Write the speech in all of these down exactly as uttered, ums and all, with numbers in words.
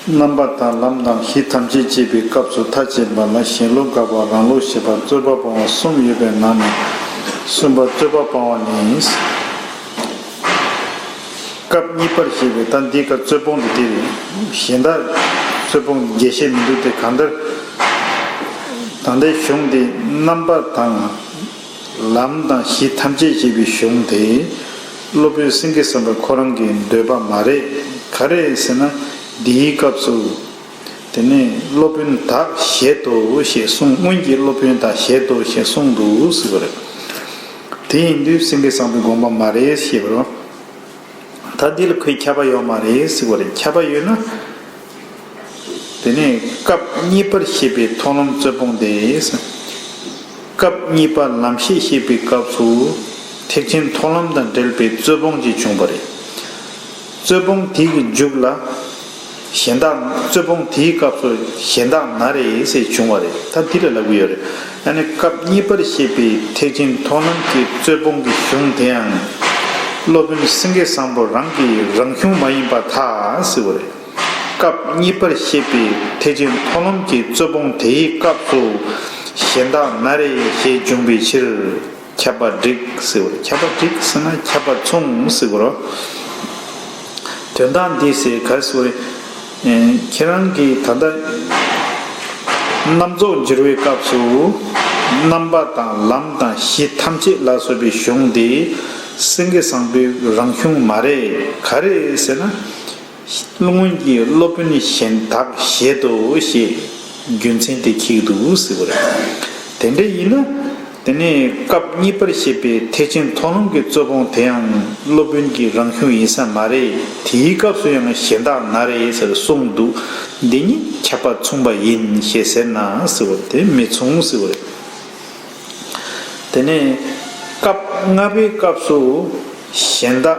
རྣམ་པ་དང་ལམ་དང་གཞི་ཐམས་ཅད་ཅེས་པའི་སྐབས་སུ་མཐའ་ཅན་པ་ལ་གཞན་ལུགས་དགག་པ་རང་ལུགས་བཞེད་པ་རྩོད་པ་སྤོང་བ་གསུམ་ཡོད་པའི་ནང་ནས། གསུམ་པ་རྩོད་པ་སྤོང་བ་ནི། སྐབས་གཉིས་པར་བཤད་པའི་ད་འདི་ཀ་རྩོད་སྤོང་དེ་དེ་རེད། གཞན་དག་རྩོད་སྤོང་རྒྱས་བཤད་མི་འདུག་སྟེ། གང་ལྟར་ད་ལྟའི་གཞུང་འདི་རྣམ་པ་དང་ལམ་དང་གཞི་ཐམས་ཅད་ཅེས་པའི་གཞུང་དེ་སློབ་དཔོན་སེང་གེ་བཟང་པོ་ཁོ་རང་གི་འདོད་པ་མ་རེད། ག་རེ་ཟེར་ན། འདིའི་སྐབས་སུ་དེ་ནས་སློབ་དཔོན་བདག་བཞེད་དོ་ཞེས་གསུངས། སྔོན་གྱི་སློབ་དཔོན་བདག་བཞེད་དོ་ཞེས་གསུངས་འདུག་ཟེར་བ་རེད། དེ་ཡིན་དུས་སེང་གེ་བཟང་པོའི་དགོངས་པ་མ་རེད་ཞེས་པ་རེད། ད་འདི་ལ་ཁོའི་ཁྱབ་པ་ཡོད་མ་རེད་ཟེར་བ་རེད། ཁྱབ་པ་ཡོད་ན། དེ་ནས་སྐབས་གཉིས་པར་བཤད་པའི་མཐོང་ལམ་རྩོད་སྤོང་དེ། སྐབས་གཉིས་པ་ལམ་ཤེས་བཤད་པའི་སྐབས་སུ་ཐེག་ཆེན་མཐོང་ལམ་དང་འབྲེལ་བའི་རྩོད་སྤོང་ཅིག་བྱུང་བ་རེད། རྩོད་སྤོང་དེ་གི་མཇུག་ལ་གཞན་དག་རྩོད་སྤོང་དེའི་སྐབས་སུ་གཞན་དག་ན་རེ་ཟེར་བྱུང་བ་རེད། ད་འདི་ལ་ལབ་ཀྱི་ཡོད་རེད། ཨ་ནི་སྐབས་གཉིས་པར་བཤད་པའི་ཐེག་ཆེན་མཐོང་ལམ་གྱི་རྩོད་སྤོང་གི་གཞུང་དེའང་སློབ་དཔོན་སེང་གེ་བཟང་པོ་རང་གི་རང་གཞུང་མ་ཡིན་པར་ཐལ་ཟེར་བ་རེད། སྐབས་གཉིས་པར་བཤད་པའི་ཐེག་ཆེན་མཐོང་ལམ་གྱི་རྩོད་སྤོང་དེའི་སྐབས་སུ་གཞན་དག་ན་རེ་ཞེས་འབྱུང་བའི་ཕྱིར། ཁྱབ་པ་འགྲིག་ཟེར་བ་རེད། ཁྱབ་པ་འགྲིག་ཟེར་ན་ཁྱབ་པ་མཚུངས་ཟེར་བ་རེད། དོན་དག་འདི་ཟེར་ག་རེ་ཟེར་བ་རེད། ཨེ། ཁྱེད་རང་གིས་ད་ལྟ་རྣམ་རྫོགས་འགྱུར་བའི་སྐབས་སུ་རྣམ་པ་དང་ལམ་དང་གཞི་ཐམས་ཅད་ལ་སོགས་པའི་གཞུང་འདི་སེང་གེ་བཟང་པོའི་རང་གཞུང་མ་རེད། ག་རེ་ཟེར་ན། སྔོན་གྱི་སློབ་དཔོན་གཞན་བདག་བཞེད་དོ་ཞེས་རྒྱུ་མཚན་དེ་འཁྱེར་འདུག་ཟེར་བ་རེད། དེ་འདྲ་ཡིན་ན། དེ་ནས་སྐབས་གཉིས་པར་བཤད་པའི་ཐེག་ཆེན་མཐོང་ལམ་གྱི་རྩོད་སྤོང་དེའང་སློབ་དཔོན་གྱི་རང་གཞུང་ཡིན་ས་མ་རེད། དེའི་སྐབས་སུ་ཡང་གཞན་དག་ན་རེ་ཟེར་གསུངས་འདུག་འདི་གཉིས་ཁྱབ་པ་མཚུངས་པ་ཡིན་ཞེས་ཟེར་ན་ཟེར་བ་དེ་མི་མཚུངས་ཟེར་བ་རེད། དེ་ནས་སྐབས་ལྔ་པའི་སྐབས་སུ་གཞན་དག་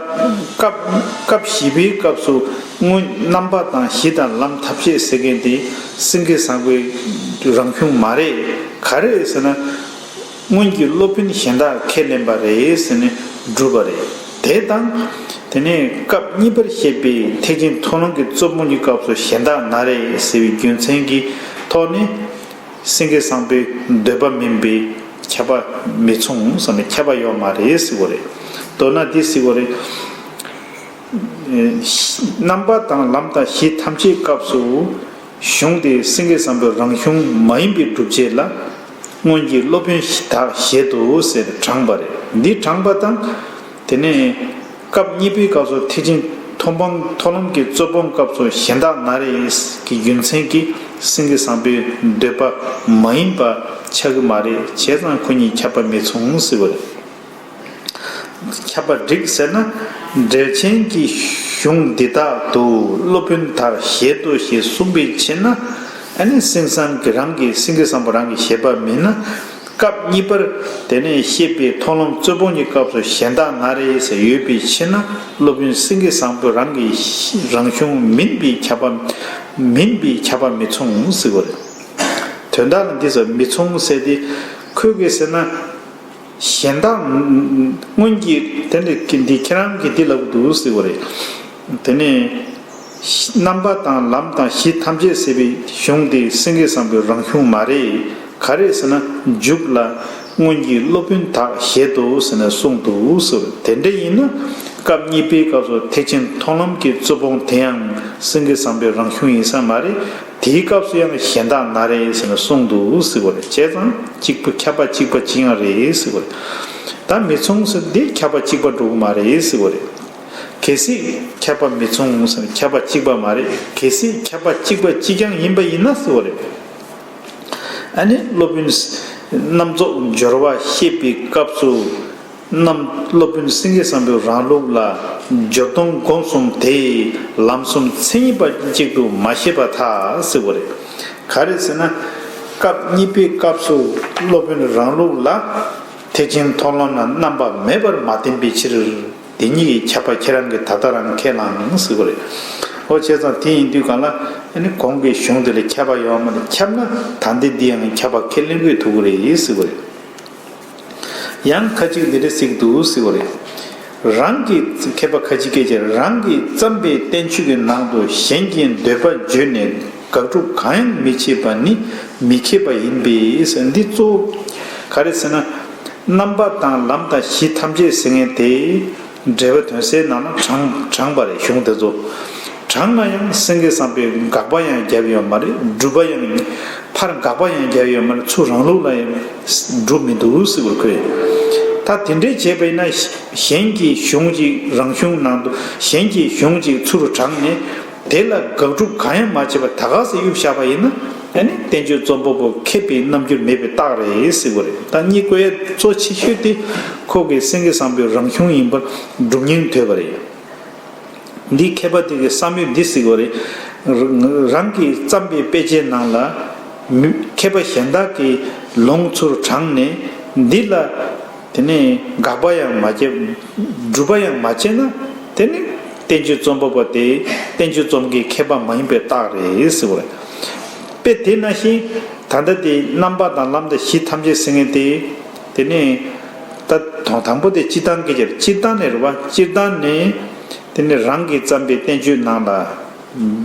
སྐབས་སྐབས་བཞི་པའི་སྐབས་སུ་སྔོན་རྣམ་པ་དང་གཞི་དང་ལམ་ཐམས་ཅད་ཟེར་མཁན་དེ་སེང་གེ་བཟང་པོའི་རང་གཞུང་མ་རེད། ག་རེ་ཟེར་ན། སྔོན་གྱི་སློབ་དཔོན་གཞན་དག་ཁས་ལེན་པ་རེད་ཟེར་ནས་སྒྲུབ་པ་རེད། དེ་དང་། དེ་ནས་སྐབས་གཉིས་པར་བཤད་པའི་ཐེག་ཆེན་མཐོང་ལམ་གྱི་རྩོད་སྤོང་གི་སྐབས་སུ་གཞན་དག་ན་རེ་ཟེར་བའི་རྒྱུ་མཚན་གྱི་ཐོག་ནས། སེང་གེ་བཟང་པོའི་འདོད་པ་མིན་པའི་ཁྱབ་པ་མི་མཚུངས་ཟེར་ནས་ཁྱབ་པ་ཡོད་མ་རེད་ཟེར་བ་རེད། མདོར་ན་འདི་ཟེར་བ་རེད། རྣམ་པ་དང་ལམ་དང་གཞི་ཐམས་ཅད་སྐབས་སུ་གཞུང་དེ་སེང་གེ་བཟང་པོའི་རང་གཞུང་མ་ཡིན་པའི་སྒྲུབ་བྱེད་ལ་སྔོན་གྱི་སློབ་དཔོན་བདག་བཞེད་དོ་ཟེར་དྲངས་པ་རེད། འདི་དྲངས་པ་དང་། དེ་ནས་སྐབས་གཉིས་པའི་སྐབས་སུ་ཐེག་ཆེན་མཐོང་སྤང་མཐོང་ལམ་གྱི་རྩོད་སྤོང་སྐབས་སུ་གཞན་དག་ན་རེ་གི་རྒྱུ་མཚན་གྱིས་སེང་གེ་བཟང་པོའི་འདོད་པ་མ་ཡིན་པ་ཆགས་ཀྱི་མ་རེད། བྱས་ཙང་ཁོ་གཉིས་ཁྱབ་པ་མི་མཚུངས་ཟེར་བ་རེད། ཁྱབ་པ་འགྲིག་ཟེར་ན། འགྲེལ་ཆེན་གྱི་གཞུང་འདི་དག་ཏུ་སློབ་དཔོན་བདག་བཞེད་དོ་ཞེས་གསུངས་པའི་ཕྱིར་ན། ཨ་ནི་སེང་བཟང་གི་རང་གི་སེང་གེ་བཟང་པོ་རང་གི་བཞེད་པ་མིན་ན། སྐབས་གཉིས་པར་དེ་ནས་བཤད་པའི་མཐོང་ལམ་རྩོད་སྤོང་གི་སྐབས་སུ་གཞན་དག་ན་རེ་ཟེར་ཡོད་པའི་ཕྱིར་ན་སློབ་དཔོན་སེང་གེ་བཟང་པོ་རང་གི་རང་གཞུང་མིན་པའི་ཁྱབ་པ་མིན་པའི་ཁྱབ་པ་མི་མཚུངས་ཟེར་བ་རེད། དོན་དག་ལ་འདི་ཚོ་མི་མཚུངས་ཟེར་ཏེ་ཁོས་གི་ཟེར་ན། གཞན་དག་སྔོན་གྱི་དེ་འདི་འདི་ཁྱེད་རང་གིས་འདི་ལབ་འདུག་ཟེར་བ་རེད། དེ་ནས་རྣམ་པ་དང་ལམ་དང་གཞི་ཐམས་ཅད་ཟེར་བའི་གཞུང་དེ་སེང་གེ་བཟང་པོའི་རང་གཞུང་མ་རེད། ག་རེ་ཟེར་ན་མཇུག་ལ་སྔོན་གྱི་སློབ་དཔོན་བདག་བཞེད་དོ་ཟེར་ནས་གསུངས་འདུག་ཟེར་བ་རེད། དེ་འདྲ་ཡིན་ན་སྐབས་གཉིས་པའི་སྐབས་སུ་ཐེག་ཆེན་མཐོང་ལམ་གྱི་རྩོད་སྤོང་དེ་ཡང་སེང་གེ་བཟང་པོའི་རང་གཞུང་ཡིན་ས་མ་རེད། དེའི་སྐབས་སུ་ཡང་གཞན་དག་ན་རེ་ཟེར་ནས་གསུངས་འདུག་ཟེར་བ་རེད། བྱས་ཙང་གཅིག་པ་ཁྱབ་པ་གཅིག་པ་གཅིག་ཡང་རེད་ཟེར་བ་རེད། ད་མི་མཚུངས་ཟེར་འདི་ཁྱབ་པ་གཅིག་པ་འགྲོ་གི་མ་རེད་ཟེར་བ་རེད། གལ་སྲིད་ཁྱབ་པ་མི་མཚུངས་ཟེར་ན་ཁྱབ་པ་གཅིག་པ་མ་རེད། གལ་སྲིད་ཁྱབ་པ་གཅིག་པ་གཅིག་རྐྱང་ཡིན་པ་ཡིན་ན་ཟེར་བ་རེད། ཨ་ནི་སློབ་དཔོན་རྣམ་རྫོགས་སྦྱོར་བ་བཤད་པའི་སྐབས་སུ། རྣམ་སློབ་དཔོན་སེང་གེ་བཟང་པོའི་རང་ལུགས་ལ་སྦྱོར་སྡོམ་སྒོམ་གསུམ་དེ་ལམ་གསུམ་མཚན་ཉིད་པ་གཅིག་ཏུ་མ་བཤད་པར་ཐལ་ཟེར་བ་རེད། ག་རེ་ཟེར་ན། སྐབས་གཉིས་པའི་སྐབས་སུ་སློབ་དཔོན་རང་ལུགས་ལ་ཐེག་ཆེན་མཐོང་ལམ་ལ་རྣམ་པ་མེད་པར་མ་བསྟན་པའི་ཕྱིར། དེ་གཉིས་ཀྱི་ཁྱབ་པ་ཁྱེད་རང་གིས་ད་ལྟ་རང་ཁས་བླངས་ཟེར་བ་རེད། འོ་བྱས་ཙང་དེ་ཡིན་དུས་གང་ལ་ཨ་ནི་གོང་གི་གཞུང་དེ་ལ་ཁྱབ་པ་ཡོད་མ་རེད། ཁྱབ་ན་ད་ལྟའི་འདི་ཡང་ཁྱབ་པ་ཁས་ལེན་དགོས་ཐུག་གི་རེད་ཟེར་བ་རེད། ཡང་ཁ་ཅིག་འདི་འདྲ་ཟེར་གྱི་འདུག་ཟེར་བ་རེད། རང་གི་མཁས་པ་ཁ་ཅིག་སྐད་ཆ་རང་གིས་བརྩམས་པའི་བསྟན་བཅོས་ཀྱི་ནང་དུ་གཞན་གྱི་འདོད་པ་བརྗོད་ནས་དགག་སྒྲུབ་གང་ཡང་མི་བྱེད་པ་ནི་མི་མཁས་པ་ཡིན་པས་ཟེར། འདི་གཙོ་བོ་ག་རེ་ཟེར་ན། རྣམ་པ་དང་ལམ་དང་གཞི་ཐམས་ཅད་ཟེར་མཁན་དེ་འགྲེལ་པ་དོན་གསལ་ནང་ན་དྲངས་དྲངས་པ་རེད། གཞུང་དེ་ཚོ་དྲངས་ན་ཡང་སེང་གེ་བཟང་པོས་དགག་པ་ཡང་བརྒྱབ་ཡོད་མ་རེད། སྒྲུབ་པ་ཡང་ཕར་དགག་པ་ཡང་བརྒྱབ་ཡོད་མ་རེད། ཚུར་རང་ལུགས་ལ་ཡང་སྒྲུབ་མི་འདུག་ཟེར་བར་ཁོས། ད་དེ་འདྲས་བྱས་པ་ཡིན་ན་གཞན་གྱི་གཞུང་གཅིག་རང་གཞུང་ནང་དུ་གཞན་གྱི་གཞུང་གཅིག་ཚུར་དྲངས་ནས་དེ་ལ་དགག་སྒྲུབ་གང་ཡང་མ་བྱས་པར་ད་ག་སེ་གཡུག་བཞག་པ་ཡིན་ན། ཨ་ནི་བསྟན་བཅོས་རྩོམ་པ་པོ་མཁས་པའི་རྣམ་འགྱུར་མེད་པའི་རྟགས་རེད་ཟེར་བ་རེད། ད་གཉིས་བཀོད་ཡ་གཙོ་ཆེ་ཤོས་དེ་ཁོ་གིས་སེང་གེ་བཟང་པོའི་རང་གཞུང་ཡིན་པར་སྒྲུབ་སྙིང་འདོད་པ་རེད། འདི་མཁས་པ་དེ་གི་བསམ་ཡུལ་འདི་ཟེར་གོ་རེད། རང་གིས་བརྩམས་པའི་དཔེ་ཆའི་ནང་ལ་མི་མཁས་པ་གཞན་དག་གི་ལུང་ཚུར་དྲངས་ནས་འདི་ལ་དེ་ནས་དགག་པ་ཡང་མ་བྱས། སྒྲུབ་པ་ཡང་མ་བྱས་ན་དེ་ནི་བསྟན་བཅོས་རྩོམ་པ་པོ་དེ་བསྟན་བཅོས་རྩོམ་མཁན་མཁས་པ་མ་ཡིན་པའི་རྟགས་རེད་ཟེར་གོ་རེད། དཔེ་དེ་ནང་བཞིན་ད་ལྟ་དེ་རྣམ་པ་དང་ལམ་དང་གཞི་ཐམས་ཅད་ཟེར་མཁན་དེ་དེ་ནས་ད་དང་དང་པོ་དེ་སྤྱིར་བཏང་སྐད་ཆ་རེད། སྤྱིར་བཏང་ནས་རེད་བ། སྤྱིར་བཏང་ནས་དེ་ནས་རང་གིས་བརྩམས་པའི་བསྟན་བཅོས་ནང་ལ་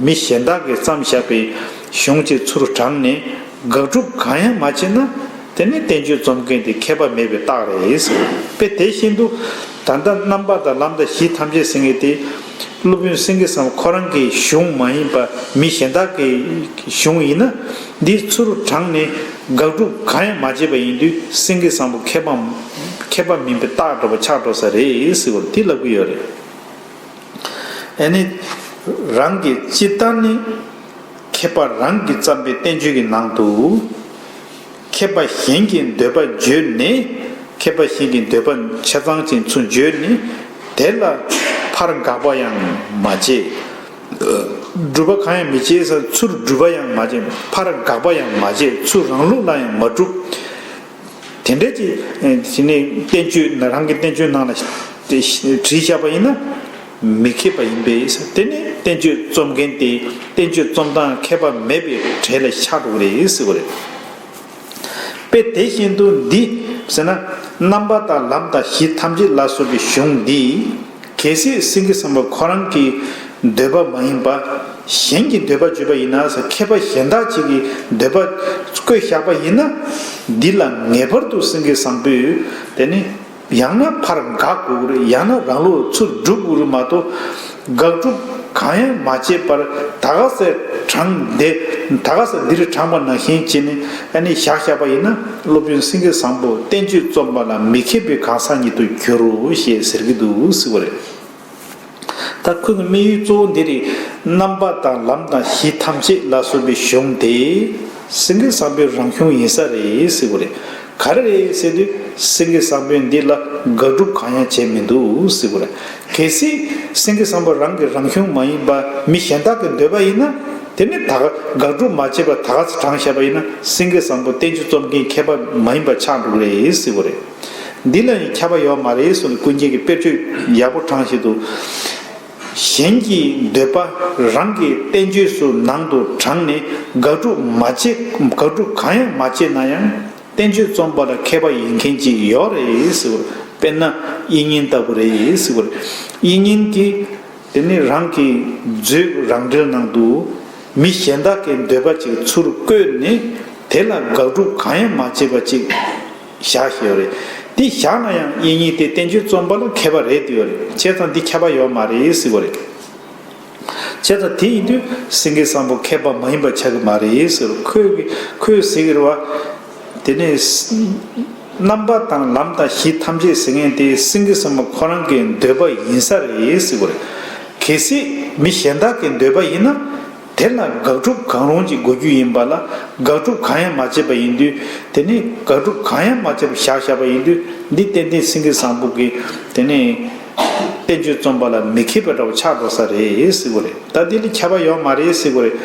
མི་གཞན་དག་གིས་བརྩམས་བཞག་པའི་གཞུང་ཅིག་ཚུར་དྲངས་ནས་དགག་སྒྲུབ་གང་ཡང་མ་བྱས་ན་དེ་ནི་བསྟན་བཅོས་རྩོམ་མཁན་དེ་མཁས་པ་མེད་པའི་རྟགས་རེད་ཟེར། དཔེ་དེ་བཞིན་དུ་ད་ལྟ་རྣམ་པ་དང་ལམ་དང་གཞི་ཐམས་ཅད་ཟེར་མཁན་དེ་སློབ་དཔོན་སེང་གེ་བཟང་པོ་ཁོ་རང་གི་གཞུང་མ་ཡིན་པ་མི་གཞན་དག་གི་གཞུང་ཡིན་ན། འདི་ཚུར་དྲངས་ནས་དགག་སྒྲུབ་གང་ཡང་མ་བྱས་པ་ཡིན་དུས་སེང་གེ་བཟང་པོ་མཁས་པ་མཁས་པ་མིན་པའི་རྟགས་འདྲ་པོ་ཆགས་འགྲོ་ས་རེད་ཟེར་བ་དེ་ལབ་ཀྱི་ཡོད་རེད། ཨ་ནི་རང་གི་སྤྱིར་བཏང་ནི་མཁས་པ་རང་གིས་བརྩམས་པའི་བསྟན་བཅོས་ཀྱི་ནང་དུ་མཁས་པ་གཞན་གྱི་འདོད་པ་བརྗོད་ནས་མཁས་པ་གཞན་གྱི་འདོད་པ་ཆ་ཚང་ཅན་ཚུར་བརྗོད་ནས་དེ་ལ་ཕར་དགག་པ་ཡང་མ་བྱས། སྒྲུབ་པ་གང་ཡང་མི་བྱེད་ཟེར། ཚུར་སྒྲུབ་པ་ཡང་མ་བྱེད། ཕར་དགག་པ་ཡང་མ་བྱེད། ཚུར་རང་ལུགས་ལ་ཡང་མ་སྒྲུབ། དེ་འདྲ་ཅིག་དེ་ནས་བསྟན་བཅོས་རང་གི་བསྟན་བཅོས་ནང་ལ་བྲིས་བཞག་པ་ཡིན་ན་མི་མཁས་པ་ཡིན་པས། དེ་ནི་བསྟན་བཅོས་རྩོམ་མཁན་དེ་བསྟན་བཅོས་རྩོམ་སྟངས་མཁས་པ་མེད་པའི་གྲས་ལ་ཆགས་འགྲོ་གི་རེད་ཟེར་བ་རེད། དཔེ་དེ་བཞིན་དུ་འདི་ཟེར་ན། རྣམ་པ་དང་ལམ་དང་གཞི་ཐམས་ཅད་ལ་སོགས་པའི་གཞུང་འདི་གལ་སྲིད་སེང་གེ་བཟང་པོ་ཁོ་རང་གི་འདོད་པ་མ་ཡིན་པ་གཞན་གྱི་འདོད་པ་བརྗོད་པ་ཡིན་ན་ཟེར། མཁས་པ་གཞན་དག་ཅིག་གི་འདོད་པ་བཀོད་བཞག་པ་ཡིན་ན། འདི་ལ་ངེས་པར་དུ་སེང་གེ་བཟང་པོས་དེ་ནི་ཡང་ན་ཕར་དགག་དགོས་ཀྱི་རེད། ཡང་ན་རང་ལུགས་ཚུར་སྒྲུབ་དགོས་རེད་མ་གཏོགས། དགག་སྒྲུབ་གང་ཡང་མ་བྱས་པར་ད་ག་སེ་དྲངས་ཏེ། ད་ག་སེ་འདིར་དྲངས་པ་ནང་བཞིན་བྱས་ནས་ཨ་ནི་བཞག་བཞག་པ་ཡིན་ན། སློབ་དཔོན་སེང་གེ་བཟང་པོ་བསྟན་བཅོས་རྩོམ་པ་ལ་མི་མཁས་པའི་གང་ཟག་ཉིད་དུ་འགྱུར་རོ་ཞེས་ཟེར་གྱི་འདུག་ཟེར་བ་རེད། ད་ཁོ་གི་དམིགས་ཡུལ་གཙོ་བོ་འདི་རེད། རྣམ་པ་དང་ལམ་དང་གཞི་ཐམས་ཅད་ལ་སོགས་པའི་གཞུང་དེ་སེང་གེ་བཟང་པོའི་རང་གཞུང་ཡིན་ས་རེད་ཟེར་བ་རེད། ག་རེ་རེད་ཟེར་དུས་སེང་གེ་བཟང་པོས་འདི་ལ་དགག་སྒྲུབ་གང་ཡང་བྱས་མི་འདུག་ཟེར་བ་རེད། གལ་སྲིད་སེང་གེ་བཟང་པོ་རང་གི་རང་གཞུང་མ་ཡིན་པ་མི་གཞན་དག་གི་འདོད་པ་ཡིན་ན། དེ་ནི་ད་ག་དགག་སྒྲུབ་མ་བྱས་པར་ད་ག་སེ་དྲངས་བཞག་པ་ཡིན་ན། སེང་གེ་བཟང་པོ་བསྟན་བཅོས་རྩོམ་མཁན་མཁས་པ་མ་ཡིན་པ་ཆགས་འགྲོ་གི་རེད་ཟེར་བ་རེད། འདི་ལ་ཡང་ཁྱབ་པ་ཡོད་མ་རེད་གསུངས་ནས་ཀུན་མཁྱེན་གྱིས་དཔེར་བརྗོད་ཡག་པོ་དྲངས་བཞིན་དུ། གཞན་གྱི་འདོད་པ་རང་གི་བསྟན་བཅོས་སུ་ནང་དུ་དྲངས་ནས་དགག་སྒྲུབ་མ་བྱེད། དགག་སྒྲུབ་གང་ཡང་མ་བྱས་ན་ཡང་བསྟན་བཅོས་རྩོམ་པ་ལ་མཁས་པ་ཡིན་མཁན་ཅིག་ཡོད་རེད་ཟེར་བ། དཔེར་ན་དབྱིག་གཉེན་ལྟ་བུ་རེད་ཟེར་བ། དབྱིག་གཉེན་གྱིས་དེ་ནི་རང་གི་མཛོད་རང་འགྲེལ་ནང་དུ་མི་གཞན་དག་གི་འདོད་པ་ཅིག་ཚུར་བཀོད་ནས་དེ་ལ་དགག་སྒྲུབ་གང་ཡང་མ་བྱས་པ་ཅིག་བཞག་བཞག་ཡོད་རེད། དེ་བཞག་ན་ཡང་དབྱིག་གཉེན་དེ་བསྟན་བཅོས་རྩོམ་པ་ལ་མཁས་པ་རེད་བསྡད་ཡོད་རེད། བྱས་ཙང་འདི་མཁས་པ་ཡོད་མ་རེད་ཟེར་བ་རེད། བྱས་ཙང་དེ་ཡིན་དུས་སེང་གེ་བཟང་པོ་མཁས་པ་མ་ཡིན་པ་ཆགས་ཀྱི་མ་རེད་ཟེར། ཁོས་ཀྱི་ཁོས་ཟེར་གྱི་རེད་བ། དེ་ནས་རྣམ་པ་དང་ལམ་དང་གཞི་ཐམས་ཅད་ཟེར་མཁན་དེ་སེང་གེ་བཟང་པོ་ཁོ་རང་གི་འདོད་པ་ཡིན་ས་རེད་ཟེར་བ་རེད། གལ་སྲིད་མི་གཞན་དག་གི་འདོད་པ་ཡིན་ན། དེ་ལ་དགག་སྒྲུབ་གང་རུང་ཅིག་དགོས་རྒྱུ་ཡིན་པ་ལ། དགག་སྒྲུབ་གང་ཡང་མ་བྱས་པ་ཡིན་དུས། དེ་ནི་དགག་སྒྲུབ་གང་ཡང་མ་བྱས་པ་བཞག་བཞག་པ་ཡིན་དུས། འདི་ཏན་ཏན་སེང་གེ་བཟང་པོ་གིས་དེ་ནི་བསྟན་བཅོས་རྩོམ་པ་ལ་མི་མཁས་པ་འདྲ་བོ་ཆགས་འགྲོ་ས་རེད་ཟེར་གྱི་རེད། ད་འདི་ལ་ཁྱབ་པ་ཡོད་མ་རེད་ཟེར་གྱི་རེད།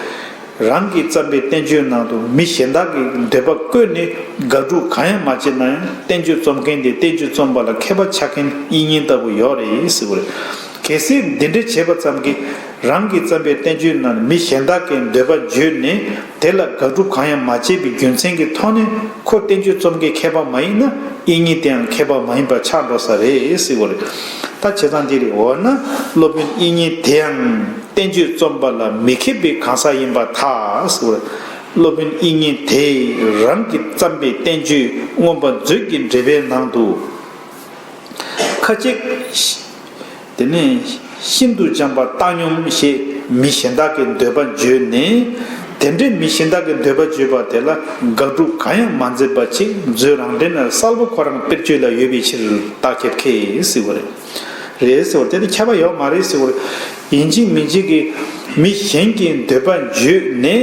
རང་གིས་བརྩམས་པའི་བསྟན་བཅོས་ནང་དུ་མི་གཞན་དག་གི་འདོད་པ་བཀོད་ནས་དགག་སྒྲུབ་གང་ཡང་མ་བྱས་ན་ཡང་། བསྟན་བཅོས་རྩོམ་མཁན་དེ་བསྟན་བཅོས་རྩོམ་པ་ལ་མཁས་པ་ཆགས་མཁན་དབྱིག་གཉེན་ལྟ་བུ་ཡོད་རེད་ཟེར་གྱི་རེད། གལ་སྲིད་འདི་འདྲ་བྱས་པ་ཙམ་གྱིས་རང་གིས་བརྩམས་པའི་བསྟན་བཅོས་ནང་མི་གཞན་དག་གི་འདོད་པ་བརྗོད་ནས་དེ་ལ་དགག་སྒྲུབ་གང་ཡང་མ་བྱས་པའི་རྒྱུ་མཚན་གྱི་ཐོག་ནས་ཁོ་བསྟན་བཅོས་རྩོམ་མཁན་མཁས་པ་མ་ཡིན་ན་དབྱིག་གཉེན་དེའང་མཁས་པ་མ་ཡིན་པ་ཆགས་འགྲོ་ས་རེད་ཟེར་བ་རེད། ད་བྱས་ཙང་འདི་རེད། འོ་ན་སློབ་དཔོན་དབྱིག་གཉེན་དེའང་བསྟན་བཅོས་རྩོམ་པ་ལ་མི་མཁས་པའི་གང་ཟག་ཡིན་པར་ཐལ་ཟེར་བ་རེད། སློབ་དཔོན་དབྱིག་གཉེན་དེས་རང་གིས་བརྩམས་པའི་བསྟན་བཅོས་མངོན་པ་མཛོད་ཀྱི་འགྲེལ་པའི་ནང་དུ། ཁ་ཅིག་དེ་ནས་ཤིན་ཏུ་སྦྱངས་པ་བཏང་སྙོམས་ཞེས་མི་གཞན་དག་གི་འདོད་པ་བརྗོད་ནས། དེ་འདྲའི་མི་གཞན་དག་གི་འདོད་པ་བརྗོད་པ་དེ་ལ་དགག་སྒྲུབ་གང་ཡང་མ་མཛད་པ་ཅིག་མཛོད་རང་འགྲེལ་ན་གསལ་པོ་ཁོ་རང་དཔེར་བརྗོད་ལ་ཡོད་པའི་ཕྱིར། རྟགས་ཁྱབ་མཁས་ཟེར་བ་རེད། རེད་ཟེར་བ་དེ་ནི་ཁྱབ་པ་ཡོད་མ་རེད་ཟེར་བ་རེད། ཡིན་གཅིག་མིན་གཅིག་གིས་མི་གཞན་གྱི་འདོད་པ་བརྗོད་ནས་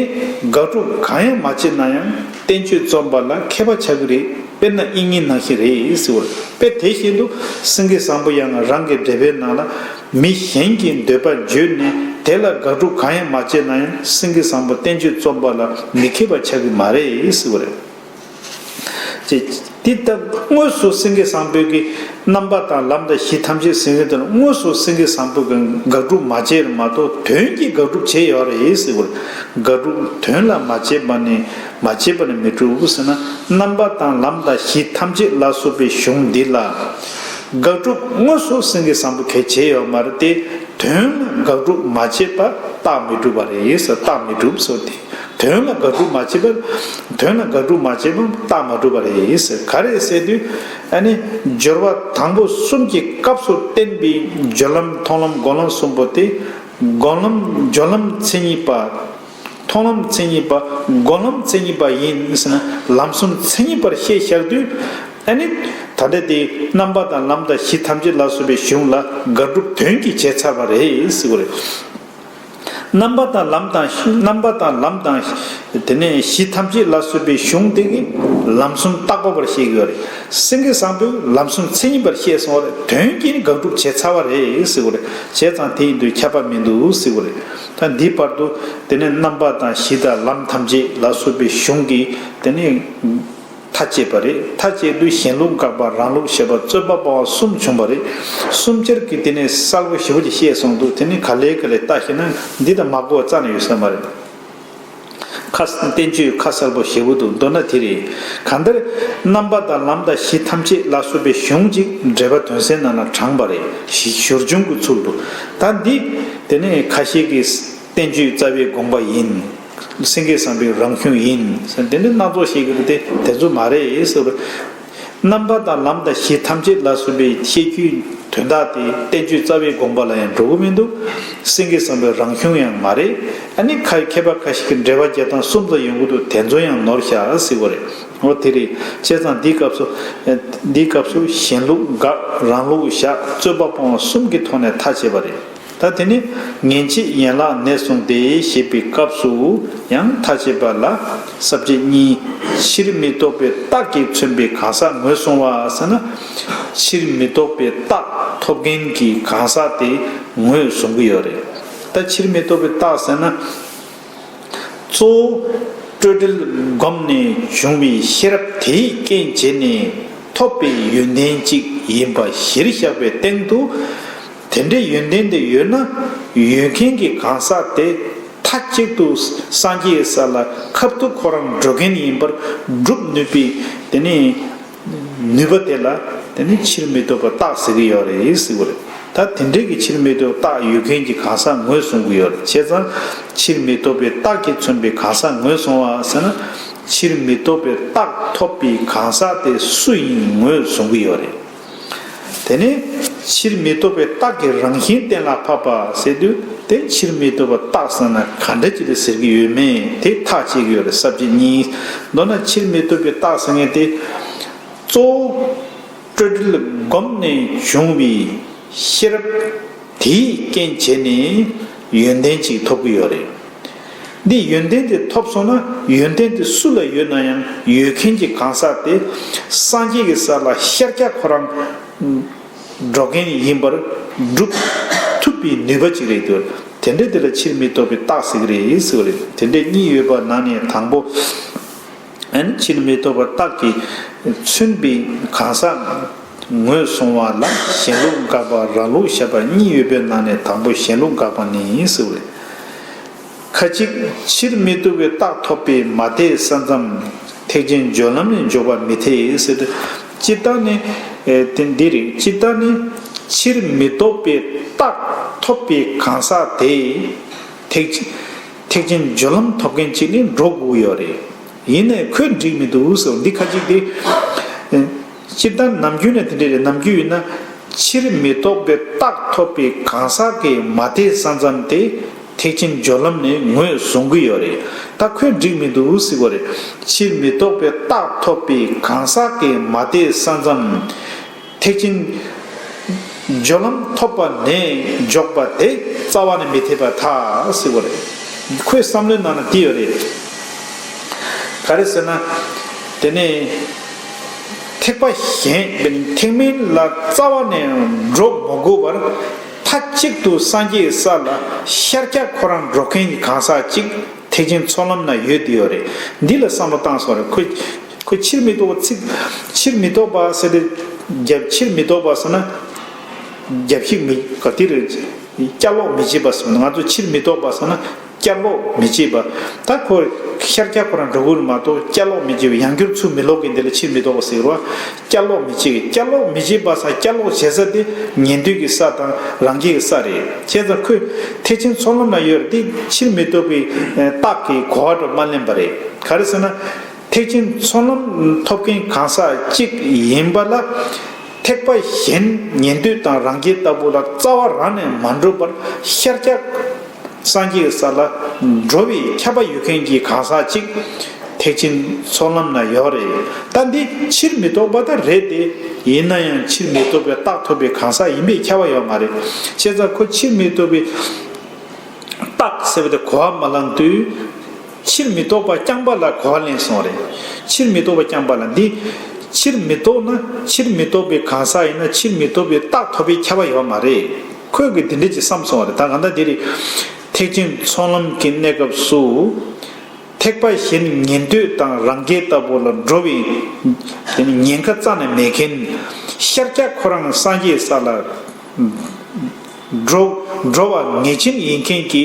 དགག་སྒྲུབ་གང་ཡང་མ་བྱས་ན་ཡང་བསྟན་བཅོས་རྩོམ་པ་ལ་མཁས་པ་ཆགས་ཀྱི་རེད། དཔེར་ན་དབྱིག་གཉེན་ནང་བཞིན་རེད་ཟེར་བ་རེད། དཔེ་དེ་བཞིན་དུ་སེང་གེ་བཟང་པོ་ཡང་རང་གི་འགྲེལ་པའི་ནང་ལ་མི་གཞན་གྱི་འདོད་པ་བརྗོད་ནས་དེ་ལ་དགག་སྒྲུབ་གང་ཡང་མ་བྱས་ན་ཡང་སེང་གེ་བཟང་པོ་བསྟན་བཅོས་རྩོམ་པ་ལ་མི་མཁས་པ་ཆགས་ཀྱི་མ་རེད་ཟེར་བ་རེད། ཅེས། འདི་ལྟར་དངོས་སུ་སེང་གེ་བཟང་པོའི་གི་རྣམ་པ་དང་ལམ་དང་གཞི་ཐམས་ཅད་ཟེར་མཁན་དེ་ལ་དངོས་སུ་སེང་གེ་བཟང་པོའི་གི་དགག་སྒྲུབ་མ་བྱས་མ་གཏོགས་དོན་གྱི་དགག་སྒྲུབ་བྱས་ཡོད་རེད་ཟེར་བ་རེད། དགག་སྒྲུབ་དོན་ལ་མ་བྱས་པ་ནི་མ་བྱས་པ་ནི་མི་འགྲུབ་ཟེར་ན། རྣམ་པ་དང་ལམ་དང་གཞི་ཐམས་ཅད་ལ་སོགས་པའི་གཞུང་འདི་ལ་དགག་སྒྲུབ་དངོས་སུ་སེང་གེ་བཟང་པོ་གིས་བྱས་ཡོད་མ་རེད་དེ། དོན་ལ་དགག་སྒྲུབ་མ་བྱས་པ་རྟགས་མི་འགྲུབ་པ་རེད་ཟེར། རྟགས་མི་འགྲུབ་ཟེར་ཏེ། དོན་ལ་དགག་སྒྲུབ་མ་བྱས་པ། དོན་ལ་དགག་སྒྲུབ་མ་བྱས་པ་རྟགས་མ་གྲུབ་པ་རེད་ཟེར། ག་རེ་ཟེར་དུས། ཨ་ནི་སྦྱོར་བ་དང་པོ་གསུམ་གྱི་སྐབས་སུ་བསྟན་པའི་སྦྱོར་ལམ་མཐོང་ལམ་སྒོམ་ལམ་གསུམ་པོ་དེ། སྒོམ་ལམ་སྦྱོར་ལམ་མཚན་ཉིད་པ། མཐོང་ལམ་མཚན་ཉིད་པ། སྒོམ་ལམ་མཚན་ཉིད་པ་ཡིན་ཟེར་ན་ལམ་གསུམ་མཚན་ཉིད་པར་ཤེས་བཞག་དུས། ཨ་ནི་ད་ལྟ་དེ་རྣམ་པ་དང་ལམ་དང་གཞི་ཐམས་ཅད་ལ་སོགས་པའི་གཞུང་ལ་དགག་སྒྲུབ་དོན་གྱིས་བྱས་ཚར་བ་རེད་ཟེར་བ་རེད། རྣམ་པ་དང་ལམ་དང་། རྣམ་པ་དང་ལམ་དང་། དེ་ནས་གཞི་ཐམས་ཅད་ལ་སོགས་པའི་གཞུང་དེ་གིས་ལམ་གསུམ་རྟག་པ་པར་བཤད་ཀྱི་ཡོད་རེད། སེང་གེ་བཟང་པོས་ལམ་གསུམ་མཚན་ཉིད་པར་བཤད་སོང་བ་རེད། དོན་གྱིས་ནི་དགག་སྒྲུབ་བྱས་ཚར་བ་རེད་ཟེར་བ་རེད། བྱས་ཙང་དེ་ཡིན་དུས་ཁྱབ་པ་མི་འདུག་ཟེར་བ་རེད། ད་འདིའི་བར་དུ་དེ་ནས་རྣམ་པ་དང་གཞི་དང་ལམ་ཐམས་ཅད་ལ་སོགས་པའི་གཞུང་གིས་དེ་ནས། མཐའ་བཅད་པ་རེད། མཐའ་བཅད་དུས་གཞན་ལུགས་དགག་པ་རང་ལུགས་བཞག་པ་རྩོད་པ་སྤང་བ་གསུམ་བྱུང་བ་རེད། གསུམ་ཆར་གྱིས་དེ་ནས་གསལ་པོ་ཞེ་པོ་ཅིག་བཤད་སོང་འདུག་དེ་ནི་ག་ལེ་ག་ལེ་ལྟ་ཤེས་ན་འདི་དང་མ་གོ་བ་རྩ་ནས་ཡོད་ས་མ་རེད། ཁ་བསྟན་བཅོས་ཁ་གསལ་པོ་ཞེ་པོ་འདུག་མདོར་ན་དེ་རེད། གང་ལྟར་རྣམ་པ་དང་ལམ་དང་གཞི་ཐམས་ཅད་ལ་སོགས་པའི་གཞུང་གཅིག་འགྲེལ་པ་དོན་གསལ་ནང་ལ་དྲངས་པ་རེད། ཞུ་སྦྱོང་གི་ཚུལ་དུ། ད་འདི་དེ་ནས་ཁ་ཤས་ཀྱིས། བསྟན་བཅོས་རྩ་བའི་དགོངས་པ་ཡིན། སེང་གེ་བཟང་པོའི་རང་གཞུང་ཡིན། དེ་འདྲ་སྣ་ཚོགས་བཤད་ཀྱི་འདུག་སྟེ་དེ་ཚོ་མ་རེད་ཟེར་བ། རྣམ་པ་དང་ལམ་དང་གཞི་ཐམས་ཅད་ལ་སོགས་པའི་བཤད་རྒྱུའི་དོན་དག་དེ་བསྟན་བཅོས་རྩ་བའི་དགོངས་པ་ལ་ཡང་འགྲོ་གི་མི་འདུག་སེང་གེ་བཟང་པོའི་རང་གཞུང་ཡང་མ་རེད། ཨ་ནི་ཁ་མཁས་པ་ཁ་ཤས་ཀྱིས་འགྲེལ་པ་བརྒྱ་དང་གསུམ་ཙམ་ཡོང་གི་འདུག་དེ་ཚོ་ཡང་ནོར་བཞག་ཟེར་བ་རེད། འོ་དེ་རེད། བྱས་ཙང་འདིའི་སྐབས་སུ། འདིའི་སྐབས་སུ་གཞན་ལུགས་དགག་རང་ལུགས་བཞག་རྩོད་པ་སྤོང་བ་གསུམ་གྱི་ཐོག་ནས་མཐའ་བཅད་པ་རེད། ད་དེ་ནི་ངན་བྱེད་ཡན་ལག་ནས་བཟུང་སྟེ་ཞེས་པའི་སྐབས་སུ་ཡང་མཐའ་བཅད་པ་ལ་ས་བཅད་གཉིས། ཕྱིར་མི་ལྡོག་པའི་རྟགས་ཀྱིས་མཚོན་པའི་གང་ཟག་ངོས་བཟུང་བ་ཟེར་ན། ཕྱིར་མི་ལྡོག་པའི་རྟགས་ཐོབ་མཁན་གྱི་གང་ཟག་དེ་ངོས་བཟུང་གི་ཡོད་རེད། ད་ཕྱིར་མི་ལྡོག་པའི་རྟགས་ཟེར་ན། གཙོ་བོ་སྤྲོས་བྲལ་བསྒོམས་ནས་བྱུང་བའི་ཤེས་རབ་དེས་རྐྱེན་བྱས་ནས་ཐོབ་པའི་ཡོན་ཏན་གཅིག་ཡིན་པ་གཞིར་བཞག་པའི་སྟེང་དུ། དེ་འདྲའི་ཡོན་ཏན་དེ་ཡོད་ན་ཡོད་མཁན་གྱི་གང་ཟག་དེ་མཐའ་གཅིག་ཏུ་སངས་རྒྱས་ས་ལ་ཁ་ཐུག་ཁོ་རང་འགྲོ་མཁན་ཡིན་པར་སྒྲུབ་ནུས་པའི་དེ་ནི་ནུས་པ་དེ་ལ་དེ་ནི་ཕྱིར་མི་ལྡོག་པའི་རྟགས་ཟེར་གྱི་ཡོད་རེད་ཟེར་བ་རེད། ད་དེ་འདྲའི་གི་ཕྱིར་མི་ལྡོག་རྟགས་ཡོད་མཁན་གྱི་གང་ཟག་ངོས་བཟུང་གི་ཡོད་རེད། བྱས་ཙང་ཕྱིར་མི་ལྡོག་པའི་རྟགས་ཀྱིས་མཚོན་པའི་གང་ཟག་ངོས་བཟུང་བ་ཟེར་ན། ཕྱིར་མི་ལྡོག་པའི་རྟགས་ཐོབ་པའི་གང་ཟག་དེ་སུ་ཡིན་ངོས་བཟུང་གི་ཡོད་རེད། དེ་ནས་ཕྱིར་མི་ལྡོག་པའི་རྟགས་ཀྱི་རང་བཞིན་གཏན་ལ་ཕབ་པ་ཟེར་དུས་དེ་ཕྱིར་མི་ལྡོག་པའི་རྟགས་ཟེར་ན་ག་འདྲ་ཅིག་ལ་ཟེར་གྱི་ཡོད་མེད་དེ་ཐག་བཅད་ཀྱི་ཡོད་རེད། ས་བཅད་གཉིས། མདོར་ན་ཕྱིར་མི་ལྡོག་པའི་རྟགས་ཟེར་མཁན་དེ། གཙོ་བོ་སྤྲོས་བྲལ་བསྒོམས་ནས་བྱུང་བའི་ཤེས་རབ་དེས་རྐྱེན་བྱས་ནས་ཡོན་ཏན་ཅིག་ཐོབ་ཀྱི་ཡོད་རེད། འདི་ཡོན་ཏན་དེ་ཐོབ་སོང་ན་ཡོན་ཏན་དེ་སུ་ལ་ཡོད་ན་ཡང་ཡོད་མཁན་གྱི་གང་ཟག་དེ་སངས་རྒྱས་ཀྱི་ས་ལ་ཤར་རྒྱག་ཁོ་རང་འགྲོ་མཁན་ཡིན་པར་སྒྲུབ་ཐུབ་པའི་ནུས་པ་ཅིག་རེད་འདུག་དེ་འདྲ་དེ་ལ་ཕྱིར་མི་ལྡོག་པའི་རྟགས་ཟེར་གྱི་རེད་ཟེར་བ་རེད། དེ་འདྲ་གཉིས་ཡོད་པ་ནང་ནས་དང་པོ། ཨན་ཕྱིར་མི་ལྡོག་པ་རྟགས་ཀྱིས་མཚོན་པའི་གང་ཟག་ངོས་བཟུང་བ་ལ་གཞན་ལུགས་དགག་པ་རང་ལུགས་བཞག་པ་གཉིས་ཡོད་པའི་ནང་ནས་དང་པོ་གཞན་ལུགས་དགག་པ་ནི་ཟེར་བས། ཁ་ཅིག་ཕྱིར་མི་ལྡོག་པའི་རྟགས་ཐོབ་པས་མ་དེས་ས་མཚམས་ཐེག་ཆེན་སྦྱོར་ལམ་ནས་འཇོག་པ་མི་འཐད་ཟེར་ཏེ། སྤྱིར་བཏང་ནི། ཨེ་དེ་འདི་རེད། སྤྱིར་བཏང་ནི་ཕྱིར་མི་ལྡོག་པའི་རྟགས་ཐོབ་པའི་གང་ཟག་དེ་ཐེག་ཐེག་ཆེན་སྦྱོར་ལམ་ཐོབ་མཁན་ཅིག་ནི་འགྲོ་དགོས་ཡོད་རེད། ཡིན་ནའི་ཁོས་འགྲིག་མི་འདུག་ཟེར་བ་འདི་ཁ་ཅིག་དེ། ཨེ་སྤྱིར་བཏང་ནམ་རྒྱུན་ནས་དེ་འདྲ་རེད། ནམ་རྒྱུན་ཡིན་ན་ཕྱིར་མི་ལྡོག་པའི་རྟགས་ཐོབ་པའི་གང་ཟག་གི་མ་དེས་ས་མཚམས་དེ་ཐེག་ཆེན་སྦྱོར་ལམ་ནས་ངོས་བཟུང་གི་ཡོད་རེད། ད་ཁོས་འགྲིག་མི་འདུག་ཟེར་བ་རེད། ཕྱིར་མི་ལྡོག་པའི་རྟགས་ཐོབ་པའི་གང་ཟག་གི་མ་དེས་ས་མཚམས་ཐེག་ཆེན་སྦྱོར་ལམ་ཐོབ་པ་ནས་འཇོག་པ་དེ་རྩ་བ་ནས་མི་འཐད་པར་ཐལ་ཟེར་བ་རེད། ཁོའི་བསམ་བློའི་ནང་ན་འདི་ཡོད་རེད། ག་རེ་ཟེར་ན། དེ་ནས་ཐེག་པ་གཞན་ཐེག་དམན་ལ་རྩ་བ་ནས་འགྲོ་མ་དགོས་པར་མཐའ་གཅིག་ཏུ་སངས་རྒྱས་ས་ལ་ཤར་རྒྱག་ཁོ་རང་འགྲོ་མཁན་གྱི་གང་ཟག་ཅིག་ཐེག་ཆེན་ཚོགས་ལམ་ན་ཡོད་དེ་ཡོད་རེད། འདི་ལ་བསམ་བློ་བཏང་སོང་རེད། ཁོས་ཁོས་ཕྱིར་མི་ལྡོག་པ་ཚིག་ཕྱིར་མི་ལྡོག་པ་ཟེར་ཏེ། རྒྱབ་ཕྱིར་མི་ལྡོག་པ་ཟེར་ན། རྒྱབ་ཤིག་མི་ག་དེ་རེད། བསྐྱར་ལོག་མི་བྱེད་པ་ཟེར་ན། ང་ཚོ་ཕྱིར་མི་ལྡོག་པ་ཟེར་ན་བསྐྱར་ལོག་མི་བྱེད་པ། ད་ཁོ་ཤར་རྒྱག་ཁོ་རང་འགྲོ་གི་རེད་མ་གཏོགས་བསྐྱར་ལོག་མི་བྱེད་པ། ཡང་བསྐྱར་ཚུར་མི་ལོག་གི་འདི་ལ་ཕྱིར་མི་ལྡོག་པ་ཟེར་བ། བསྐྱར་ལོག་མི་བྱེད། བསྐྱར་ལོག་མི་བྱེད་པ་ས་བསྐྱར་ལོག་བྱེད་ས་དེ་ཉན་ཐོས་ཀྱི་ས་དང་རང་རྒྱལ་གྱི་ས་རེད། བྱས་ཙང་ཁོས་ཐེག་ཆེན་ཚོགས་ལམ་ན་ཡོད་རེད་དེ། ཕྱིར་མི་ལྡོག་པའི་རྟགས་ཀྱི་གོ་བ་འདྲ་མ་ལེན་པ་རེད། ག་རེ་ཟེར་ན། ཐེག་ཆེན་ཚོགས་ལམ་ཐོབ་མཁན་གང་ཟག་གཅིག་ཡིན་པ་ལ། ཐེག་པ་གཞན་ཉན་ཐོས་དང་རང་རྒྱལ་ལྟ་བུ་ལ་རྩ་བ་རང་ནས་མ་འགྲོ་བར་ཤར་རྒྱག་སངས་རྒྱས་ས་ལ་འགྲོ་བའི་ཁྱབ་པ་ཡོད་མཁན་གྱི་གང་ཟག་ཅིག་ཐེག་ཆེན་ཚོགས་ལམ་ན་ཡོད་རེད། ད་འདི་ཕྱིར་མི་ལྡོག་པ་ད་རེད་དེ། ཡིན་ན་ཡང་ཕྱིར་མི་ལྡོག་པའི་རྟགས་ཐོབ་པའི་གང་ཟག་ཡིན་པས་ཁྱབ་པ་ཡོད་མ་རེད། བྱས་ཙང་ཁོ་ཕྱིར་མི་ལྡོག་པའི་རྟགས་ཟེར་བ་དེ་གོ་བ་མ་བླངས་དུས། ཕྱིར་མི་ལྡོག་པ་རྐྱང་པ་ལ་གོ་བ་ལེན་སོང་བ་རེད། ཕྱིར་མི་ལྡོག་པ་རྐྱང་པ་ལ་འདི། ཕྱིར་མི་ལྡོག་ན་ཕྱིར་མི་ལྡོག་པའི་གང་ཟག་ཡིན་ན་ཕྱིར་མི་ལྡོག་པའི་རྟགས་ཐོབ་པའི་ཁྱབ་པ་ཡོད་མ་རེད། ཁོས་གི་འདི་འདྲ་ཅིག་བསམ་སོང་བ་རེད། ད་གང་ལྟར་འདི་རེད། ཐེག་ཆེན་ཚོགས་ལམ་གྱི་གནས་སྐབས་སུ། ཐེག་པ་གཞན་ཉན་ཐོས་དང་རང་རྒྱལ་ལྟ་བུ་ལ་འགྲོ་བའི་དེ་ནི་ཉེན་ཁ་རྩ་ནས་མེད་མཁན། ཤར་རྒྱག་ཁོ་རང་སངས་རྒྱས་ས་ལ་འགྲོ་འགྲོ་བ་ངེས་ཅན་ཡིན་མཁན་གྱི་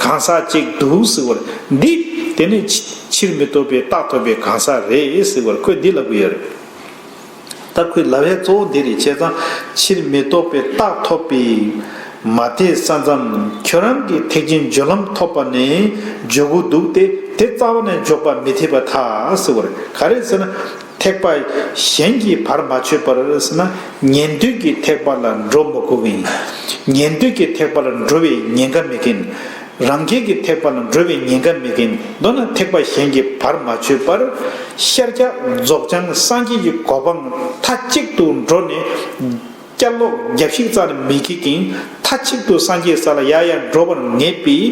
གང་ཟག་ཅིག་འདུག་ཟེར་བ་འདི། དེ་ནི་ཕྱི་ཕྱིར་མི་ལྡོག་པའི་རྟགས་ཐོབ་པའི་གང་ཟག་རེད་ཟེར་བར་ཁོས་འདི་ལབ་ཀྱི་ཡོད་རེད། ད་ཁོས་ལབ་ཡ་གཙོ་བོ་འདི་རེད། བྱས་ཙང་ཕྱིར་མི་ལྡོག་པའི་རྟགས་ཐོབ་པའི་མ་དེ་ས་མཚམས་ཁྱོད་རང་གིས་ཐེག་ཆེན་སྦྱོར་ལམ་ཐོབ་པ་ནས་འཇོག་གི་འདུག་སྟེ། དེ་རྩ་བ་ནས་འཇོག་པ་མི་འཐད་པར་ཐལ་ཟེར་བ་རེད། ག་རེ་ཟེར་ན། ཐེག་པ་གཞན་གྱིས་བར་མ་ཆོད་པར་ཟེར་ན། ཉན་ཐོས་ཀྱི་ཐེག་པ་ལ་འགྲོ་མི་དགོས་མཁན། ཉན་ཐོས་ཀྱི་ཐེག་པ་ལ་འགྲོ་བའི་ཉེན་ཁ་མེད་མཁན། རང་རྒྱལ་གྱི་ཐེག་པ་ལ་འགྲོ་བའི་ཉེན་ཁ་མེད་མཁན། མདོར་ན་ཐེག་པ་གཞན་གྱིས་བར་མ་ཆོད་པར། ཤར་རྒྱག་རྫོགས་བྱང་སངས་རྒྱས་ཀྱི་གོ་འཕང་མཐའ་གཅིག་ཏུ་འགྲོ་ནས། བསྐྱར་ལོག་རྒྱབ་ཤིག་རྩ་ནས་མི་འཁྱེར་མཁན། མཐའ་གཅིག་ཏུ་སངས་རྒྱས་ས་ལ་ཡར་ཡར་འགྲོ་བར་ངེས་པའི།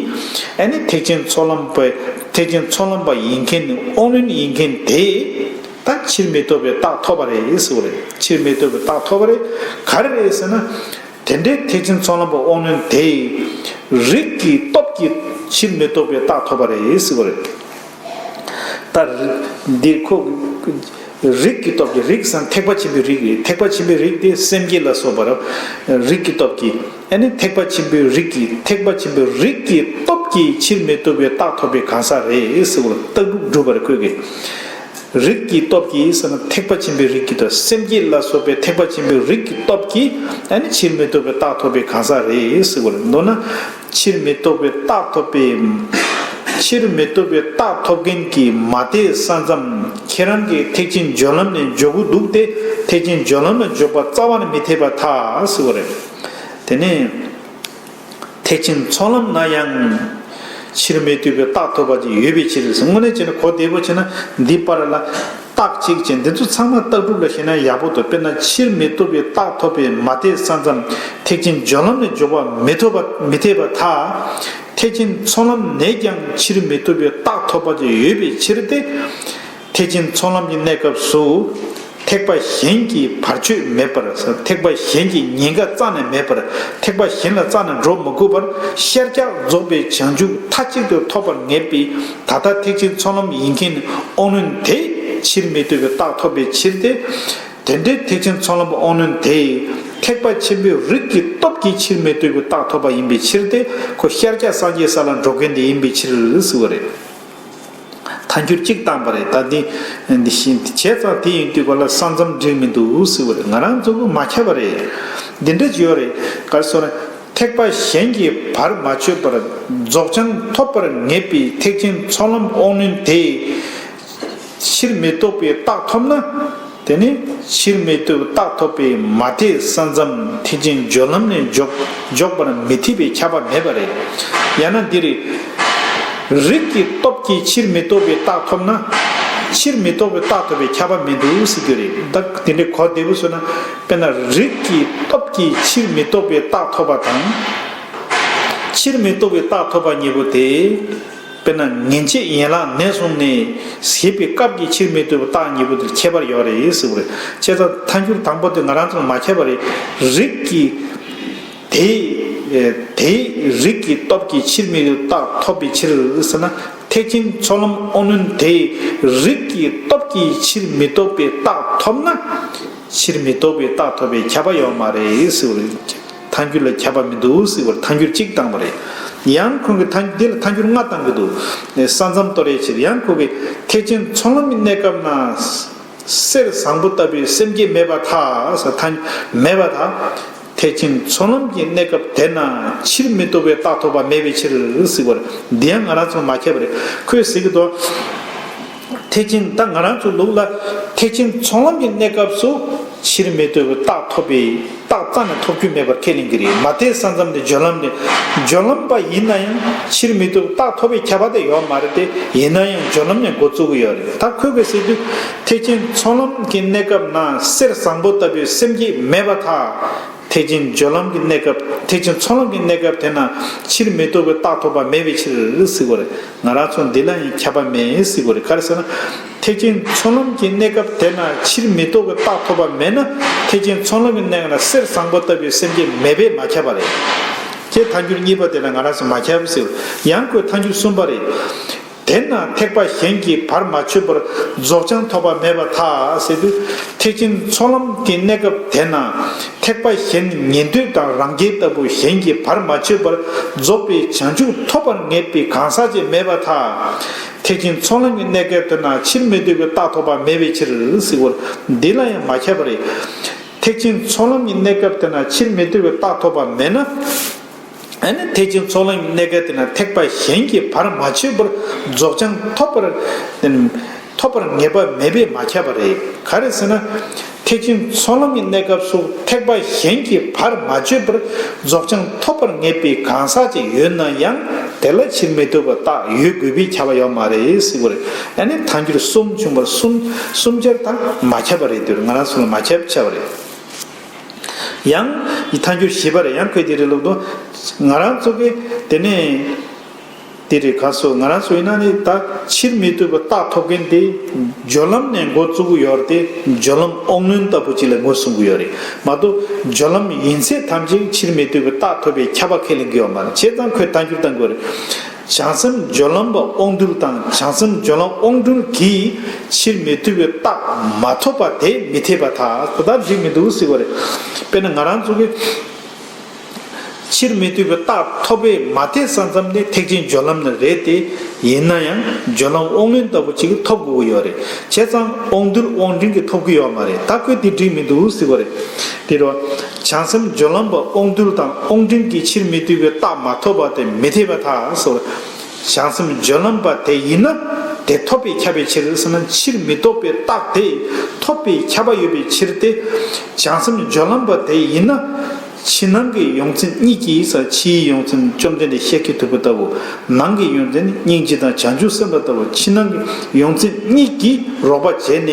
ཨ་ནི་ཐེག་ཆེན་ཚོགས་ལམ་པ། ཐེག་ཆེན་ཚོགས་ལམ་པ་ཡིན་མཁན་ནི་དབང་རྣོན་ཡིན་མཁན་དེ། ད་ཕྱིར་མི་ལྡོག་པའི་རྟགས་ཐོབ་པ་རེད་ཟེར་བ་རེད། ཕྱིར་མི་ལྡོག་པའི་རྟགས་ཐོབ་པ་རེད། ག་རེ་རེད་ཟེར་ན། དེ་འདྲའི་ཐེག་ཆེན་ཚོགས་ལམ་པ་དབང་རྣོན་དེ། རིགས་ཀྱི་སྟོབས་ཀྱིས་ཕྱིར་མི་ལྡོག་པའི་རྟགས་ཐོབ་པ་རེད་ཟེར་བ་རེད། ད་འདིར་ཁོ། རིགས་ཀྱི་སྟོབས་ཀྱིས། རིགས་ཟེར་ན་ཐེག་པ་ཆེན་པོའི་རིགས་རེད། ཐེག་པ་ཆེན་པོའི་རིགས་དེ་སེམས་བསྐྱེད་ལ་སོགས་པ་རེད། རིགས་ཀྱི་སྟོབས་ཀྱིས། ཨ་ནི་ཐེག་པ་ཆེན་པོའི་རིགས་ཀྱིས། ཐེག་པ་ཆེན་པོའི་རིགས་ཀྱི་སྟོབས་ཀྱིས་ཕྱིར་མི་ལྡོག་པའི་རྟགས་ཐོབ་པའི་གང་ཟག་རེད་ཟེར་བ་ལ་རྟགས་གྲུབ་གྲུབ་པ་རེད། ཁོས་གི། རིགས་ཀྱི་སྟོབས་ཀྱིས་ཟེར་ན་ཐེག་པ་ཆེན་པོའི་རིགས་ཀྱི་སྟོབས། སེམས་བསྐྱེད་ལ་སོགས་པའི་ཐེག་པ་ཆེན་པོའི་རིགས་ཀྱི་སྟོབས་ཀྱིས། ཨ་ནི་ཕྱིར་མི་ལྡོག་པའི་རྟགས་ཐོབ་པའི་གང་ཟག་རེད་ཟེར་བ་རེད། མདོར་ན། ཕྱིར་མི་ལྡོག་པའི་རྟགས་ཐོབ་པའི། ཕྱིར་མི་ལྡོག་པའི་རྟགས་ཐོབ་མཁན་གྱི་མ་དེ་ས་མཚམས་ཁྱེད་རང་གིས་ཐེག་ཆེན་སྦྱོར་ལམ་ནས་འཇོག་གི་འདུག་སྟེ། ཐེག་ཆེན་སྦྱོར་ལམ་ལ་འཇོག་པ་རྩ་བ་ནས་མི་འཐད་པར་ཐལ་ཟེར་བ་རེད། དེ་ནས། ཐེག་ཆེན་ཚོགས་ལམ་ན་ཡང་། ཕྱིར་མི་ལྡོག་པའི་རྟགས་ཐོབ་པ་ཅིག་ཡོད་པའི་ཕྱིར་ཟེར། དངོས་གནས་བྱས་ན་གོ་བདེ་པོ་བྱས་ན་འདི་པར་ལ། རྟགས་གཅིག་ཅན་འདི་ཚོ་ཚང་མ་རྟགས་གྲུབ་ལ་བཤད་ན་ཡག་པོ་འདུག་དཔེར་ན་ཕྱིར་མི་ལྡོག་པའི་རྟགས་ཐོབ་པའི་མ་དེ་ས་མཚམས་ཐེག་ཆེན་སྦྱོར་ལམ་ནས་འཇོག་པ་མི་ཐོབ་པ་མི་འཐད་པར་ཐལ། ཐེག་ཆེན་ཚོགས་ལམ་ནས་ཀྱང་ཕྱིར་མི་ལྡོག་པའི་རྟགས་ཐོབ་པ་ཅིག་ཡོད་པའི་ཕྱིར་ཏེ། ཐེག་ཆེན་ཚོགས་ལམ་གྱི་གནས་སྐབས་སུ། ཐེག་པ་གཞན་གྱི་བར་ཆད་མེད་པར། ཐེག་པ་གཞན་གྱི་ཉེན་ཁ་རྩ་ནས་མེད་པར། ཐེག་པ་གཞན་ལ་རྩ་ནས་འགྲོ་མི་དགོས་པར། ཤར་རྒྱག་རྫོགས་པའི་བྱང་ཆུབ་མཐའ་གཅིག་ཏུ་ཐོབ་པར་ངེས་པའི། ད་ལྟ་ཐེག་ཆེན་ཚོགས་ལམ་ཡིན་མཁན་དབང་རྣོན་དེ་ཕྱིར་མི་ལྡོག་པའི་རྟགས་ཐོབ་པའི་ཕྱིར་ཏེ། དེ་འདྲའི་ཐེག་ཆེན་ཚོགས་ལམ་དབང་རྣོན་དེ་ཐེག་པ་ཆེན་པོའི་རིགས་ཀྱི་སྟོབས་ཀྱིས་ཕྱིར་མི་ལྡོག་པའི་རྟགས་ཐོབ་པ་ཡིན་པའི་ཕྱིར་ཏེ། ཁོ་ཤཱཀྱ་སངས་རྒྱས་ས་ལ་འགྲོ་མཁན་དེ་ཡིན་པའི་ཕྱིར་ཟེར་བ་རེད། ཐལ་འགྱུར་གཅིག་བཏང་པ་རེད། ད་འདི་འདི་བཞིན་བྱས་ཙང་དེ་ཡིན་དུས་ག་ལ་ས་མཚམས་འགྲིག་མི་འདུག་ཟེར་བ་རེད། ང་རང་ཚོ་གིས་མ་ཁྱབ་པ་རེད། འདི་འདྲ་ཅིག་ཡོད་རེད། ག་རེ་ཟེར་ན། ཐེག་པ་གཞན་གྱིས་བར་མ་ཆོད་པར་རྫོགས་བྱང་ཐོབ་པར་ངེས་པའི་ཐེག་ཆེན་ཚོགས་ལམ་དབང་རྣོན་དེ་ཕྱིར་མི་ལྡོག་པའི་རྟགས་ཐོབ་ན། དེ་ནི་ཕྱིར་མི་ལྡོག་པའི་རྟགས་ཐོབ་པས་མ་དད་ས་མཚམས་ཐེག་ཆེན་སྦྱོར་ལམ་ནས་འཇོག་འཇོག་པར་མི་འཐད་པའི་ཁྱབ་པ་མེད་པ་རེད། ཡང་ན་འདི་རེད། རིགས་ཀྱི་སྟོབས་ཀྱིས་ཕྱིར་མི་ལྡོག་པའི་རྟགས་ཐོབ་ན། ཕྱིར་མི་ལྡོག་པའི་རྟགས་ཐོབ་པའི་ཁྱབ་པ་མི་འདུག་ཟེར་རྒྱུ་རེད། ད་དེ་འདྲའི་གོ་བདེ་པོ་བཟོས་ན། དཔེར་ན་རིགས་ཀྱི་སྟོབས་ཀྱིས་ཕྱིར་མི་ལྡོག་པའི་རྟགས་ཐོབ་པ་དང་། ཕྱིར་མི་ལྡོག་པའི་རྟགས་ཐོབ་པ་གཉིས་པོ་དེ། དཔེར་ན་ངེས་བྱེད་ཡན་ལག་ནས་བཟུང་ནས་ཞེས་པའི་སྐབས་ཀྱི་ཕྱིར་མི་ལྡོག་པའི་རྟགས་གཉིས་པོ་དེར་ཁྱད་པར་ཡོད་རེད་ཟེར་བ་རེད། བྱས་ཙང་ཐལ་འགྱུར་དང་པོ་དེ་ང་རང་ཚོར་མ་ཁྱབ་པ་རེད། རིགས་ཀྱི་དེ་དེའི་རིགས་ཀྱི་སྟོབས་ཀྱིས་ཕྱིར་མི་ལྡོག་པའི་རྟགས་ཐོབ་པའི་ཕྱིར་ཟེར་ན། ཐེག་ཆེན་ཚོགས་ལམ་དབང་རྣོན་དེའི་རིགས་ཀྱི་སྟོབས་ཀྱིས་ཕྱིར་མི་ལྡོག་པའི་རྟགས་ཐོབ་ན། ཕྱིར་མི་ལྡོག་པའི་རྟགས་ཐོབ་པའི་ཁྱབ་པ་ཡོད་མ་རེད་ཟེར་བ་རེད། ཐལ་འགྱུར་ལ་ཁྱབ་པ་མི་འདུག་ཟེར་བར་ཐལ་འགྱུར་གཅིག་བཏང་བ་རེད། ཡང་ཁོང་གིས་ཐལ་འདི་ལ་ཐལ་འགྱུར་ལྔ་བཏང་གི་འདུག་ས་མཚམས་གཏོར་ཡའི་ཕྱིར། ཡང་ཁོང་གིས་ཐེག་ཆེན་ཚོགས་ལམ་གྱི་གནས་སྐབས་ན། གསེར་བཟང་པོ་ལྟ་བུའི་སེམས་བསྐྱེད་མེད་པར་ཐལ་ཟེར། ཐལ་མེད་པར་ཐལ། ཐེག་ཆེན་ཚོགས་ལམ་གྱི་གནས་སྐབས་དེ་ན་ཕྱིར་མི་ལྡོག་པའི་རྟགས་ཐོབ་པ་མེད་པའི་ཕྱིར་ཟེར་བ་རེད། འདི་ཡང་ང་རང་ཚོ་མ་ཁྱབ་པ་རེད། ཁོས་ཟེར་གྱི་འདུག་ཐེག་ཆེན་ད་ང་རང་ཚོ་ལུགས་ལ་ཐེག་ཆེན་ཚོགས་ལམ་གྱི་གནས་སྐབས་སུ་ཕྱིར་མི་ལྡོག་པའི་རྟགས་ཐོབ་པའི་རྟགས་རྩ་ནས་ཐོབ་རྒྱུ་མེད་པར་ཁས་ལེན་གྱི་རེད། མ་དད་ས་མཚམས་དེ་སྦྱོར་ལམ་རེད། སྦྱོར་ལམ་པ་ཡིན་ན་ཡང་ཕྱིར་མི་ལྡོག་པའི་རྟགས་ཐོབ་པའི་ཁྱབ་པ་དེ་ཡོད་མ་རེད་དེ། ཡིན་ན་ཡང་སྦྱོར་ལམ་ནས་འགོ་བཙུགས་ཀྱི་ཡོད་རེད། ད་ཁོས་ག་རེ་ཟེར་དུས། ཐེག་ཆེན་ཚོགས་ལམ་གྱི་གནས་སྐབས་ན་གསེར་བཟང་པོ་ལྟ་བུའི་སེམས་བསྐྱེད་མེད་པར་ཐལ། ཐེག་ཆེན་སྦྱོར་ལམ་གྱི་གནས་སྐབས། ཐེག་ཆེན་ཚོགས་ལམ་གྱི་གནས་སྐབས་དེ་ན་ཕྱིར་མི་ལྡོག་པའི་རྟགས་ཐོབ་པ་མེད་པའི་ཕྱིར་ཟེར་བ་རེད། ང་རང་ཚོ་འདི་ལ་ཡང་ཁྱབ་པ་མེད་ཟེར་བ་རེད། ག་རེ་ཟེར་ན། ཐེག་ཆེན་ཚོགས་ལམ་གྱི་གནས་སྐབས་དེ་ན་ཕྱིར་མི་ལྡོག་པའི་རྟགས་ཐོབ་པ་མེད་ན། ཐེག་ཆེན་ཚོགས་ལམ་གྱི་གནས་སྐབས་ན་གསེར་བཟང་པོ་ལྟ་བུའི་སེམས་བསྐྱེད་མེད་པས་མ་ཁྱབ་པ་རེད། ཁྱེད་ཐལ་འགྱུར་གཉིས་པ་དེ་ལ་ང་རང་ཚོ་མ་ཁྱབ་ཟེར། ཡང་ཁོས་ཐལ་འགྱུར་གསུམ་པ་རེད། དེས་ན་ཐེག་པ་གཞན་གྱིས་བར་མ་ཆོད་པར་རྫོགས་བྱང་ཐོབ་པ་མེད་པར་ཐལ་ཟེར་དུས། ཐེག་ཆེན་ཚོགས་ལམ་གྱི་གནས་སྐབས་དེ་ན་ཐེག་པ་གཞན་ཉན་ཐོས་དང་རང་རྒྱལ་ལྟ་བུ་གཞན་གྱིས་བར་མ་ཆོད་པར་རྫོགས་པའི་བྱང་ཆུབ་ཐོབ་པར་ངེས་པའི་གང་ཟག་ཅིག་མེད་པར་ཐལ། ཐེག་ཆེན་ཚོགས་ལམ་གྱི་གནས་སྐབས་དེ་ན་ཕྱིར་མི་ལྡོག་པའི་རྟགས་ཐོབ་པ་མེད་པའི་ཕྱིར་ཟེར་བ་འདི་ལ་ཡང་མ་ཁྱབ་པ་རེད། ཐེག་ཆེན་ཚོགས་ལམ་གྱི་གནས་སྐབས་དེ་ན་ཕྱིར་མི་ལྡོག་པའི་རྟགས་ཐོབ་པ་མེད་ན། ཨ་ནི་ཐེག་ཆེན་ཚོགས་ལམ་གྱི་གནས་སྐབས་དེ་ན་ཐེག་པ་གཞན་གྱིས་བར་མ་ཆོད་པར་རྫོགས་བྱང་ཐོབ་པར་ཐོབ་པར་ངེས་པ་མེད་པས་མ་ཁྱབ་པ་རེད། ག་རེ་ཟེར་ན། ཐེག་ཆེན་ཚོགས་ལམ་གྱི་གནས་སྐབས་སུ་ཐེག་པ་གཞན་གྱིས་བར་མ་ཆོད་པར་རྫོགས་བྱང་ཐོབ་པར་ངེས་པའི་གང་ཟག་ཅིག་ཡོད་ན་ཡང་། དེ་ལ་ཕྱིར་མི་ལྡོག་པའི་རྟགས་ཡོད་དགོས་པའི་ཁྱབ་པ་ཡོད་མ་རེད་ཟེར་བ་རེད། ཨ་ནི་ཐལ་འགྱུར་གསུམ་བྱུང་བར་གསུམ་གསུམ་ཆར་དང་མ་ཁྱབ་པ་རེད། དེར་ང་རང་ཚོ་ལ་མ་ཁྱབ་ཆ་བ་རེད། ཡང་ཐལ་འགྱུར་བཞི་པ་རེད། ཡང་ཁོས་དེ་རེད་ལབ་དུས། ང་རང་ཚོ་གི་དེ་ནས་དེ་རེད། ག་སོ་ང་རང་ཚོ་ཡིན་ན་ནི་ད་ཕྱིར་མི་ལྡོག་པའི་རྟགས་ཐོབ་མཁན་དེ་སྦྱོར་ལམ་ནས་འགོ་བཙུགས་ཀྱི་ཡོད་རེད་དེ། སྦྱོར་ལམ་དབང་རྣོན་ལྟ་བུ་ཅིག་ལ་ངོས་བཟུང་གི་ཡོད་རེད་མ་གཏོགས། སྦྱོར་ལམ་ཡིན་ཚད་ཐམས་ཅད་ཕྱིར་མི་ལྡོག་པའི་རྟགས་ཐོབ་པའི་ཁྱབ་པ་ཁས་ལེན་གྱི་ཡོད་མ་རེད། བྱས་ཙང་ཁོས་ཐལ་འགྱུར་བཏང་དགོས་རེད། བྱང་སེམས་སྦྱོར་ལམ་པ་དབང་རྟུལ་དང་། བྱང་སེམས་སྦྱོར་ལམ་དབང་རྟུལ་གྱིས་ཕྱིར་མི་ལྡོག་པའི་རྟགས་མ་ཐོབ་པ་དེ་མི་འཐད་པར་ཐལ། ད་འགྲིག་མི་འདུག་ཟེར་བ་རེད། དཔེར་ན་ང་རང་ཚོ་གིས་ཕྱིར་མི་ལྡོག་པའི་རྟགས་ཐོབ་པའི་མ་དད་ས་མཚམས་ནི་ཐེག་ཆེན་སྦྱོར་ལམ་ནི་རེད་དེ། ཡིན་ན་ཡང་སྦྱོར་ལམ་དབང་རྣོན་ལྟ་བུ་ཅིག་གིས་ཐོབ་དགོས་ཀྱི་ཡོད་རེད། བྱས་ཙང་དབང་རྟུལ་དབང་རྟུལ་གྱིས་ཐོབ་ཀྱི་ཡོད་མ་རེད། ད་ཁོས་དེ་འགྲིག་མི་འདུག་ཟེར་བ་རེད། དེ་རུ། བྱང་སེམས་སྦྱོར་ལམ་པ་དབང་རྟུལ་དང་དབང་རྟུལ་གྱིས་ཕྱིར་མི་ལྡོག་པའི་རྟགས་མ་ཐོབ་པ་དེ་མི་འཐད་པར་ཐལ་ཟེར། བྱང་སེམས་སྦྱོར་ལམ་པ་དེ་ཡིན་ན་དེ་ཐོབ་པས་ཁྱབ་པའི་ཕྱིར་ཟེར་ན། ཕྱིར་མི་ལྡོག་པའི་རྟགས་དེ་ཐོབ་པས་ཁྱབ་པ་ཡོད་པའི་ཕྱིར་ཏེ། བྱང་སེམས་སྦྱོར་ལམ་པ་དེ་ཡིན་ན། ཕྱི་ནང་གི་ཡོངས་འཛིན་གཉིས་ཀྱིས་ཟེར། ཕྱིའི་ཡོངས་འཛིན་བཅོམ་ལྡན་འདས་ཤཱཀྱ་ཐུབ་པ་ལྟ་བུ། ནང་གི་ཡོངས་འཛིན་སྙིང་རྗེ་དང་བྱང་ཆུབ་སེམས་དཔའ་ལྟ་བུ། ཕྱི་ནང་གི་ཡོངས་འཛིན་གཉིས་ཀྱིས་རོགས་པ་བྱས་ནས།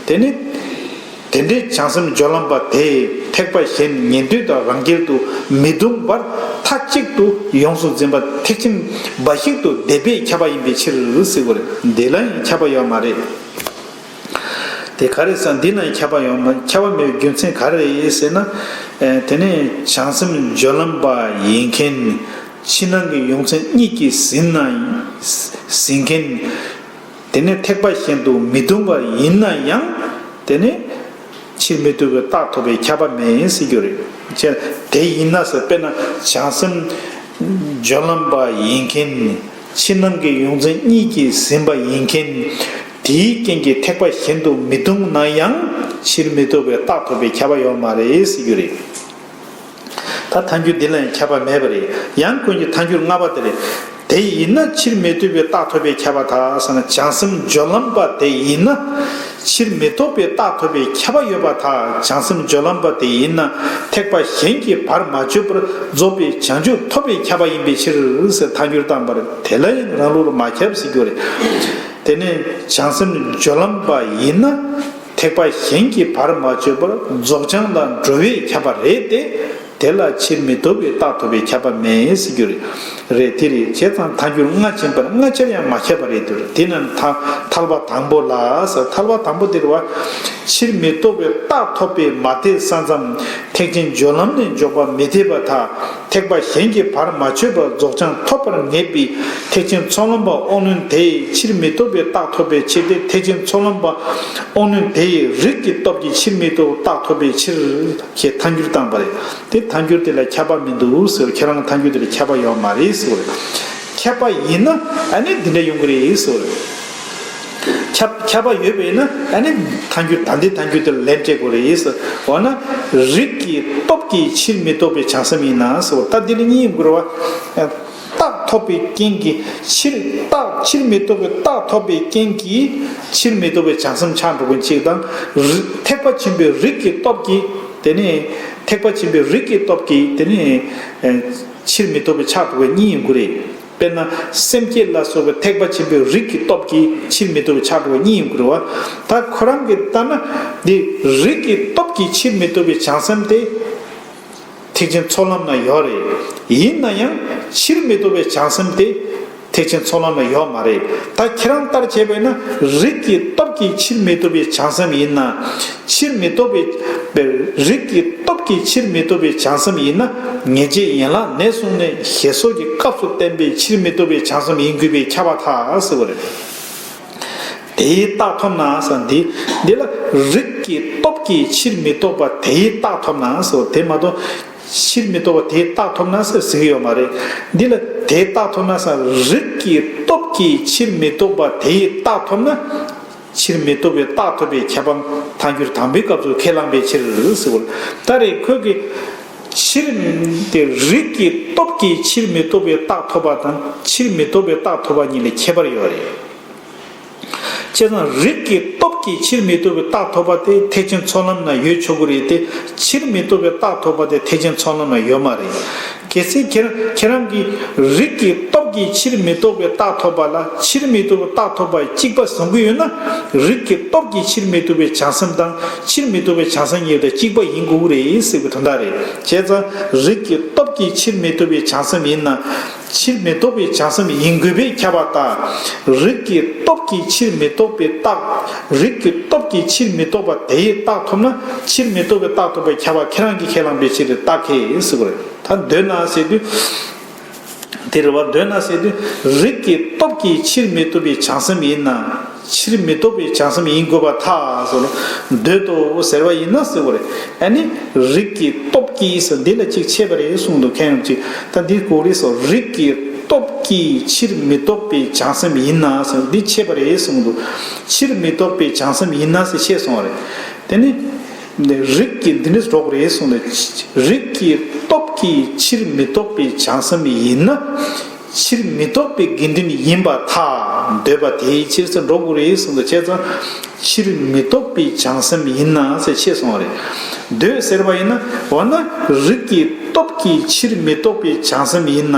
དེ་ནི། དེ་འདྲའི་བྱང་སེམས་སྦྱོར་ལམ་པ་དེས་ཐེག་པ་གཞན་ཉན་ཐོས་དང་རང་རྒྱལ་དུ་མི་ལྟུང་བར་མཐའ་གཅིག་ཏུ་ཡོངས་སུ་འཛིན་པ་ཐེག་ཆེན་འབའ་ཞིག་ཏུ་དད་པས་ཁྱབ་པ་ཡིན་པའི་ཕྱིར་ཟེར་བ་རེད། འདི་ལ་ཡང་ཁྱབ་པ་ཡོད་མ་རེད། དེ་ག་རེ་ཟེར་ན། འདི་ན་ཡང་ཁྱབ་པ་ཡོད་མ། ཁྱབ་པ་མེད་པའི་རྒྱུ་མཚན་ག་རེ་རེད་ཟེར་ན། ཨེ། དེ་ནས་བྱང་སེམས་སྦྱོར་ལམ་པ་ཡིན་མཁན། ཕྱི་ནང་གི་ཡོངས་འཛིན་གཉིས་ཀྱིས་ཟིན་ན། ཟིན་མཁན། དེ་ནས་ཐེག་པ་གཞན་དུ་མི་ལྟུང་བ་ཡིན་ན་ཡང་། དེ་ནས་ ཕྱིར་མི་ལྡོག་པའི་རྟགས་ཐོབ་པའི་ཁྱབ་པ་མེད་ཟེར་རྒྱུ་རེད། ཅེས་དེ་ཡིན་ན་ཟེར། དཔེར་ན་བྱང་སེམས་སྦྱོར་ལམ་པ་ཡིན་མཁན། ཕྱི་ནང་གི་ཡོངས་འཛིན་གཉིས་ཀྱིས་ཟིན་པ་ཡིན་མཁན། དེའི་རྐྱེན་གྱིས་ཐེག་པ་གཞན་དུ་མི་ལྟུང་ན་ཡང་ཕྱིར་མི་ལྡོག་པའི་རྟགས་ཐོབ་པའི་ཁྱབ་པ་ཡོད་མ་རེད་ཟེར་རྒྱུ་རེད། ད་ཐལ་འགྱུར་འདི་ལ་ཡང་ཁྱབ་པ་མེད་པ་རེད། ཡང་ཁོང་གི་ཐལ་འགྱུར་ལྔ་པ་དེ་རེད། དེ་ཡིན་ན་ཕྱིར་མི་ལྡོག་པའི་རྟགས་ཐོབ་པའི་ཁྱབ་པ་དག་ཟེར་ན། བྱང་སེམས་སྦྱོར་ལམ་པ་དེ་ཡིན་ན་ཕྱིར་མི་ལྡོག་པའི་རྟགས་ཐོབ་པའི་ཁྱབ་པ་ཡོད་པ་དག། བྱང་སེམས་སྦྱོར་ལམ་པ་དེ་ཡིན་ན་ཐེག་པ་གཞན་གྱིས་བར་མ་ཆོད་པར་རྫོགས་པའི་བྱང་ཆུབ་ཐོབ་པའི་ཁྱབ་པ་ཡིན་པའི་ཕྱིར་ཟེར་ཐལ་འགྱུར་བཏང་པ་རེད། དེ་ལ་ཡང་རང་ལུགས་ལ་མ་ཁྱབ་ཟེར་རྒྱུ་རེད། དེ་ནས་བྱང་སེམས་སྦྱོར་ལམ་པ་ཡིན་ན་ཐེག་པ་གཞན་གྱིས་བར་མ་ཆོད་པར་རྫོགས་བྱང་ལ་འགྲོ་བའི་ཁྱབ་པ་རེད་དེ། དེ་ལ་ཕྱིར་མི་ལྡོག་པའི་རྟགས་ཐོབ་པའི་ཁྱབ་པ་མེད་ཟེར་རྒྱུ་རེད། རེད། དེ་རེད། བྱས་ཙང་ཐལ་འགྱུར་ལྔ་ཕྱིན་པར་ལྔ་ཆར་ཡང་མ་ཁྱབ་པ་རེད་འདུག། དེ་ན་ཐ་ཐལ་བ་དང་པོ་ལ་ཟེར། ཐལ་བ་དང་པོ་དེ་རེད་བ། ཕྱིར་མི་ལྡོག་པའི་རྟགས་ཐོབ་པས་མ་དད་ས་ཙམ་ཐེག་ཆེན་སྦྱོར་ལམ་ནས་འཇོག་པ་མི་འཐད་པར་ཐལ། ཐེག་པ་གཞན་གྱིས་བར་མ་ཆོད་པར་རྫོགས་བྱང་ཐོབ་པར་ངེས་པའི་ཐེག་ཆེན་ཚོགས་ལམ་པ་དབང་རྣོན་དེས་ཕྱིར་མི་ལྡོག་པའི་རྟགས་ཐོབ་པའི་ཕྱིར་ཏེ། ཐེག་ཆེན་ཚོགས་ལམ་པ་དབང་རྣོན་དེ་ཡི་རིགས་ཀྱི་སྟོབས་ཀྱིས་ཕྱིར་མི་ལྡོག་རྟགས་ཐོབ་པའི་ཕྱིར། ཞེས་ཐལ་འགྱུར་བཏང་པ་རེད། དེ་ཐལ་འགྱུར་དེ་ལ་ཁྱབ་པ་མི་འདུག་ཟེར། ཁྱེད་རང་ཐལ་འགྱུར་དེ་ལ་ཁྱབ་པ་ཡོད་མ་རེད་ཟེར་བ་རེད། ཁྱབ་པ་ཡིན་ན་ཨ་ནི་འདི་འདྲ་ཡོང་གི་རེད་ཟེར་བ་རེད། ཁྱབ་ཁྱབ་པ་ཡོད་པ་ཡིན་ན་ཨ་ནི་ཐལ་འགྱུར་ད་འདི་ཐལ་འགྱུར་དེ་ལ་ལན་སྤྲད་དགོས་རེད་ཟེར། འོ་ན་རིགས་ཀྱི་སྟོབས་ཀྱིས་ཕྱིར་མི་ལྡོག་པའི་བྱང་སེམས་ཡིན་ན་ཟེར་བ། ད་འདི་ལ་གཉིས་ཡོང་གི་རེད་བ། རྟགས་ཐོབ་པའི་རྐྱེན་གྱིས་ཕྱིར་རྟགས་ཕྱིར་མི་ལྡོག་པའི་རྟགས་ཐོབ་པའི་རྐྱེན་གྱིས་ཕྱིར་མི་ལྡོག་པའི་བྱང་སེམས་ཆགས་འགྲོ་མཁན་གཅིག་དང་། རི་ཐེག་པ་ཆེན་པོའི་རིགས་ཀྱི་སྟོབས་ཀྱིས་དེ་ནས་ཐེག་པ་ཆེན་པོའི་རིགས་ཀྱི་སྟོབས་ཀྱིས་དེ་ནས་ཨ་ཕྱིར་མི་ལྡོག་པའི་ཆགས་འགྲོ་བའི་གཉིས་ཡོང་གི་རེད། དཔེར་ན་སེམས་བསྐྱེད་ལ་སོགས་པའི་ཐེག་པ་ཆེན་པོའི་རིགས་ཀྱི་སྟོབས་ཀྱིས་ཕྱིར་མི་ལྡོག་པའི་ཆགས་འགྲོ་བའི་གཉིས་ཡོང་གི་རེད་བ། ད་ཁོ་རང་གིས་ལྟ་ན་འདི་རིགས་ཀྱི་སྟོབས་ཀྱིས་ཕྱིར་མི་ལྡོག་པའི་བྱང་སེམས་དེ། ཐེག་ཆེན་ཚོགས་ལམ་ན་ཡོད་རེད། ཡིན་ན་ཡང་ཕྱིར་མི་ལྡོག་པའི་བྱང་སེམས་དེ་ཐེག་ཆེན་ཚོགས་ལམ་ན་ཡོད་མ་རེད། ད་ཁྱེད་རང་ལྟར་བྱས་པས་ན་རིགས་ཀྱི་སྟོབས་ཀྱིས་ཕྱིར་མི་ལྡོག་པའི་བྱང་སེམས་ཡིན་ན། ཕྱིར་མི་ལྡོག་པའི་རིགས་ཀྱི་སྟོབས་ཀྱིས་ཕྱིར་མི་ལྡོག་པའི་བྱང་སེམས་ཡིན་ན། ངེས་བྱེད་ཡན་ལག་ནས་བཟུང་ནས་ཞེས་སོགས་ཀྱི་སྐབས་སུ་བསྟན་པའི་ཕྱིར་མི་ལྡོག་པའི་བྱང་སེམས་ཡིན་དགོས་པའི་ཁྱབ་པ་དག་ཟེར་བ་རེད། དེའི་རྟགས་ཐོབ་ན་ཟེར། འདི་འདི་ལ་རིགས་ཀྱི་སྟོབས་ཀྱིས་ཕྱིར་མི་ལྡོག་པ་དེའི་རྟགས་ཐོབ་ན་ཟེར། དེ་མ་གཏོགས་ཕྱིར་མི་ལྡོག་པ་དེའི་རྟགས་ཐོབ་ན་ཟེར་ཟེར་གྱི་ཡོད་མ་རེད། འདི་ལ་དེའི་རྟགས་ཐོབ་ན་ཟེར། རིགས་ཀྱི་སྟོབས་ཀྱིས་ཕྱིར་མི་ལྡོག་པ་དེའི་རྟགས་ཐོབ་ན། ཕྱིར་མི་ལྡོག་པའི་རྟགས་ཐོབ་པའི་ཁྱད་པར་ཐལ་འགྱུར་དང་པོའི་སྐབས་སུ་ཁས་བླངས་པའི་ཕྱིར་ཟེར་བ། ད་རེས་ཁོས་ཀྱི་ཕྱིར་དེ་རིགས་ཀྱི་སྟོབས་ཀྱིས་ཕྱིར་མི་ལྡོག་པའི་རྟགས་ཐོབ་པ་དང་ཕྱིར་མི་ལྡོག་པའི་རྟགས་ཐོབ་པ་གཉིས་ལ་ཁྱད་པར་ཡོད་རེད། བྱས་ཙང་རིགས་ཀྱི་སྟོབས་ཀྱིས་ཕྱིར་མི་ལྡོག་པའི་རྟགས་ཐོབ་པ་དེ་ཐེག་ཆེན་ཚོགས་ལམ་ན་ཡོད་ཆོག་གི་རེད་དེ། ཕྱིར་མི་ལྡོག་པའི་རྟགས་ཐོབ་པ་དེ་ཐེག་ཆེན་ཚོགས་ལམ་ན་ཡོད་མ་རེད། གལ་སྲིད་ཁྱེད་ཁྱེད་རང་གིས་རིགས་ཀྱི་སྟོབས་ཀྱིས་ཕྱིར་མི་ལྡོག་པའི་རྟགས་ཐོབ་པ་ལ་ཕྱིར་མི་ལྡོག་པའི་རྟགས་ཐོབ་པ་གཅིག་པ་བཟུང་གི་ཡོད་ན། རིགས་ཀྱི་སྟོབས་ཀྱིས་ཕྱིར་མི་ལྡོག་པའི་བྱང་སེམས་དང་ཕྱིར་མི་ལྡོག་པའི་བྱང་སེམས་གཉིས་དེ་གཅིག་པ་ཡིན་དགོས་ཀྱི་རེད་ཟེར་བའི་དོན་དག་རེད། བྱས་ཙང་རིགས་ཀྱི་སྟོབས་ཀྱིས་ཕྱིར་མི་ལྡོག་པའི་བྱང་སེམས་ཡིན་ན། ཕྱིར་མི་ལྡོག་པའི་བྱང་སེམས་ཡིན་དགོས་པའི་ཁྱབ་པ་དང་། རིགས་ཀྱི་སྟོབས་ཀྱིས་ཕྱིར་མི་ལྡོག་པའི་རྟགས། རིགས་ཀྱི་སྟོབས་ཀྱིས་ཕྱིར་མི་ལྡོག་པ་དེའི་རྟགས་ཐོབ་ན། ཕྱིར་མི་ལྡོག་པའི་རྟགས་ཐོབ་པའི་ཁྱབ་པ་ཁྱེད་རང་གིས་ཁས་བླངས་པའི་ཕྱིར་རྟགས་ཁས་ཟེར་བ་རེད། ད་འདོད་ན་ཟེར་དུས། དེ་རེད་བ། འདོད་ན་ཟེར་དུས་རིགས་ཀྱི་སྟོབས་ཀྱིས་ཕྱིར་མི་ལྡོག་པའི་བྱང་སེམས་ཡིན་ན། ཕྱིར་མི་ལྡོག་པའི་བྱང་སེམས་ཡིན་དགོས་པར་ཐལ་ཟེར་ལ། འདོད་དོ་ཟེར་བ་ཡིན་ན་ཟེར་བ་རེད། ཨ་ནི་རིགས་ཀྱི་སྟོབས་ཀྱིས་ཟེར་འདི་ལ་ཅིག་ཕྱེ་བ་རེད་གསུངས་འདུག། མཁན་རིན་པོ་ཆེ་ད་འདི་གོ་རེད་སོ། རིགས་ཀྱི་སྟོབས་ཀྱིས་ཕྱིར་མི་ལྡོག་པའི་བྱང་སེམས་ཡིན་ན་ཟེར་འདི་ཕྱེ་བ་རེད་གསུངས་འདུག། ཕྱིར་མི་ལྡོག་པའི་བྱང་སེམས་ཡིན་ན་ཟེར་ཕྱེ་སོང་བ་རེད། དེ་ནི། རིགས་ཀྱི་འདི་འདྲ་སྒྲོག་རེད་གསུངས་ནས། རིགས་ཀྱི་སྟོབས་ཀྱིས་ཕྱིར་མི་ལྡོག་པའི་བྱང་སེམས་ཡིན་ན། ཕྱིར་མི་ལྡོག་པའི་དགེ་འདུན་ཡིན་པར་ཐལ། འདོད་པ་དེའི་ཕྱིར་ཟེར་སྒྲོག་དགོས་རེད་གསུངས་འདུག། བྱས་ཙང་ཕྱིར་མི་ལྡོག་པའི་བྱང་སེམས་ཡིན་ན་ཟེར་ཕྱེ་སོང་བ་རེད། འདོད་ཟེར་བ་ཡིན་ན། འོ་ན་རིགས་ཀྱི་སྟོབས་ཀྱིས་ཕྱིར་མི་ལྡོག་པའི་བྱང་སེམས་ཡིན་ན།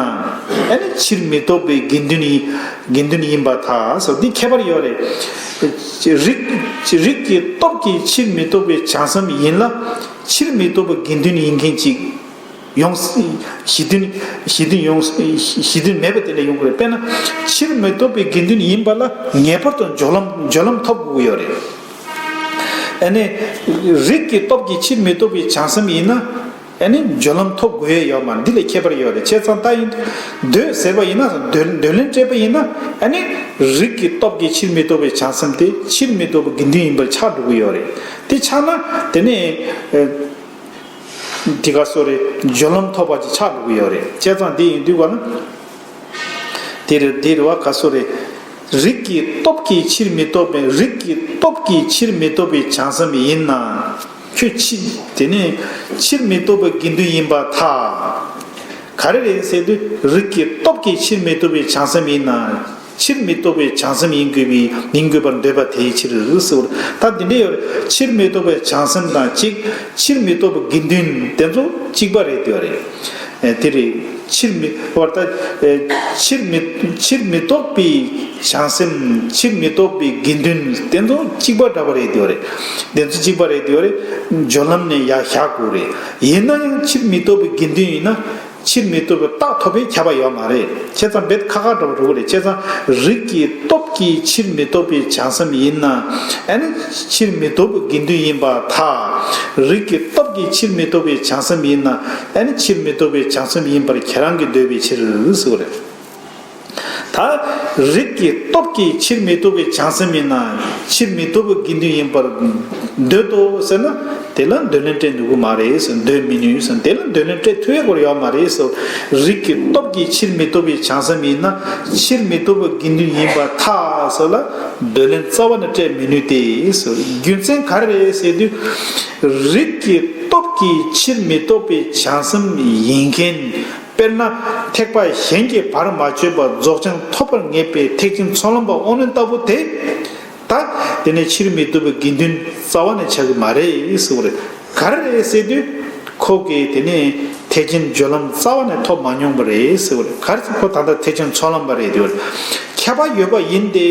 ཨ་ནི་ཕྱིར་མི་ལྡོག་པའི་དགེ་འདུན་ཡིན། དགེ་འདུན་ཡིན་པར་ཐལ་ཟེར་འདི་ཁྱད་པར་ཡོད་རེད། རིགས་རིགས་ཀྱི་སྟོབས་ཀྱིས་ཕྱིར་མི་ལྡོག་པའི་བྱང་སེམས་ཡིན་ལ། ཕྱིར་མི་ལྡོག་པའི་དགེ་འདུན་ཡིན་མཁན་ཅིག་ཡོང་། གཞི་མཐུན་གཞི་མཐུན་ཡོང་གཞི་མཐུན་མེད་པ་དེ་འདྲ་ཡོང་གི་རེད། དཔེར་ན་ཕྱིར་མི་ལྡོག་པའི་དགེ་འདུན་ཡིན་པ་ལ་ངེས་པར་དུ་སྦྱོར་ལམ་སྦྱོར་ལམ་ཐོབ་དགོས་ཀྱི་ཡོད་རེད། ཨ་ནི་རིགས་ཀྱི་སྟོབས་ཀྱིས་ཕྱིར་མི་ལྡོག་པའི་བྱང་སེམས་ཡིན་ན། ཨ་ནི་སྦྱོར་ལམ་ཐོབ་དགོས་ཡས་ཡོད་མ་རེད། འདི་ལས་ཁྱད་པར་ཡོད་རེད། བྱས་ཙང་ད་ཡིན་དུས་འདོད་ཟེར་བ་ཡིན་ན། འདོད་འདོད་ལན་སྤྲད་པ་ཡིན་ན། ཨ་ནི་རིགས་ཀྱི་སྟོབས་ཀྱིས་ཕྱིར་མི་ལྡོག་པའི་བྱང་སེམས་དེ་ཕྱིར་མི་ལྡོག་པའི་དགེ་འདུན་ཡིན་པར་ཆགས་འགྲོ་གི་ཡོད་རེད། དེ་ཆགས་ན་དེ་ནས་ཨ་འདི་ག་སོ་རེད། སྦྱོར་ལམ་ཐོབ་པ་ཅིག་ཆགས་འགྲོ་གི་ཡོད་རེད། བྱས་ཙང་འདི་ཡིན་དུས་ག་ན། དེ་རེད། དེ་རེད་བ། ག་སོ་རེད། རིགས་ཀྱི་སྟོབས་ཀྱིས་ཕྱིར་མི་ལྡོག་པའི། རིགས་ཀྱི་སྟོབས་ཀྱིས་ཕྱིར་མི་ལྡོག་པའི་བྱང་སེམས་ཡིན་ན། ཁྱོད་ཕྱིར་དེ་ནས་ཕྱིར་མི་ལྡོག་པའི་དགེ་འདུན་ཡིན་པར་ཐལ། ག་རེ་རེད་ཟེར་དུས། རིགས་ཀྱི་སྟོབས་ཀྱིས་ཕྱིར་མི་ལྡོག་པའི་བྱང་སེམས་ཡིན་ན། ཕྱིར་མི་ལྡོག་པའི་བྱང་སེམས་ཡིན་དགོས་པའི་ཡིན་དགོས་པར་འདོད་པ་དེའི་ཕྱིར་ཟེར་བ། ད་འདི་འདྲ་ཡོད་རེད། ཕྱིར་མི་ལྡོག་པའི་བྱང་སེམས་དང་གཅིག་ཕྱིར་མི་ལྡོག་པའི་དགེ་འདུན་དེ་ཚོ་གཅིག་པ་རེད་འདོད་རེད། ཨེ་དེ་རེད། ཕྱིར་མི་བར་ད་ཨེ་ཕྱིར་མི་ཕྱིར་མི་ལྡོག་པའི་བྱང་སེམས། ཕྱིར་མི་ལྡོག་པའི་དགེ་འདུན་དེ་ཚོ་གཅིག་པ་འདྲ་པོ་རེད་འདོད་རེད། དེ་ཚོ་གཅིག་པ་རེད་འདོད་རེད། སྦྱོར་ལམ་ནས་ཡར་བཞག་དགོས་རེད། ཡིན་ན་ཡང་ཕྱིར་མི་ལྡོག་པའི་དགེ་འདུན་ཡིན་ན། ཕྱིར་མི་ལྡོག་པའི་རྟགས་ཐོབ་པའི་ཁྱབ་པ་ཡོད་མ་རེད། བྱས་ཙང་རྦད་ཁག་ཁག་འདྲ་པོ་འགྲོ་གི་རེད། བྱས་ཙང་རིགས་ཀྱི་སྟོབས་ཀྱིས་ཕྱིར་མི་ལྡོག་པའི་བྱང་སེམས་ཡིན་ན། ཨ་ནི་ཕྱིར་མི་ལྡོག་པའི་དགེ་འདུན་ཡིན་པར་ཐལ། རིགས་ཀྱི་སྟོབས་ཀྱིས་ཕྱིར་མི་ལྡོག་པའི་བྱང་སེམས་ཡིན་ན། ཨ་ནི་ཕྱིར་མི་ལྡོག་པའི་བྱང་སེམས་ཡིན་པར་ཁྱེད་རང་གིས་འདོད་པའི་ཕྱིར་ཟེར་བ་རེད། ད་རིགས་ཀྱི་སྟོབས་ཀྱིས་ཕྱིར་མི་ལྡོག་པའི་བྱང་སེམས་ཡིན་ན། ཕྱིར་མི་ལྡོག་པའི་དགེ་འདུན་ཡིན་པར་འདོད་དོ་ཟེར་ན། དེ་ལ་འདོད་ལན་སྤྲད་འདུག་གི་མ་རེད་ཟེར། འདོད་མི་ནུས་ཟེར། དེ་ལ་འདོད་ལན་སྤྲད་ཐུབ་ཡག་སྐོར་ཡོད་མ་རེད་ཟེར། རིགས་ཀྱི་སྟོབས་ཀྱིས་ཕྱིར་མི་ལྡོག་པའི་བྱང་སེམས་ཡིན་ན། ཕྱིར་མི་ལྡོག་པའི་དགེ་འདུན་ཡིན་པར་ཐལ་ཟེར་ལ། འདོད་ལན་རྩ་བ་ནས་སྤྲད་མི་ནུས་ཏེ་ཟེར། རྒྱུ་མཚན་ག་རེ་རེད་ཟེར་དུས། རིགས་ཀྱི་སྟོབས་ཀྱིས་ཕྱིར་མི་ལྡོག་པའི་བྱང་སེམས་ཡིན་མཁན། དཔེར་ན་ཐེག་པ་གཞན་གྱིས་བར་མ་ཆོད་པ་རྫོགས་བྱང་ཐོབ་པར་ངེས་པའི་ཐེག་ཆེན་ཚོགས་ལམ་པ་དབང་རྣོན་ལྟ་བུ་དེ། ད་དེ་ནས་ཕྱིར་མི་ལྡོག་པའི་དགེ་འདུན་རྩ་བ་ནས་ཆགས་ཀྱི་མ་རེད་ཟེར་བ་རེད། ག་རེ་རེད་ཟེར་དུས། ཁོ་གིས་དེ་ནས་ཐེག་ཆེན་སྦྱོར་ལམ་རྩ་བ་ནས་ཐོབ་མ་མྱོང་བ་རེད་ཟེར་བ་རེད། ག་རེ་ཟེར། ཁོ་ད་ལྟ་ཐེག་ཆེན་ཚོགས་ལམ་པ་རེད་ཟེར་བ་རེད། ཁྱབ་པ་ཡོད་པ་ཡིན་ཏེ།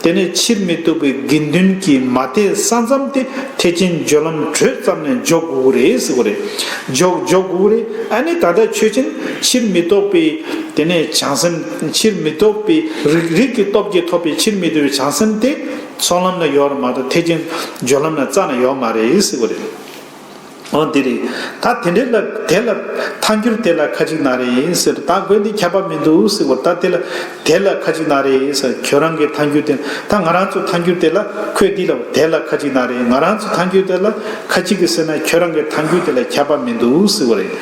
དེ་ནས་ཕྱིར་མི་ལྡོག་པའི་དགེ་འདུན་གྱི་མ་དད་ས་མཚམས་དེ་ཐེག་ཆེན་སྦྱོར་ལམ་གྲོལ་ཙམ་ནས་འཇོག་དགོས་ཀྱི་རེད་ཟེར་བ་རེད། འཇོག་འཇོག་དགོས་ཀྱི་རེད། ཨ་ནི་ད་ལྟ་ཆོས་ཅན། ཕྱིར་མི་ལྡོག་པའི་དེ་ནས་བྱང་སེམས། ཕྱིར་མི་ལྡོག་པའི་རིགས། རིགས་ཀྱི་སྟོབས་ཀྱིས་ཐོབ་པའི་ཕྱིར་མི་ལྡོག་པའི་བྱང་སེམས་དེ་ཚོགས་ལམ་ན་ཡོད་རེད་མ་གཏོགས་ཐེག་ཆེན་སྦྱོར་ལམ་ན་རྩ་ནས་ཡོད་མ་རེད་ཟེར་བ་རེད། འོ་དེ་རེད། ད་དེ་འདྲ་ལ། དེ་ལ་ཐལ་འགྱུར་དེ་ལ་ཁ་ཅིག་ན་རེ་ཟེར། ད་དགོས་འདི་ཁྱབ་པ་མི་འདུག་ཟེར་བ། ད་དེ་ལ། དེ་ལ་ཁ་ཅིག་ན་རེ་ཟེར། ཁྱོད་རང་གི་ཐལ་འགྱུར་དེ། ད་ང་རང་ཚོ་ཐལ་འགྱུར་དེ་ལ། ཁོས་འདི་ལ་དེ་ལ་ཁ་ཅིག་ན་རེ། ང་རང་ཚོ་ཐལ་འགྱུར་དེ་ལ་ཁ་ཅིག་གིས་ཟེར་ན། ཁྱོད་རང་གི་ཐལ་འགྱུར་དེ་ལ་ཁྱབ་པ་མི་འདུག་ཟེར་བ་རེད།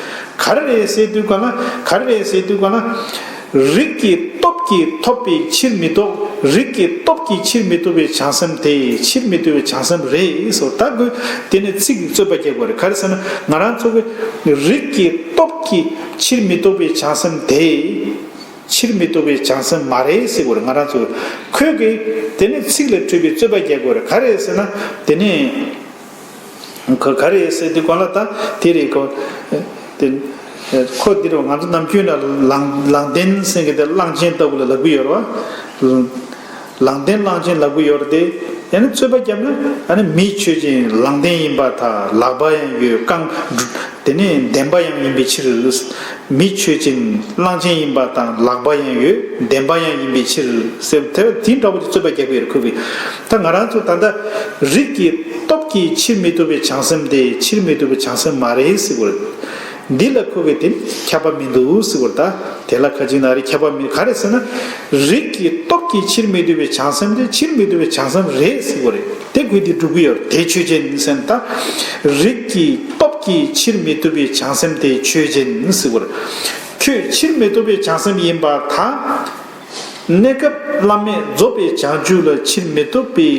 ག་རེ་རེད་ཟེར་དུས་ག་ན། ག་རེ་རེད་ཟེར་དུས་ག་ན། རིགས་ཀྱི་སྟོབས་ཀྱིས་ཐོབ་པའི་ཕྱིར་མི་ལྡོག་རིགས་ཀྱི་སྟོབས་ཀྱིས་ཕྱིར་མི་ལྡོག་པའི་བྱང་སེམས་དེ་ཕྱིར་མི་ལྡོག་པའི་བྱང་སེམས་རེད་ཟེར། ད་དགོས་དེ་ནས་ཚིག་གི་རྩོད་པ་རྒྱག་དགོས་རེད། ག་རེ་ཟེར་ན། ང་རང་ཚོ་གི་རིགས་ཀྱི་སྟོབས་ཀྱིས་ཕྱིར་མི་ལྡོག་པའི་བྱང་སེམས་དེ་ཕྱིར་མི་ལྡོག་པའི་བྱང་སེམས་མ་རེད་ཟེར་དགོས་རེད། ང་རང་ཚོ་གི། ཁོས་གི་དེ་ནས་ཚིག་ལ་འཁྲུལ་པའི་རྩོད་པ་རྒྱག་དགོས་རེད། ག་རེ་ཟེར་ན། དེ་ནས། ག་ག་རེ་ཟེར་དུས་ག་ལ། ད་དེ་རེད་ཁོ། དེ་ཁོ་འདི་རུ་ང་ཚོ་ནམ་རྒྱུན་ལ་ལང་ལང་བསྟན་ཟེར་གི་དེ་གླང་ཆེན་ལྟ་བུ་ལ་ལབ་གི་ཡོད་རེད་བ། ལང་བསྟན་གླང་ཆེན་ལབ་གི་ཡོད་རེད་དེ། ཡང་ན་རྩོད་པ་བརྒྱབ་ན། ཨ་ནི་མི་ཆོས་ཅན། ལང་བསྟན་ཡིན་པར་ཐལ། ལག་པ་ཡང་ཡོད། རྐང་། དེ་ནས་ལྡན་པ་ཡང་ཡིན་པའི་ཕྱིར། མི་ཆོས་ཅན། གླང་ཆེན་ཡིན་པ་དང་། ལག་པ་ཡང་ཡོད། ལྡན་པ་ཡང་ཡིན་པའི་ཕྱིར་ཟེར། དེ་དེ་འདྲ་བོ་ཅིག་རྩོད་པ་རྒྱག་གི་ཡོད་རེད་ཁོ་གིས། ད་ང་རང་ཚོ་ད་ལྟ་རིགས་ཀྱི་སྟོབས་ཀྱིས་ཕྱིར་མི་ལྡོག་པའི་བྱང་སེམས་དེ་ཕྱིར་མི་ལྡོག་པའི་བྱང་སེམས་མ་རེད་ཟེར་བ་རེད། འདི་ལ་ཁོ་གིས་དེ་ཁྱབ་པ་མི་འདུག་ཟེར་བ་རེད། ད་དེ་ལ་ཁ་ཅིག་ན་རེ། ཁྱབ་པ་མི། ག་རེ་ཟེར་ན། རིགས་ཀྱི་སྟོབས་ཀྱིས་ཕྱིར་མི་ལྡོག་པའི་བྱང་སེམས་དེ་ཕྱིར་མི་ལྡོག་པའི་བྱང་སེམས་རེད་ཟེར་བ་རེད། དེ་དགོས་དེ་སྒྲུབ་ཀྱི་ཡོད་རེད། དེ་ཆོས་ཅན་ཟེར་ན། ད་རིགས་ཀྱི་སྟོབས་ཀྱིས་ཕྱིར་མི་ལྡོག་པའི་བྱང་སེམས་དེ་ཆོས་ཅན་ཟེར་བ་རེད། ཁྱོད་ཕྱིར་མི་ལྡོག་པའི་བྱང་སེམས་ཡིན་པར་ཐལ། གནས་སྐབས་བླ་མེད་རྫོགས་པའི་བྱང་ཆུབ་ལ་ཕྱིར་མི་ལྡོག་པའི།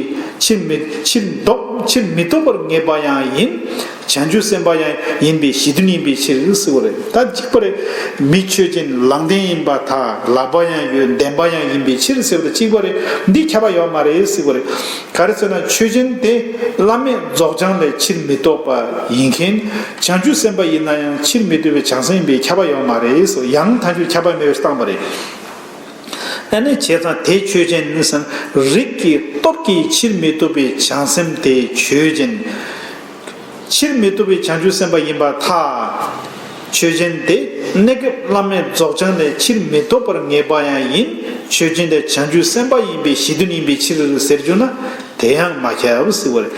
ཕྱིར་མི། ཕྱིར་ལྡོག་ཕྱིར་མི་ལྡོག་པར་ངེས་པ་ཡང་ཡིན། བྱང་ཆུབ་སེམས་དཔའ་ཡང་ཡིན་པའི་གཞི་མཐུན་ཡིན་པའི་ཕྱིར་ཟེར་བ་རེད། ད་གཅིག་པ་རེད། མི་ཆོས་ཅན། ལང་བསྟན་ཡིན་པར་ཐལ། ལག་པ་ཡང་ཡོད། ལྡན་པ་ཡང་ཡིན་པའི་ཕྱིར་ཟེར་བ་དང་གཅིག་པ་རེད། འདི་ཁྱབ་པ་ཡོད་མ་རེད་ཟེར་བ་རེད། ག་རེ་ཟེར་ན། ཆོས་ཅན་དེ་བླ་མེད་རྫོགས་བྱང་ལས་ཕྱིར་མི་ལྡོག་པ་ཡིན་མཁན། བྱང་ཆུབ་སེམས་དཔའ་ཡིན་ན་ཡང་ཕྱིར་མི་ལྡོག་པའི་བྱང་སེམས་ཡིན་པས་ཁྱབ་པ་ཡོད་མ་རེད་ཟེར། ཡང་ཐལ་འགྱུར་ཁྱབ་པ་མེད་པར་བཏང་བ་རེད། ཨ་ནི་བྱས་ཙང་དེ་ཆོས་ཅན་ཟེར་ན། རིགས་ཀྱི་སྟོབས་ཀྱིས་ཕྱིར་མི་ལྡོག་པའི་བྱང་སེམས་དེ་ཆོས་ཅན། ཕྱིར་མི་ལྡོག་པའི་བྱང་ཆུབ་སེམས་དཔའ་ཡིན་པར་ཐལ། ཆོས་ཅན་དེ་གནས་སྐབས་བླ་མེད་རྫོགས་བྱང་ལས་ཕྱིར་མི་ལྡོག་པར་ངེས་པ་ཡང་ཡིན། ཆོས་ཅན་དེ་བྱང་ཆུབ་སེམས་དཔའ་ཡིན་པའི་གཞི་མཐུན་ཡིན་པའི་ཕྱིར་ཟེར་རྒྱུ་ན། དེ་ཡང་མ་ཁྱབ་ཟེར་བ་རེད།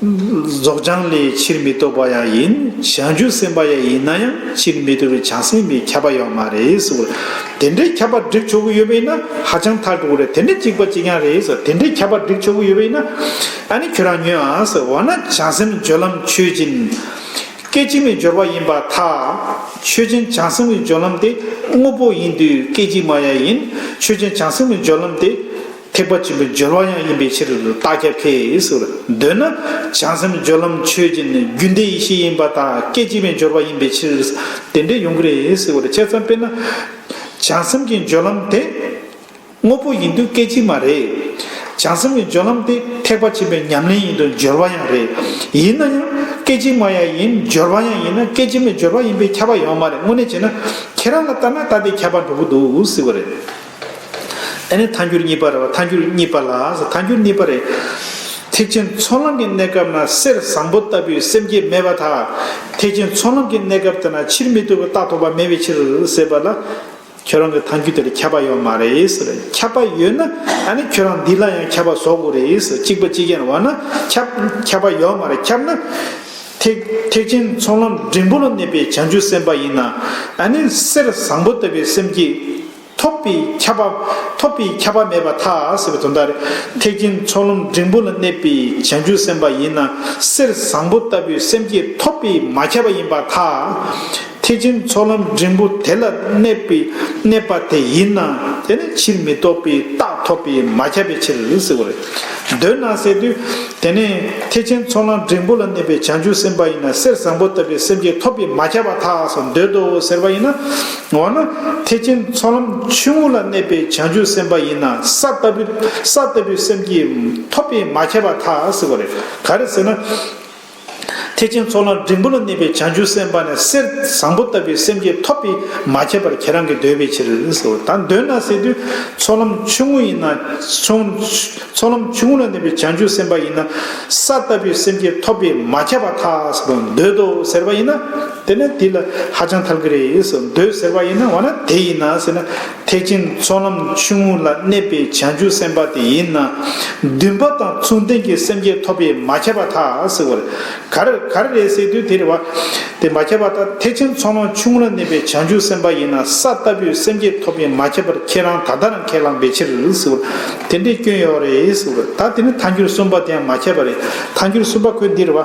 རྫོགས་བྱང་ལས་ཕྱིར་མི་ལྡོག་པ་ཡང་ཡིན། བྱང་ཆུབ་སེམས་དཔའ་ཡང་ཡིན་ན་ཡང་ཕྱིར་མི་ལྡོག་པའི་བྱང་སེམས་ལས་ཁྱབ་པ་ཡོད་མ་རེད་ཟེར་བ། དེ་འདྲའི་ཁྱབ་པ་སྒྲུབ་ཆོག་གི་ཡོད་པ་ཡིན་ན་ཧ་ཅང་ཐལ་འགྲོ་གི་རེད། དེ་འདྲའི་གཅིག་པ་གཅིག་རྐྱང་རེད་ཟེར། དེ་འདྲའི་ཁྱབ་པ་སྒྲུབ་ཆོག་གི་ཡོད་པ་ཡིན་ན་ཨ་ནི་ཁྱོད་རང་ཉོན་ཨ་ཟེར་བ་ན། བྱང་སེམས་སྦྱོར་ལམ་ཆོས་ཅན། སྐད་ཅིག་མའི་སྦྱོར་བ་ཡིན་པར་ཐལ། ཆོས་ཅན་བྱང་སེམས་ཀྱི་སྦྱོར་ལམ་དེ་དངོས་པོ་ཡིན་དུས་སྐད་ཅིག་མ་ཡང་ཡིན། ཆོས་ཅན་བྱང་སེམས་ཀྱི་སྦྱོར་ལམ་དེ་ཐེག་པ་ཆེན་པོའི་སྦྱོར་བ་ཡང་ཡིན་པའི་ཕྱིར། རྟགས་ཁྱབ་ཁས་ཟེར། འདོད་ན་བྱང་སེམས་སྦྱོར་ལམ་ཆོས་ཅན། རྒྱུན་མཐའི་ཡེ་ཤེས་ཡིན་པར་ཐལ། སྐད་ཅིག་མའི་སྦྱོར་བ་ཡིན་པའི་ཕྱིར། དེ་འདྲ་ཡོང་གི་རེད་ཟེར་བ་རེད། བྱས་ཙང་དཔེར་ན་བྱང་སེམས་ཀྱི་སྦྱོར་ལམ་དེ་དངོས་པོ་ཡིན་དུས་སྐད་ཅིག་མ་རེད། བྱང་སེམས་ཀྱི་སྦྱོར་ལམ་དེ་ཐེག་པ་ཆེན་པོའི་ཉམས་ལེན་ཡིན་དུས་སྦྱོར་བ་ཡང་རེད། ཡིན་ན་ཡང་སྐད་ཅིག་མ་ཡང་ཡིན། སྦྱོར་བ་ཡང་ཡིན་ན་སྐད་ཅིག་མའི་སྦྱོར་བ་ཡིན་པས་ཁྱབ་པ་ཡོད་མ་རེད། དངོས་གནས་བྱས་ན་ཁྱེད་རང་ལ་ལྟ་ན་ད་དེ་ཁྱབ་པ་འགྲོ་གི་འདུག་ཟེར་བ་རེད། ཨ་ནི་ཐལ་འགྱུར་གཉིས་པ་རེད་བ། ཐལ་འགྱུར་གཉིས་པ་ལ། ཐལ་འགྱུར་གཉིས་པ་རེད། ཐེག་ཆེན་ཚོགས་ལམ་གྱི་གནས་སྐབས་ན་གསེར་བཟང་པོ་ལྟ་བུའི་སེམས་བསྐྱེད་མེད་པར་ཐལ། ཐེག་ཆེན་ཚོགས་ལམ་གྱི་གནས་སྐབས་དེ་ན་ཕྱིར་མི་ལྡོག་པའི་རྟགས་ཐོབ་པ་མེད་པའི་ཕྱིར་ཟེར་བ་ལ། ཁྱོད་རང་གི་ཐལ་འགྱུར་དེ་ལ་ཁྱབ་པ་ཡོད་མ་རེད་ཟེར། ཁྱབ་པ་ཡོད་ན་ཨ་ནི་ཁྱོད་རང་འདི་ལ་ཡང་ཁྱབ་པ་བཟོ་དགོས་རེད་ཟེར། གཅིག་པ་གཅིག་རྐྱང་བ་ན་ཁྱབ་ཁྱབ་པ་ཡོད་མ་རེད། ཁྱབ་ན་ཐེག་ཐེག་ཆེན་ཚོགས་ལམ་འབྲིང་པོ་ལ་གནས་པའི་བྱང་ཆུབ་སེམས་དཔའ་ཡིན་ན་ཨ་ནི་གསེར་བཟང་པོ་ལྟ་བུའི་སེམས་བསྐྱེད་ཐོབ་པའི་ཁྱབ་པ། ཐོབ་པའི་ཁྱབ་པ་མེད་པར་ཐལ་ཟེར་བའི་དོན་དག་རེད། ཐེག་ཆེན་ཚོགས་ལམ་འབྲིང་པོ་ལ་གནས་པའི་བྱང་ཆུབ་སེམས་དཔའ་ཡིན་ན་གསེར་བཟང་པོ་ལྟ་བུའི་སེམས་བསྐྱེད་ཐོབ་པས་མ་ཁྱབ་པ་ཡིན་པར་ཐལ། ཐེག་ཆེན་ཚོགས་ལམ་འབྲིང་པོ་དེ་ལ་གནས་པའི་གནས་པ་དེ་ཡིན་ན་དེ་ནི་ཕྱིར་མི་ལྡོག་པའི་རྟགས་ཐོབ་པས་མ་ཁྱབ་པའི་ཕྱིར་ཟེར་བ་རེད། འདོད་ན་ཟེར་དུས་དེ་ནས་ཐེག་ཆེན་ཚོགས་ལམ་འབྲིང་པོ་ལ་གནས་པའི་བྱང་ཆུབ་སེམས་དཔའ་ཡིན་ན་གསེར་བཟང་པོ་ལྟ་བུའི་སེམས་བསྐྱེད་ཐོབ་པས་མ་ཁྱབ་པར་ཐལ་སོགས་འདོད་དོ་ཟེར་བ་ཡིན་ན། འོ་ན་ཐེག་ཆེན་ཚོགས་ལམ་ཆུང་ངུ་ལ་གནས་པའི་བྱང་ཆུབ་སེམས་དཔའ་ཡིན་ན་ས་ལྟ་བུ་ས་ལྟ་བུའི་སེམས་བསྐྱེད་ཐོབ་པས་མ་ཁྱབ་པར་ཐལ་ཟེར་བ་རེད། ག་རེ་ཟེར་ན། ཐེག་ཆེན་ཚོགས་ལམ་འབྲིང་པོ་ལ་གནས་པའི་བྱང་ཆུབ་སེམས་དཔའ་ནི་གསེར་བཟང་པོ་ལྟ་བུའི་སེམས་བསྐྱེད་ཐོབ་པས་མ་ཁྱབ་པར་ཁྱེད་རང་གིས་འདོད་པའི་ཕྱིར་ཟེར། ད་འདོད་ན་ཟེར་དུས་ཚོགས་ལམ་ཆུང་ངུ་ཡིན་ན་ཚོགས་ཚོགས་ལམ་ཆུང་ངུ་ལ་གནས་པའི་བྱང་ཆུབ་སེམས་དཔའ་ཡིན་ན་ས་ལྟ་བུའི་སེམས་བསྐྱེད་ཐོབ་པས་མ་ཁྱབ་པར་ཐལ་ཟེར་བ་འདོད་དོ་ཟེར་བ་ཡིན་ན། དེ་ནི་དེ་ལ་ཧ་ཅང་ཐལ་གྱི་རེད་ཟེར། འདོད་ཟེར་བ་ཡིན་ན་འོ་ན་དེ་ཡིན་ན་ཟེར་ན། ཐེག་ཆེན་ཚོགས་ལམ་ཆུང་ངུ་ལ་གནས་པའི་བྱང་ཆུབ་སེམས་དཔའ་དེ་ཡིན་ན། འདུན་པ་དང་མཚུངས་ལྡན་གྱི་སེམས་བསྐྱེད་ཐོབ་པས་མ་ཁྱབ་པར་ཐལ་ཟེར་བ་རེད། ག་རེ་ག་རེ་རེད་ཟེར་དུས་དེ་རེད་བ། དེ་མ་ཁྱབ་པར་ཐལ། ཐེག་ཆེན་ཚོགས་ལམ་ཆུང་ངུ་ལ་གནས་པའི་བྱང་ཆུབ་སེམས་དཔའ་ཡིན་ན་ས་ལྟ་བུའི་སེམས་བསྐྱེད་ཐོབ་པས་མ་ཁྱབ་པར་ཁྱེད་རང་ད་ལྟ་རང་ཁས་བླངས་པའི་ཕྱིར་ཟེར་བ། དེ་འདྲའི་སྐྱོན་ཡོད་རེད་ཟེར་བ། ད་དེ་ནི་ཐལ་འགྱུར་གསུམ་པ་དེ་ཡང་མ་ཁྱབ་པ་རེད། ཐལ་འགྱུར་གསུམ་པ་ཁོས་འདི་རེད་བ།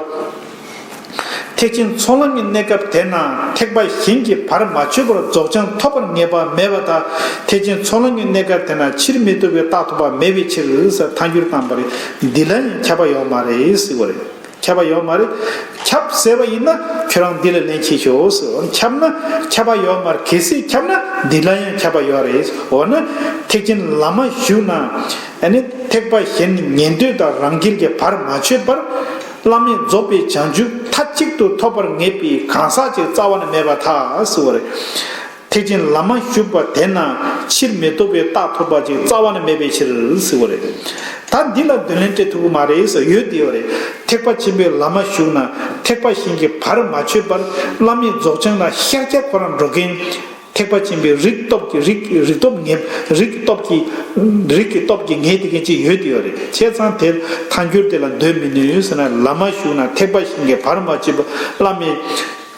ཐེག་ཆེན་ཚོགས་ལམ་གྱི་གནས་སྐབས་དེ་ན་ཐེག་པ་གཞན་གྱིས་བར་མ་ཆོད་པར་རྫོགས་བྱང་ཐོབ་པར་ངེས་པ་མེད་པར་ཐལ། ཐེག་ཆེན་ཚོགས་ལམ་གྱི་གནས་སྐབས་དེ་ན་ཕྱིར་མི་ལྡོག་པའི་རྟགས་ཐོབ་པ་མེད་པའི་ཕྱིར་ཟེར་ཐལ་འགྱུར་བཏང་པ་རེད། འདི་ལ་ཡང་ཁྱབ་པ་ཡོད་མ་རེད་ཟེར་བ་རེད། ཁྱབ་པ་ཡོད་མ་རེད། ཁྱབ་ཟེར་བ་ཡིན་ན་ཁྱོད་རང་འདི་ལ་ལན་ཁྱེར་ཤོག་ཟེར། ཁྱབ་ན་ཁྱབ་པ་ཡོད་མ་རེད། གལ་སྲིད་ཁྱབ་ན་འདི་ལ་ཡང་ཁྱབ་པ་ཡོད་རེད། འོ་ན་ཐེག་ཆེན་བླ་མ་བཞུགས་ན། ཨ་ནི་ཐེག་པ་གཞན་ཉན་ཐོས་དང་རང་རྒྱལ་གྱིས་བར་མ་ཆོད་པར་བླ་མེད་རྫོགས་པའི་བྱང་ཆུབ་མཐའ་གཅིག་ཏུ་ཐོབ་པར་ངེས་པའི་གང་ཟག་ཅིག་རྩ་བ་ནས་མེད་པར་ཐལ་ཟེར་བ་རེད། ཐེག་ཆེན་བླ་མ་བཞུགས་པ་དེ་ན་ཕྱིར་མི་ལྡོག་པའི་རྟགས་ཐོབ་པ་ཅིག་རྩ་བ་ནས་མེད་པའི་ཕྱིར་ཟེར་བ་རེད། ད་འདི་ལ་འདོད་ལན་སྤྲད་ཐུབ་ཀྱི་མ་རེད་ཟེར། ཡོད་དེ་ཡོད་རེད། ཐེག་པ་ཆེན་པོའི་བླ་མ་བཞུགས་ན་ཐེག་པ་གཞན་གྱིས་བར་མ་ཆོད་པར་བླ་མེད་རྫོགས་བྱང་ལ་ཤར་རྒྱག་ཁོ་རང་འགྲོ་མཁན། ཐེག་པ་ཆེན་པོའི་རིགས་སྟོབས་ཀྱིས་རིགས་རིགས་སྟོབས་ངེས་རིགས་སྟོབས་ཀྱིས་རིགས་ཀྱི་སྟོབས་ཀྱིས་ངེས་དེ་མཁན་ཅིག་ཡོད་དེ་ཡོད་རེད། བྱས་ཙང་དེར་ཐལ་འགྱུར་དེ་ལ་འདོད་མི་ནུས་ཟེར་ན། བླ་མ་བཞུགས་ན་ཐེག་པ་གཞན་གྱིས་བར་མ་ཆོད་པར་བླ་མེད་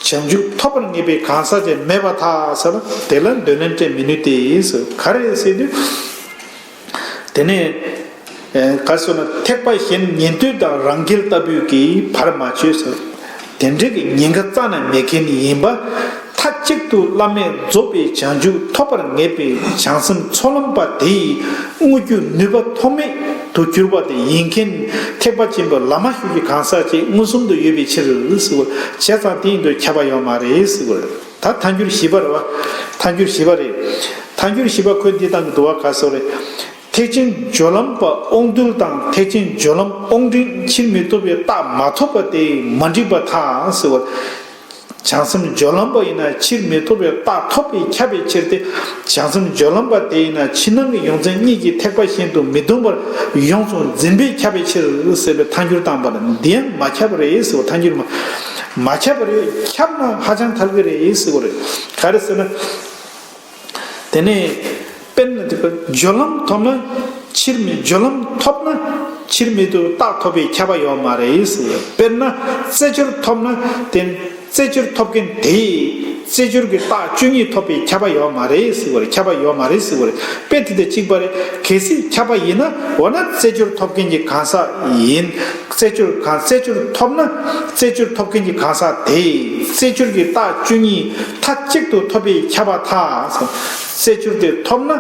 བྱང་ཆུབ་ཐོབ་པར་ངེས་པའི་གང་ཟག་ཅིག་མེད་པར་ཐལ་ཟེར་ན་དེ་ལ་འདོད་ལན་སྤྲད་མི་ནུས་ཏེ་ཟེར། ག་རེ་ཟེར་དུས། དེ་ནས། ཨེ། ག་རེ་ཟེར་ན་ཐེག་པ་གཞན་ཉན་ཐོས་དང་རང་རྒྱལ་ལྟ་བུ་གིས་བར་མ་ཆོད་ཟེར། དེ་འདྲ་གི་ཉེན་ཁ་རྩ་ནས་མེད་མཁན་ཡིན་པ། མཐའ་གཅིག་ཏུ་བླ་མེད་རྫོགས་པའི་བྱང་ཆུབ་ཐོབ་པར་ངེས་པའི་བྱང་སེམས་ཚོགས་ལམ་པ་དེ་ཡིས་དངོས་རྒྱུ་ནུས་པ་ཐོགས་མེད་དུ་གྱུར་པ་དེ་ཡིན་མཁན་ཐེག་པ་ཆེན་པོའི་བླ་མ་བཞུགས་ཀྱི་གང་ཟག་ཅིག་མངོན་སུམ་དུ་ཡོད་པའི་ཕྱིར་ཟེར་བ། བྱས་ཙང་དེ་ཡིན་དུས་ཁྱབ་པ་ཡོད་མ་རེད་ཟེར་བ། ད་ཐལ་འགྱུར་བཞི་པ་རེད་བ། ཐལ་འགྱུར་བཞི་པ་རེད། ཐལ་འགྱུར་བཞི་པ་ཁོས་འདི་བཏང་གི་འདུག་བ། ག་རེ་ཟེར་རེད། ཐེག་ཆེན་སྦྱོར་ལམ་པ་དབང་རྟུལ་དང་ཐེག་ཆེན་སྦྱོར་ལམ་དབང་འབྲིང་ཕྱིར་མི་ལྡོག་པའི་རྟགས་མ་ཐོབ་པ་དེ་མ་འགྲིག་པར་ཐལ་ཟེར་བ། བྱང་སེམས་སྦྱོར་ལམ་པ་ཡིན་ན་ཕྱིར་མི་ལྡོག་པའི་རྟགས་ཐོབ་པས་ཁྱབ་པའི་ཕྱིར་ཏེ། བྱང་སེམས་སྦྱོར་ལམ་པ་དེ་ཡིན་ན་ཕྱི་ནང་གི་ཡོངས་འཛིན་གཉིས་ཀྱིས་ཐེག་པ་གཞན་དུ་མི་ལྡོག་པར་ཡོངས་སུ་འཛིན་པས་ཁྱབ་པའི་ཕྱིར་ཟེར་བའི་ཐལ་འགྱུར་བཏང་པ་ལ་འདི་ཡང་མ་ཁྱབ་པ་རེད་ཟེར་བ། ཐལ་འགྱུར་མ་མ་ཁྱབ་པ་རེད། ཁྱབ་ན་ཧ་ཅང་ཐལ་གྱི་རེད་ཟེར་བ་རེད། ག་རེ་ཟེར་ན། དེ་ནས་དཔེར་ན་དེ་སྦྱོར་ལམ་ཐོབ་ན་ཕྱིར་མི་སྦྱོར་ལམ་ཐོབ་ན་ ཕྱིར་མི་ལྡོག་པའི་རྟགས་ཐོབ་པའི་ཁྱབ་པ་ཡོད་མ་རེད་ཟེར། དཔེར་ན་རྩེ་སྦྱོར་ཐོབ་ན་དེ་རྩེ་སྦྱོར་ཐོབ་མཁན་དེས་རྩེ་སྦྱོར་གྱི་རྟགས་བཅུ་གཉིས་ཐོབ་པའི་ཁྱབ་པ་ཡོད་མ་རེད་ཟེར་བ་རེད། ཁྱབ་པ་ཡོད་མ་རེད་ཟེར་བ་རེད། དཔེ་དེ་དང་གཅིག་པ་རེད། གལ་སྲིད་ཁྱབ་པ་ཡིན་ན་འོ་ན་རྩེ་སྦྱོར་ཐོབ་མཁན་གྱི་གང་ཟག་ཡིན། རྩེ་སྦྱོར་གང་རྩེ་སྦྱོར་ཐོབ་ན་རྩེ་སྦྱོར་ཐོབ་མཁན་གྱི་གང་ཟག་དེས་རྩེ་སྦྱོར་གྱི་རྟགས་བཅུ་གཉིས་མཐའ་གཅིག་ཏུ་ཐོབ་པས་ཁྱབ་པར་ཐལ། རྩེ་སྦྱོར་དེ་ཐོབ་ན་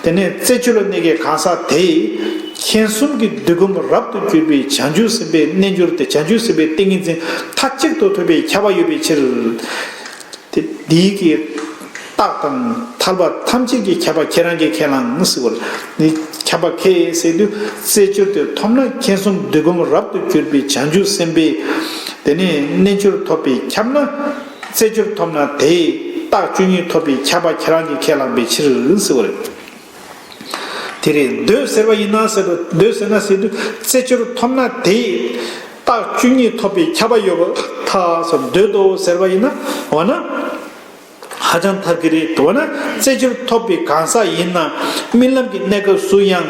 དེ་ནས་རྩེ་སྦྱོར་ལ་གནས་མཁན་གང་ཟག་དེས་མཁྱེན་གསུམ་གྱི་འདུས་སྒོམ་རབ་ཏུ་གྱུར་པའི་བྱང་ཆུབ་སེམས་དཔའི་རྣལ་འབྱོར་དེ་བྱང་ཆུབ་སེམས་དཔའི་ཏིང་ངེ་འཛིན་མཐའ་གཅིག་ཏུ་ཐོབ་པས་ཁྱབ་པ་ཡོད་པའི་ཕྱིར། དེ་འདིའི་གི་རྟགས་དང་ཐལ་པ་ཐམས་ཅད་ཀྱི་ཁྱབ་པ་ཁྱེད་རང་གིས་ཁས་བླངས་ཟེར་བ་རེད། ནི་ཁྱབ་པ་ཁས་ཟེར་དུས་རྩེ་སྦྱོར་དེ་ཐོབ་ན་མཁྱེན་གསུམ་འདུས་སྒོམ་རབ་ཏུ་གྱུར་པའི་བྱང་ཆུབ་སེམས་དཔའི་དེ་ནས་རྣལ་འབྱོར་ཐོབ་པས་ཁྱབ་ན། རྩེ་སྦྱོར་ཐོབ་ན་དེས་རྟགས་བཅུ་གཉིས་ཐོབ་པས་ཁྱབ་པ་ཁྱེད་རང་གིས་ཁས་བླངས་པའི་ཕྱིར་ཟེར་བ་རེད། དེ་རེད། འདོད་ཟེར་བ་ཡིན་ན་ཟེར་དུས་འདོད་ཟེར་ན་ཟེར་དུས་རྩེ་སྦྱོར་ཐོབ་ན་དེས་རྟགས་བཅུ་གཉིས་ཐོབ་པའི་ཁྱབ་པ་ཡོད་པར་ཐལ་ཟེར། འདོད་དོ་ཟེར་བ་ཡིན་ན་འོ་ན་ཧ་ཅང་ཐབས་ཀྱི་རེད། འོ་ན་རྩེ་སྦྱོར་ཐོབ་པའི་གང་ཟག་ཡིན་ན་རྨི་ལམ་གྱི་གནས་སྐབས་སུ་ཡང་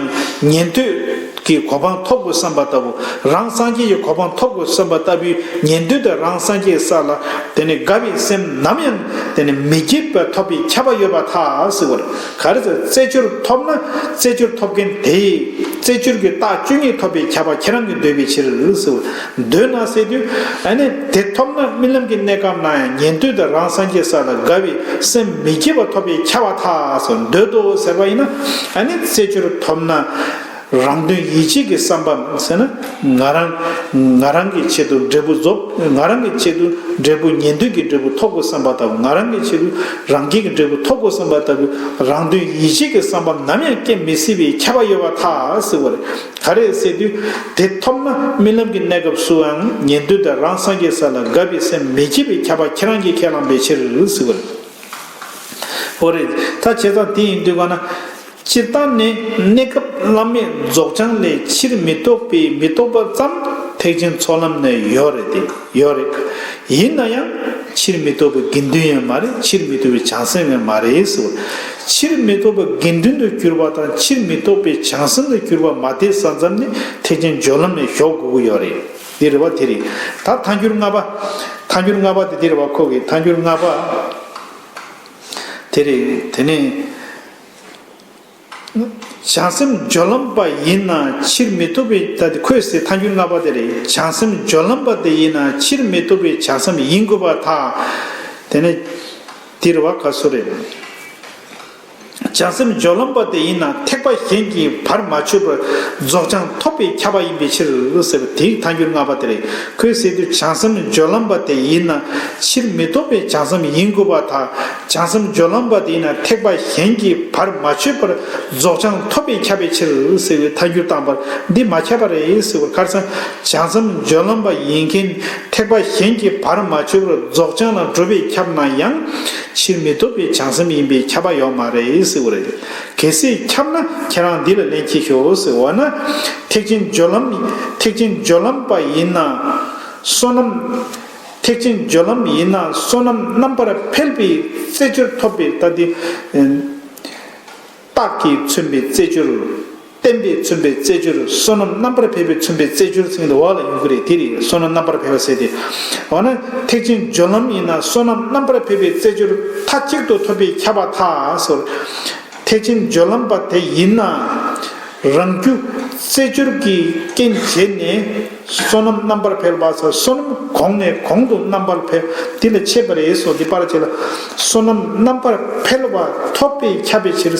ཉན་ཐོས་ཀྱི་གོ་འཕང་ཐོབ་དགོས་བསམ་པ་ལྟ་བུ། རང་སངས་རྒྱས་ཀྱི་གོ་འཕང་ཐོབ་དགོས་བསམ་པ་ལྟ་བུའི་ཉན་ཐོས་དང་རང་སངས་རྒྱས་ས་ལ་དེ་ནི་དགའ་བའི་སེམས་ནམ་ཡང་དེ་ནི་མི་སྐྱེད་པ་ཐོབ་པའི་ཁྱབ་པ་ཡོད་པར་ཐལ་ཟེར་བ་རེད། ག་རེ་ཟེར། རྩེ་སྦྱོར་ཐོབ་ན་རྩེ་སྦྱོར་ཐོབ་མཁན་དེས་རྩེ་སྦྱོར་གྱི་རྟགས་བཅུ་གཉིས་ཐོབ་པའི་ཁྱབ་པ་ཁྱེད་རང་གིས་འདོད་པའི་ཕྱིར་ཟེར་བ་རེད། འདོད་ན་ཟེར་དུས་ཨ་ནི་དེ་ཐོབ་ན་རྨི་ལམ་གྱི་གནས་སྐབས་ན་ཡང་ཉན་ཐོས་དང་རང་སངས་རྒྱས་ས་ལ་དགའ་བའི་སེམས་མི་སྐྱེད་པ་ཐོབ་པའི་ཁྱབ་པར་ཐལ་ཟེར། འདོད་དོ་ཟེར་བ་ཡིན་ན་ཨ་ནི་རྩེ་སྦྱོར་ཐོབ་ན། རང་དོན་ཡིད་བྱེད་ཀྱི་བསམ་པ་ཟེར་ན་ང་རང་ང་རང་གི་ཆེད་དུ་འབྲས་བུ་རྫོགས། ང་རང་གི་ཆེད་དུ་འབྲས་བུ་ཉན་ཐོས་ཀྱི་འབྲས་བུ་ཐོབ་དགོས་བསམ་པ་ལྟ་བུ། ང་རང་གི་ཆེད་དུ་རང་རྒྱལ་གྱི་འབྲས་བུ་ཐོབ་དགོས་བསམ་པ་ལྟ་བུ། རང་དོན་ཡིད་བྱེད་ཀྱི་བསམ་པ་ནམ་ཡང་སྐྱེ་མི་སྲིད་པའི་ཁྱབ་པ་ཡོད་པར་ཐལ་ཟེར་བ་རེད། ག་རེ་ཟེར་དུས་དེ་ཐོབ་ན་རྨི་ལམ་གྱི་གནས་སྐབས་སུའང་ཉན་ཐོས་དང་རང་སངས་རྒྱས་ས་ལ་དགའ་བའི་སེམས་མི་སྐྱེད་པའི་ཁྱབ་པ་ཁྱེད་རང་གིས་ཁས་བླངས་པའི་ཕྱིར་ཟེར་བ་རེད། འོ་རེད། ད་བྱས་ཙང་དེ་ཡིན་དུས་ག་ན། སྤྱིར་བཏང་ནི་གནས་སྐབས་བླ་མེད་རྫོགས་བྱང་ལས་ཕྱིར་མི་ལྡོག་པའི་མི་ལྡོག་པ་ཙམ་ཐེག་ཆེན་ཚོགས་ལམ་ནས་ཡོད་རེད་དེ་ཡོད་རེད། ཡིན་ན་ཡང་ཕྱིར་མི་ལྡོག་པའི་དགེ་འདུན་ཡང་མ་རེད། ཕྱིར་མི་ལྡོག་པའི་བྱང་སེམས་ཡང་མ་རེད་ཟེར། ཕྱིར་མི་ལྡོག་པའི་དགེ་འདུན་དུ་གྱུར་པ་དང་ཕྱིར་མི་ལྡོག་པའི་བྱང་སེམས་དུ་གྱུར་པ་མ་དེ་ས་མཚམས་ནི་ཐེག་ཆེན་སྦྱོར་ལམ་ནས་ཞོག་དགོས་ཀྱི་ཡོད་རེད། འདི་རེད་བ། དེ་རེད། ད་ཐལ་འགྱུར་ལྔ་པ། ཐལ་འགྱུར་ལྔ་པ་དེ་འདི་རེད་བ། ཁོ་གི་ཐལ་འགྱུར་ལྔ་པ། དེ་རེད། དེ་ནས། བྱང་སེམས་སྦྱོར་ལམ་པ་ཡིན་ན་ཕྱིར་མི་ལྡོག་པའི། ད་དེ་ཁོས་ཟེར་ཐལ་འགྱུར་ལྔ་པ་དེ་རེད། བྱང་སེམས་སྦྱོར་ལམ་པ་དེ་ཡིན་ན་ཕྱིར་མི་ལྡོག་པའི་བྱང་སེམས་ཡིན་དགོས་པར་ཐལ། དེ་ནས་འདིར་བ་ག་སུ་རེད། བྱང་སེམས་སྦྱོར་ལམ་པ་དེ་ཡིན་ན་ཐེག་པ་གཞན་གྱིས་བར་མ་ཆོད་པར་རྫོགས་བྱང་ཐོབ་པའི་ཁྱབ་པ་ཡིན་པའི་ཕྱིར་ཟེར་བ་དེའི་ཐལ་འགྱུར་ལྔ་པ་དེ་རེད། ཁོས་ཟེར་དུས་བྱང་སེམས་སྦྱོར་ལམ་པ་དེ་ཡིན་ན་ཕྱིར་མི་ལྡོག་པའི་བྱང་སེམས་ཡིན་དགོས་པར་ཐལ། བྱང་སེམས་སྦྱོར་ལམ་པ་དེ་ཡིན་ན་ཐེག་པ་གཞན་གྱིས་བར་མ་ཆོད་པར་རྫོགས་བྱང་ཐོབ་པས་ཁྱབ་པའི་ཕྱིར་ཟེར་བའི་ཐལ་འགྱུར་བཏང་པར་འདི་མ་ཁྱབ་པ་རེད་ཟེར་བར། ཁར་སང་བྱང་སེམས་སྦྱོར་ལམ་པ་ཡིན་མཁན་ཐེག་པ་གཞན་གྱིས་བར་མ་ཆོད་པར་རྫོགས་བྱང་ལ་གྲུབ་པས་ཁྱབ་ན་ཡང་ཕྱིར་མི་ལྡོག་པའི་བྱང་སེམས་ཡིན་པས་ཁྱབ་པ་ཡོད་མ་རེད་ཟེར་བ་རེད། གལ་སྲིད་ཁྱབ་ན་ཁྱེད་རང་འདི་ལ་ལན་གཅིག་ཤོག་ཟེར་བ་ན། ཐེག་ཆེན་སྦྱོར་ལམ། ཐེག་ཆེན་སྦྱོར་ལམ་པ་ཡིན་ན་བསོད་ནམས། ཐེག་ཆེན་སྦྱོར་ལམ་ཡིན་ན་བསོད་ནམས་རྣམ་པར་འཕེལ་བའི་རྩེ་སྦྱོར་ཐོབ་པའི་ལྟ་སྟེ། རྟགས་ཀྱིས་མཚོན་པའི་རྩེ་སྦྱོར། བརྟན་པས་མཚོན་པའི་རྩེ་སྦྱོར། བསོད་ནམས་རྣམ་པར་འཕེལ་བས་མཚོན་པའི་རྩེ་སྦྱོར་ཟེར་དེ་འོག་ལ་ཡོང་གི་རེད། དེ་རེད། བསོད་ནམས་རྣམ་པར་འཕེལ་བ་ཟེར་དེ། འོ་ན་ཐེག་ཆེན་སྦྱོར་ལམ་ཡིན་ན་བསོད་ནམས་རྣམ་པར་འཕེལ་བའི་རྩེ་སྦྱོར་མཐའ་གཅིག་ཏུ་ཐོབ་པས་ཁྱབ་པར་ཐལ་ཟེར། ཐེག་ཆེན་སྦྱོར་ལམ་པ་དེ་ཡིན་ན་རང་རྒྱུ་རྩེ་སྦྱོར་གྱི་རྐྱེན་བྱས་ནས་བསོད་ནམས་རྣམ་པར་འཕེལ་བ་ཟེར། བསོད་ནམས་གོང་ནས་གོང་དུ་རྣམ་པར་འཕེལ། དེ་ལ་འཆད་པ་རེད་ཟེར། འདི་པར་བྱས་ལ་བསོད་ནམས་རྣམ་པར་འཕེལ་བ་ཐོབ་པས་ཁྱབ་པའི་ཕྱིར།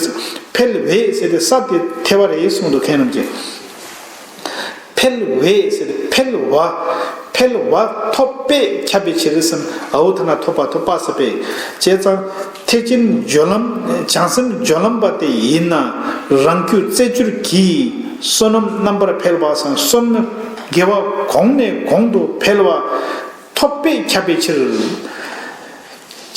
འཕེལ་བས་ཟེར་ཏེ་ས་དེ་ཐལ་བ་རེད་གསུངས་འདུག་མཁན་རྣམས་ཀྱིས། འཕེལ་བས་ཟེར་ཏེ་འཕེལ་བ། འཕེལ་བ་ཐོབ་པས་ཁྱབ་པའི་ཕྱིར་ཟེར། ཨའུ་ཐ་ན་ཐོབ་པ་ཐོབ་པ་ཟེར་པས། བྱས་ཙང་ཐེག་ཆེན་སྦྱོར་ལམ། བྱང་སེམས་སྦྱོར་ལམ་པ་དེ་ཡིན་ན་རང་རྒྱུ་རྩེ་སྦྱོར་གྱིས་བསོད་ནམས་རྣམ་པར་འཕེལ་བ་ཟེར། བསོད་ནམས་དགེ་བ་གོང་ནས་གོང་དུ་འཕེལ་བ་ཐོབ་པས་ཁྱབ་པའི་ཕྱིར།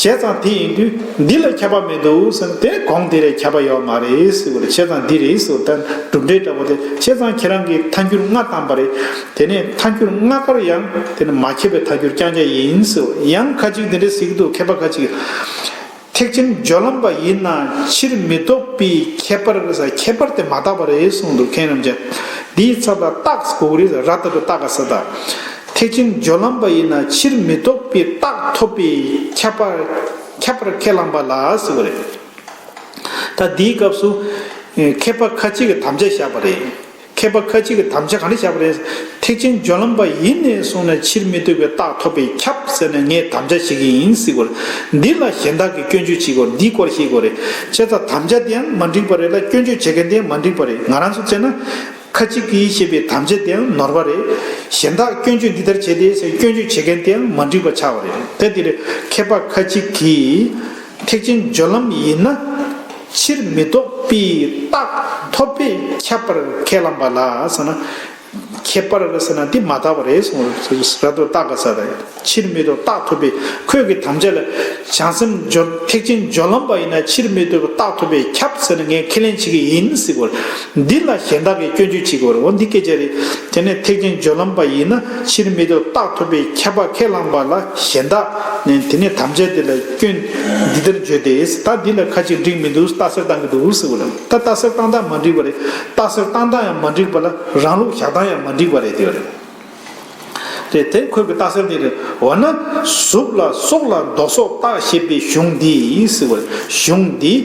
བྱས་ཙང་དེ་ཡིན་དུས་འདི་ལ་ཁྱབ་པ་མི་འདུག་ཟེར་ན་དེ་གོང་དེ་ལས་ཁྱབ་པ་ཡོད་མ་རེད་ཟེར་བ་རེད། བྱས་ཙང་འདི་རེད་ཟེར་བ་ད་གྲུབ་འབྲས་འདྲ་པོ་དེ། བྱས་ཙང་ཁྱེད་རང་གིས་ཐལ་འགྱུར་ལྔ་བཏང་པ་རེད། དེ་ནས་ཐལ་འགྱུར་ལྔ་ཀར་ཡང་དེ་ནི་མ་ཁྱབ་པའི་ཐལ་འགྱུར་རྐྱང་རྐྱང་ཡིན་ཟེར་བ། ཡང་ཁ་ཅིག་འདི་འདྲ་ཟེར་གྱི་འདུག་མཁས་པ་ཁ་ཅིག་ཐེག་ཆེན་སྦྱོར་ལམ་པ་ཡིན་ན་ཕྱིར་མི་ལྡོག་པའི་ཁྱད་པར་ཟེར། ཁྱད་པར་དེ་མ་དག་པ་རེད་གསུངས་འདུག་མཁན་རྣམས་ཀྱིས། འདིའི་ཚབ་ལ་རྟགས་དགོས་རེད་ཟེར། ར་ཏ་བཏགས་རྟགས་ཀ་ས་ད། ཐེག་ཆེན་སྦྱོར་ལམ་པ་ཡིན་ན་ཕྱིར་མི་ལྡོག་པའི་རྟགས་ཐོབ་པའི་ཁྱད་པར། ཁྱད་པར་ཁས་བླངས་པ་ལ་ཟེར་བ་རེད། ད་འདིའི་སྐབས་སུ་མཁས་པ་ཁ་ཅིག་གིས་དམ་བཅའ་བཞག་པ་རེད། མཁས་པ་ཁ་ཅིག་གིས་དམ་བཅའ་ག་འདྲ་བཞག་པ་རེད། ཐེག་ཆེན་སྦྱོར་ལམ་པ་ཡིན་ནས་བཟུང་ནས་ཕྱིར་མི་ལྡོག་པའི་རྟགས་ཐོབ་པས་ཁྱབ་ཟེར་ནས་ངས་དམ་བཅའ་བྱེད་ཀྱི་ཡིན་ཟེར་བ་རེད། འདི་ལ་གཞན་དག་གིས་སྐྱོན་བརྗོད་བྱེད་དགོས་རེད། འདིའི་སྐོར་བཤད་དགོས་རེད། བྱས་ཙང་དམ་བཅའ་དེའང་མ་འགྲིག་པ་རེད་ལ། སྐྱོན་བརྗོད་བྱེད་མཁན་དེའང་མ་འགྲིག་པ་རེད། ང་རང་ཚོ་བྱས་ན། ཁ་ཅིག་གིས་བཤད་པའི་དམ་བཅའ་དེའང་ནོར་བ་རེད། གཞན་དག་སྐྱོན་བརྗོད་འདི་ལྟར་བྱས་ཏེ་ཟེར་སྐྱོན་བརྗོད་བྱེད་མཁན་དེའང་མ་འགྲིག་པ་ཆགས་པ་རེད། དེ་དེ་རེད། མཁས་པ་ཁ་ཅིག་གིས་ཐེག་ཆེན་སྦྱོར་ལམ་ཡིན་ན་ཕྱིར་མི་ལྡོག་པའི་རྟགས་ཐོབ་པས་ཁྱབ་པར་ཁས་བླངས་པ་ལ་ཟེར་ན། ཁྱད་པར་ཟེར་ན་འདི་མ་དག་པ་རེད་གསུངས། ར་ཏ་བཏགས་རྟགས་ཀ་ས་ད། ཕྱིར་མི་ལྡོག་རྟགས་ཐོབ་པའི་ཁོས་ཀྱི་དམ་བཅའ་ལ། བྱང་སེམས་སྦྱོར། ཐེག་ཆེན་སྦྱོར་ལམ་པ་ཡིན་ན་ཕྱིར་མི་ལྡོག་པའི་རྟགས་ཐོབ་པས་ཁྱབ་ཟེར་ནས་ངས་ཁས་ལེན་བྱེད་ཀྱི་ཡིན་ཟེར་བ་རེད། འདི་ལ་གཞན་དག་གིས་སྐྱོན་བརྗོད་བྱེད་དགོས་རེད། འོ་འདི་སྐད་ཆ་རེད། དེ་ནས་ཐེག་ཆེན་སྦྱོར་ལམ་པ་ཡིན་ན་ཕྱིར་མི་ལྡོག་པའི་རྟགས་ཐོབ་པས་ཁྱབ་པ་ཁས་བླངས་པ་ལ་གཞན་དག་ནས་དེ་ནས་དམ་བཅའ་དེ་ལ་སྐྱོན་འདི་ལྟར་བརྗོད་དེ། ད་འདི་ལ་ཁ་ཅིག་འགྲིག་མི་འདུག་རྟགས་གསལ་བཏང་གི་འདུག་ཟེར་བ་རེད། ད་རྟགས་གསལ་བཏང་སྟངས་མ་འགྲིག་པ་རེད། རྟགས་གསལ་བཏང་སྟངས་ཡང་མ་འགྲིག་པ་ལ་རང་ལུགས་བཞག་སྟངས་ཡང་མ་འགྲིག་པ་རེད། དེ་བ་རེད། དེ་དེ་ཁོས་ཀྱི་རྟགས་གསལ་འདི་རེད། འོ་ན་གཟུགས་ལ་སྲོག་ལ་མདོ་སོགས་རྟག་ཞེས་པའི་གཞུང་འདིས་ཟེར་བ་རེད། གཞུང་འདིས་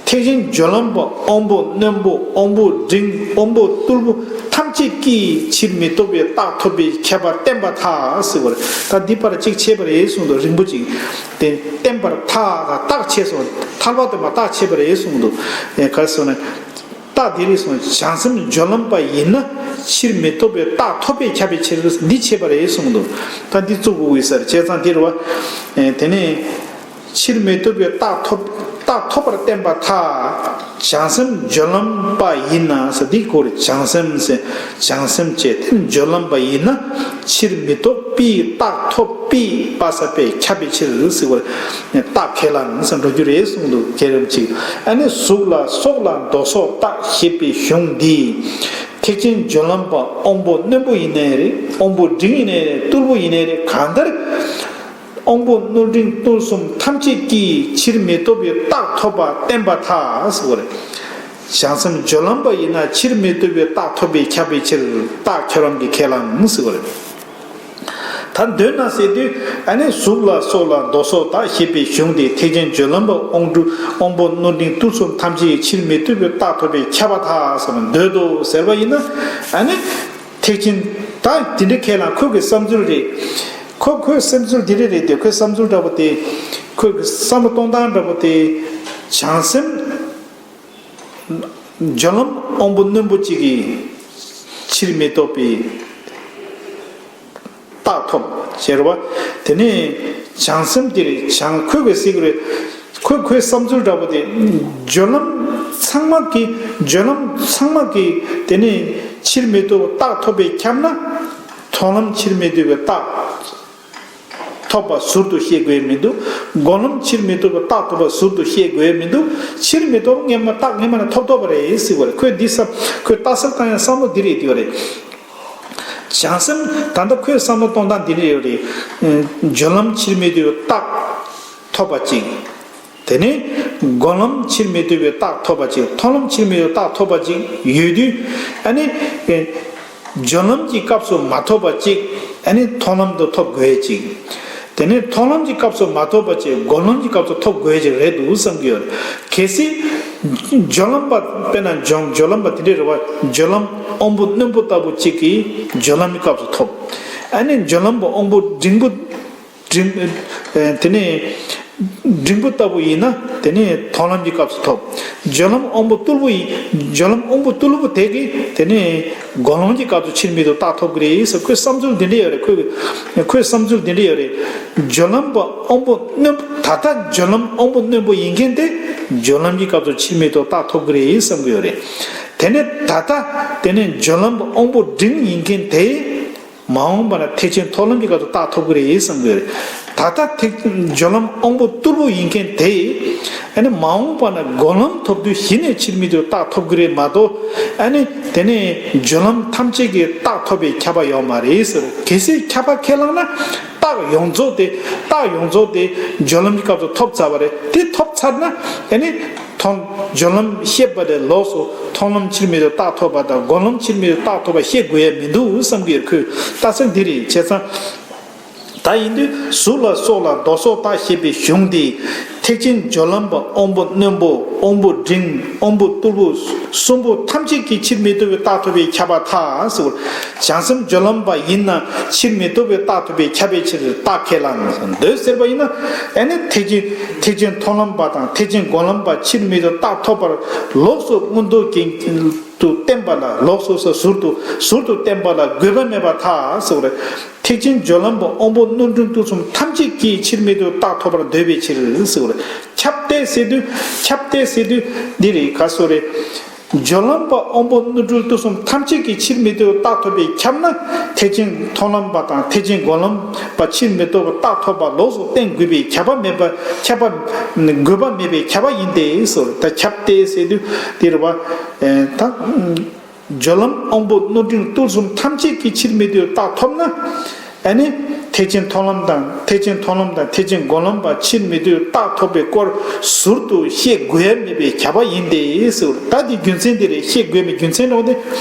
ཐེག་ཆེན་སྦྱོར་ལམ་པ་དབང་པོ་རྣོན་པོ་དབང་པོ་འབྲིང་དབང་པོ་རྟུལ་པོ་ཐམས་ཅད་ཀྱིས་ཕྱིར་མི་ལྡོག་པའི་རྟགས་ཐོབ་པའི་ཁྱད་པར་བསྟན་པར་ཐལ་ཟེར་བ་རེད། ད་འདི་པར་གཅིག་ཆད་པ་རེད་གསུངས་འདུག་རིང་པོ་ཅིག་དེ་བསྟན་པར་ཐལ། རྟགས་ཆད་སོང་། ཐལ་བ་དེ་མ་རྟགས་ཆད་པ་རེད་གསུངས་འདུག་ག་རེ་ཟེར་ན། རྟགས་འདི་རེད་གསུངས། བྱང་སེམས་སྦྱོར་ལམ་པ་ཡིན་ན་ཕྱིར་མི་ལྡོག་པའི་རྟགས་ཐོབ་པས་ཁྱབ་པའི་ཕྱིར། འདི་ཆད་པ་རེད་གསུངས་འདུག་ད་འདི་བཙུགས་དགོས་ཀྱི་ས་རེད། བྱས་ཙང་འདི་རེད་བ། དེ་ནས་ཕྱིར་མི་ལྡོག་པའི་རྟགས་ཐོབ། རྟགས་ཐོབ་པར་བསྟན་པར་ཐལ། བྱང་སེམས་སྦྱོར་ལམ་པ་ཡིན་ན་ཟེར། འདི་གོ་རེད། བྱང་སེམས་ཟེར། བྱང་སེམས་བཅས་དེ་ནི་སྦྱོར་ལམ་པ་ཡིན་ན་ཕྱིར་མི་ལྡོག་པའི་རྟགས་ཐོབ་པས་པ་ས་པས་ཁྱབ་པའི་ཕྱིར་ཟེར་བ་རེད། རྟགས་ཁས་བླངས་ཟེར་འགྲོ་རྒྱུ་རེད་གསུངས་འདུག་རྒྱལ་རབས་ཅིག་ཨ་ནི་གཟུགས་ལ་སྲོག་ལ་མདོ་སོགས་རྟག་ཞེས་པའི་གཞུང་འདིས་ཐེག་ཆེན་སྦྱོར་ལམ་པ་དབང་པོ་རྣོན་པོ་ཡིན་ནའི་རེད། དབང་པོ་འབྲིང་ཡིན་ནའི་རེད། རྟུལ་པོ་ཡིན་ནའི་རེད། གང་ལྟར་དབང་པོ་རྣོ་འབྲིང་རྟུལ་གསུམ་ཐམས་ཅད་ཀྱིས་ཕྱིར་མི་ལྡོག་པའི་རྟགས་ཐོབ་པ་བསྟན་པར་ཐལ་ཟེར་བ་རེད། བྱང་སེམས་སྦྱོར་ལམ་པ་ཡིན་ན་ཕྱིར་མི་ལྡོག་པའི་རྟགས་ཐོབ་པས་ཁྱབ་པའི་ཕྱིར། རྟགས་ཁྱོད་རང་གིས་ཁས་བླངས་ཟེར་བ་རེད། ད་འདོད་ན་ཟེར་དུས་ཨ་ནི་གཟུགས་ལ་སྲོག་ལ་མདོ་སོགས་རྟག་ཞེས་པའི་གཞུང་དེ་ཐེག་ཆེན་སྦྱོར་ལམ་པ་དབང་དྲུག་དབང་པོ་རྣོ་འབྲིང་རྟུལ་གསུམ་ཐམས་ཅད་ཕྱིར་མི་ལྡོག་པའི་རྟགས་ཐོབ་པས་ཁྱབ་པར་ཐལ་ཟེར་ན། འདོད་དོ་ཟེར་བ་ཡིན་ན་ཨ་ནི་ཐེག་ཆེན་ད་དེ་འདྲ་ཁས་བླངས། ཁོ་གི་བསམ་ཚུལ་རེད། ཁོ་ཁོའི་བསམ་ཚུལ་དེ་འདྲ་རེད་དེ། ཁོའི་བསམ་ཚུལ་འདྲ་པོ་དེ། ཁོའི་བསམ་བློ་གཏོང་སྟངས་འདྲ་པོ་དེ། བྱང་སེམས་སྦྱོར་ལམ་དབང་པོ་རྣོན་པོ་གཅིག་གིས་ཕྱིར་མི་ལྡོག་པའི་རྟགས་ཐོབ་ཟེར་བ། དེ་ནས་བྱང་སེམས་དེ་རེད། བྱང་ཁོས་གི་གཟིགས་རེད། ཁོས་ཁོའི་བསམ་ཚུལ་འདྲ་པོ་དེ། སྦྱོར་ལམ་ཚང་མ་གི། སྦྱོར་ལམ་ཚང་མ་གི་དེ་ནས་ཕྱིར་མི་ལྡོག་པའི་རྟགས་ཐོབ་པས་ཁྱབ་ན། མཐོང་ལམ་ཕྱིར་མི་ལྡོག་པའི་རྟགས་ཐོབ་པ་ཟུར་དུ་བཤད་དགོས་མི་འདུག་སྒོམ་ལམ་ཕྱིར་མི་ལྡོག་པའི་རྟགས་ཐོབ་པ་ཟུར་དུ་བཤད་དགོས་མི་འདུག་ཕྱིར་མི་ལྡོག་སྔོན་མ་རྟགས་སྔོན་མ་ནས་ཐོབ་ཐོབ་པ་རེད་ཟེར་བ་རེད། ཁོས་འདི་བསམ། ཁོས་རྟགས་གསལ་བཏང་ཡང་བསམ་བློ་འདི་རེད་འདི་བ་རེད། བྱང་སེམས་ད་ལྟ་ཁོས་བསམ་བློ་གཏོང་སྟངས་འདི་འདྲ་ཡོད་རེད། སྦྱོར་ལམ་ཕྱིར་མི་ལྡོག་པའི་རྟགས་ཐོབ་པ་གཅིག་དེ་ནས་སྒོམ་ལམ་ཕྱིར་མི་ལྡོག་པའི་རྟགས་ཐོབ་པ་གཅིག་མཐོང་ལམ་ཕྱིར་མི་ལྡོག་རྟགས་ཐོབ་པ་གཅིག་ཡོད་དུས། ཨ་ནི། སྦྱོར་ལམ་གྱི་སྐབས་སུ་མ་ཐོབ་པ་གཅིག་ཨ་ནི་མཐོང་ལམ་དུ་ཐོབ་དགོས་གཅིག་དེ་ནས་མཐོང་ལམ་གྱི་སྐབས་སུ་མ་ཐོབ་པ་གཅིག་སྒོམ་ལམ་གྱི་སྐབས་སུ་ཐོབ་དགོས་གཅིག་རེད་འདུག་བསམ་གྱི་ཡོད་རེད། གལ་སྲིད། སྦྱོར་ལམ་པ་དཔེར་ན་སྦྱོར་སྦྱོར་ལམ་པ་དེ་འདྲ་རེད་བ། སྦྱོར་ལམ་དབང་པོ་རྣོན་པོ་ལྟ་བུ་གཅིག་གིས་སྦྱོར་ལམ་གྱི་སྐབས་སུ་ཐོབ། ཨ་ནི་སྦྱོར་ལམ་པ་དབང་པོ་འབྲིང་པོ། འབྲིང་། ཨེ། དེ་ནས་འབྲིང་པོ་ལྟ་བུ་ཡིན་ན་དེ་ནས་མཐོང་ལམ་གྱི་སྐབས་སུ་ཐོབ། སྦྱོར་ལམ་དབང་པོ་རྟུལ་པོ་ཡིན། སྦྱོར་ལམ་དབང་པོ་རྟུལ་པོ་དེ་གིས་དེ་ནས་སྒོམ་ལམ་གྱི་སྐབས་སུ་ཕྱིར་མི་ལྡོག་རྟགས་ཐོབ་ཀྱི་རེད་ཟེར། ཁོའི་བསམ་ཚུལ་འདི་འདྲ་ཡོད་རེད། ཁོའི་ཁོའི་བསམ་ཚུལ་འདི་འདྲ་ཡོད་རེད། སྦྱོར་ལམ་པ་དབང་པོ་རྣོན། ད་ལྟ་སྦྱོར་ལམ་དབང་པོ་རྣོན་པོ་ཡིན་མཁན་དེ་སྦྱོར་ལམ་གྱི་སྐབས་སུ་ཕྱིར་མི་ལྡོག་རྟགས་ཐོབ་ཀྱི་རེད་བསམ་གྱི་ཡོད་རེད། དེ་ནས་ད་ལྟ་དེ་ནས་སྦྱོར་ལམ་པ་དབང་པོ་འབྲིང་ཡིན་མཁན་དེ། མ་འོངས་པ་ན་ཐེག་ཆེན་མཐོང་ལམ་གྱི་སྐབས་སུ་རྟགས་ཐོབ་ཀྱི་རེད་བསམ་གྱི་ཡོད་རེད། ད་ལྟ་ཐེག་སྦྱོར་ལམ་དབང་པོ་རྟུལ་པོ་ཡིན་མཁན་དེ། ཨ་ནི་མ་འོངས་པ་ན་སྒོམ་ལམ་ཐོབ་དུས་གཞི་ནས་ཕྱིར་མི་ལྡོག་རྟགས་ཐོབ་ཀྱི་རེད་མ་གཏོགས། ཨ་ནི་དེ་ནས་སྦྱོར་ལམ་ཐམས་ཅད་ཀྱི་རྟགས་ཐོབ་པའི་ཁྱབ་པ་ཡོད་མ་རེད་ཟེར། གལ་སྲིད་ཁྱབ་པ་ཁས་བླངས་ན། རྟགས་ཡོངས་རྫོགས་དེ། རྟགས་ཡོངས་རྫོགས་དེ་སྦྱོར་ལམ་གྱི་སྐབས་སུ་ཐོབ་ཚར་བ་རེད། དེ་ཐོབ་ཚར་ན་ཨ་ནི་མཐོང་སྦྱོར་ལམ་བཤད་པ་དེ་ལོགས་སུ་མཐོང་ལམ་ཕྱིར་མི་ལྡོག་རྟགས་ཐོབ་པ་དང་སྒོམ་ལམ་ཕྱིར་མི་ལྡོག་རྟགས་ཐོབ་པ་བཤད་དགོས་ཡ་མི་འདུག་བསམ་གྱི་ཡོད། ཁོས་ལྟ་ཚུལ་འདི་རེད། བྱས་ཙང་། ད་ཡིན་དུས་གཟུགས་ལ་སོགས་ལ་ལྡོག་སོགས་རྟགས་བཤད་པའི་གཞུང་འདིས། ཐེག་ཆེན་སྦྱོར་ལམ་པ་དབང་པོ་རྣོན་པོ། དབང་པོ་འབྲིང་། དབང་པོ་རྟུལ་པོ་གསུམ་པོ་ཐམས་ཅད་ཀྱིས་ཕྱིར་མི་ལྡོག་པའི་རྟགས་ཐོབ་པའི་ཁྱབ་པར་ཐལ་ཟེར། བྱང་སེམས་སྦྱོར་ལམ་པ་ཡིན་ན་ཕྱིར་མི་ལྡོག་པའི་རྟགས་ཐོབ་པའི་ཁྱབ་པའི་ཕྱིར་རྟགས་ཁས་བླངས་འདོད་ཟེར་བ་ཡིན་ན། ཨ་ནི་ཐེག་ཆེན་ཐེག་ཆེན་མཐོང་ལམ་པ་དང་ཐེག་ཆེན་སྒོམ་ལམ་པ་ཕྱིར་མི་ལྡོག་རྟགས་ཐོབ་པར་ལོགས་སུ་མངོན་རྟོགས་ཀྱི་དུ་བསྟན་པ་ལ། ལོགས་སུ་ཟུར་དུ་ཟུར་དུ་བསྟན་པ་ལ་དགོས་པ་མེད་པར་ཐལ་ཟེར་བ་རེད། ཐེག་ཆེན་སྦྱོར་ལམ་པ་དབང་པོ་རྣོན་འབྲིང་རྟུལ་གསུམ་ཐམས་ཅད་ཀྱིས་ཕྱིར་མི་ལྡོག་རྟགས་ཐོབ་པར་འདོད་པའི་ཕྱིར་ཟེར་བ་རེད། ཁྱབ་གཏད་ཟེར་དུས། ཁྱབ་གཏད་ཟེར་དུས་འདི་རེད། ག་སོ་རེད། སྦྱོར་ལམ་པ་དབང་པོ་རྣོན་འབྲིང་རྟུལ་གསུམ་ཐམས་ཅད་ཀྱིས་ཕྱིར་མི་ལྡོག་རྟགས་ཐོབ་པའི་ཁྱབ་ན། ཐེག་ཆེན་མཐོང་ལམ་པ་དང་ཐེག་ཆེན་སྒོམ་ལམ་པ་ཕྱིར་མི་ལྡོག་པའི་རྟགས་ཐོབ་པ་ལོགས་སུ་བསྟན་དགོས་པའི་ཁྱབ་པ་མེད་པ། ཁྱབ་པ་དགོས་པ་མེད་པའི་ཁྱབ་པ་ཡིན་ཏེ་ཟེར། ད་ཁྱབ་གཏད་ཟེར་དུས་འདི་རེད་བ། ད། སྦྱོར་ལམ་དབང་པོ་རྣོན་འབྲིང་རྟུལ་གསུམ་ཐམས་ཅད་ཀྱིས་ཕྱིར་མི་ལྡོག་རྟགས་ཐོབ་ན། ཨ་ནི་ཐེག་ཆེན་མཐོང་ལམ་དང་ཐེག་ཆེན་མཐོང་ལམ་དང་ཐེག་ཆེན་སྒོམ་ལམ་པ་ཕྱིར་མི་ལྡོག་རྟགས་ཐོབ་པའི་སྐོར་ཟུར་དུ་བཤད་དགོས་ཡ་མེད་པའི་ཁྱབ་པ་ཡིན་ཏེ་ཟེར། ད་འདི་རྒྱུ་མཚན་འདི་རེད། བཤད་དགོས་མེད་རྒྱུ་མཚན་ལོག་སྟེ།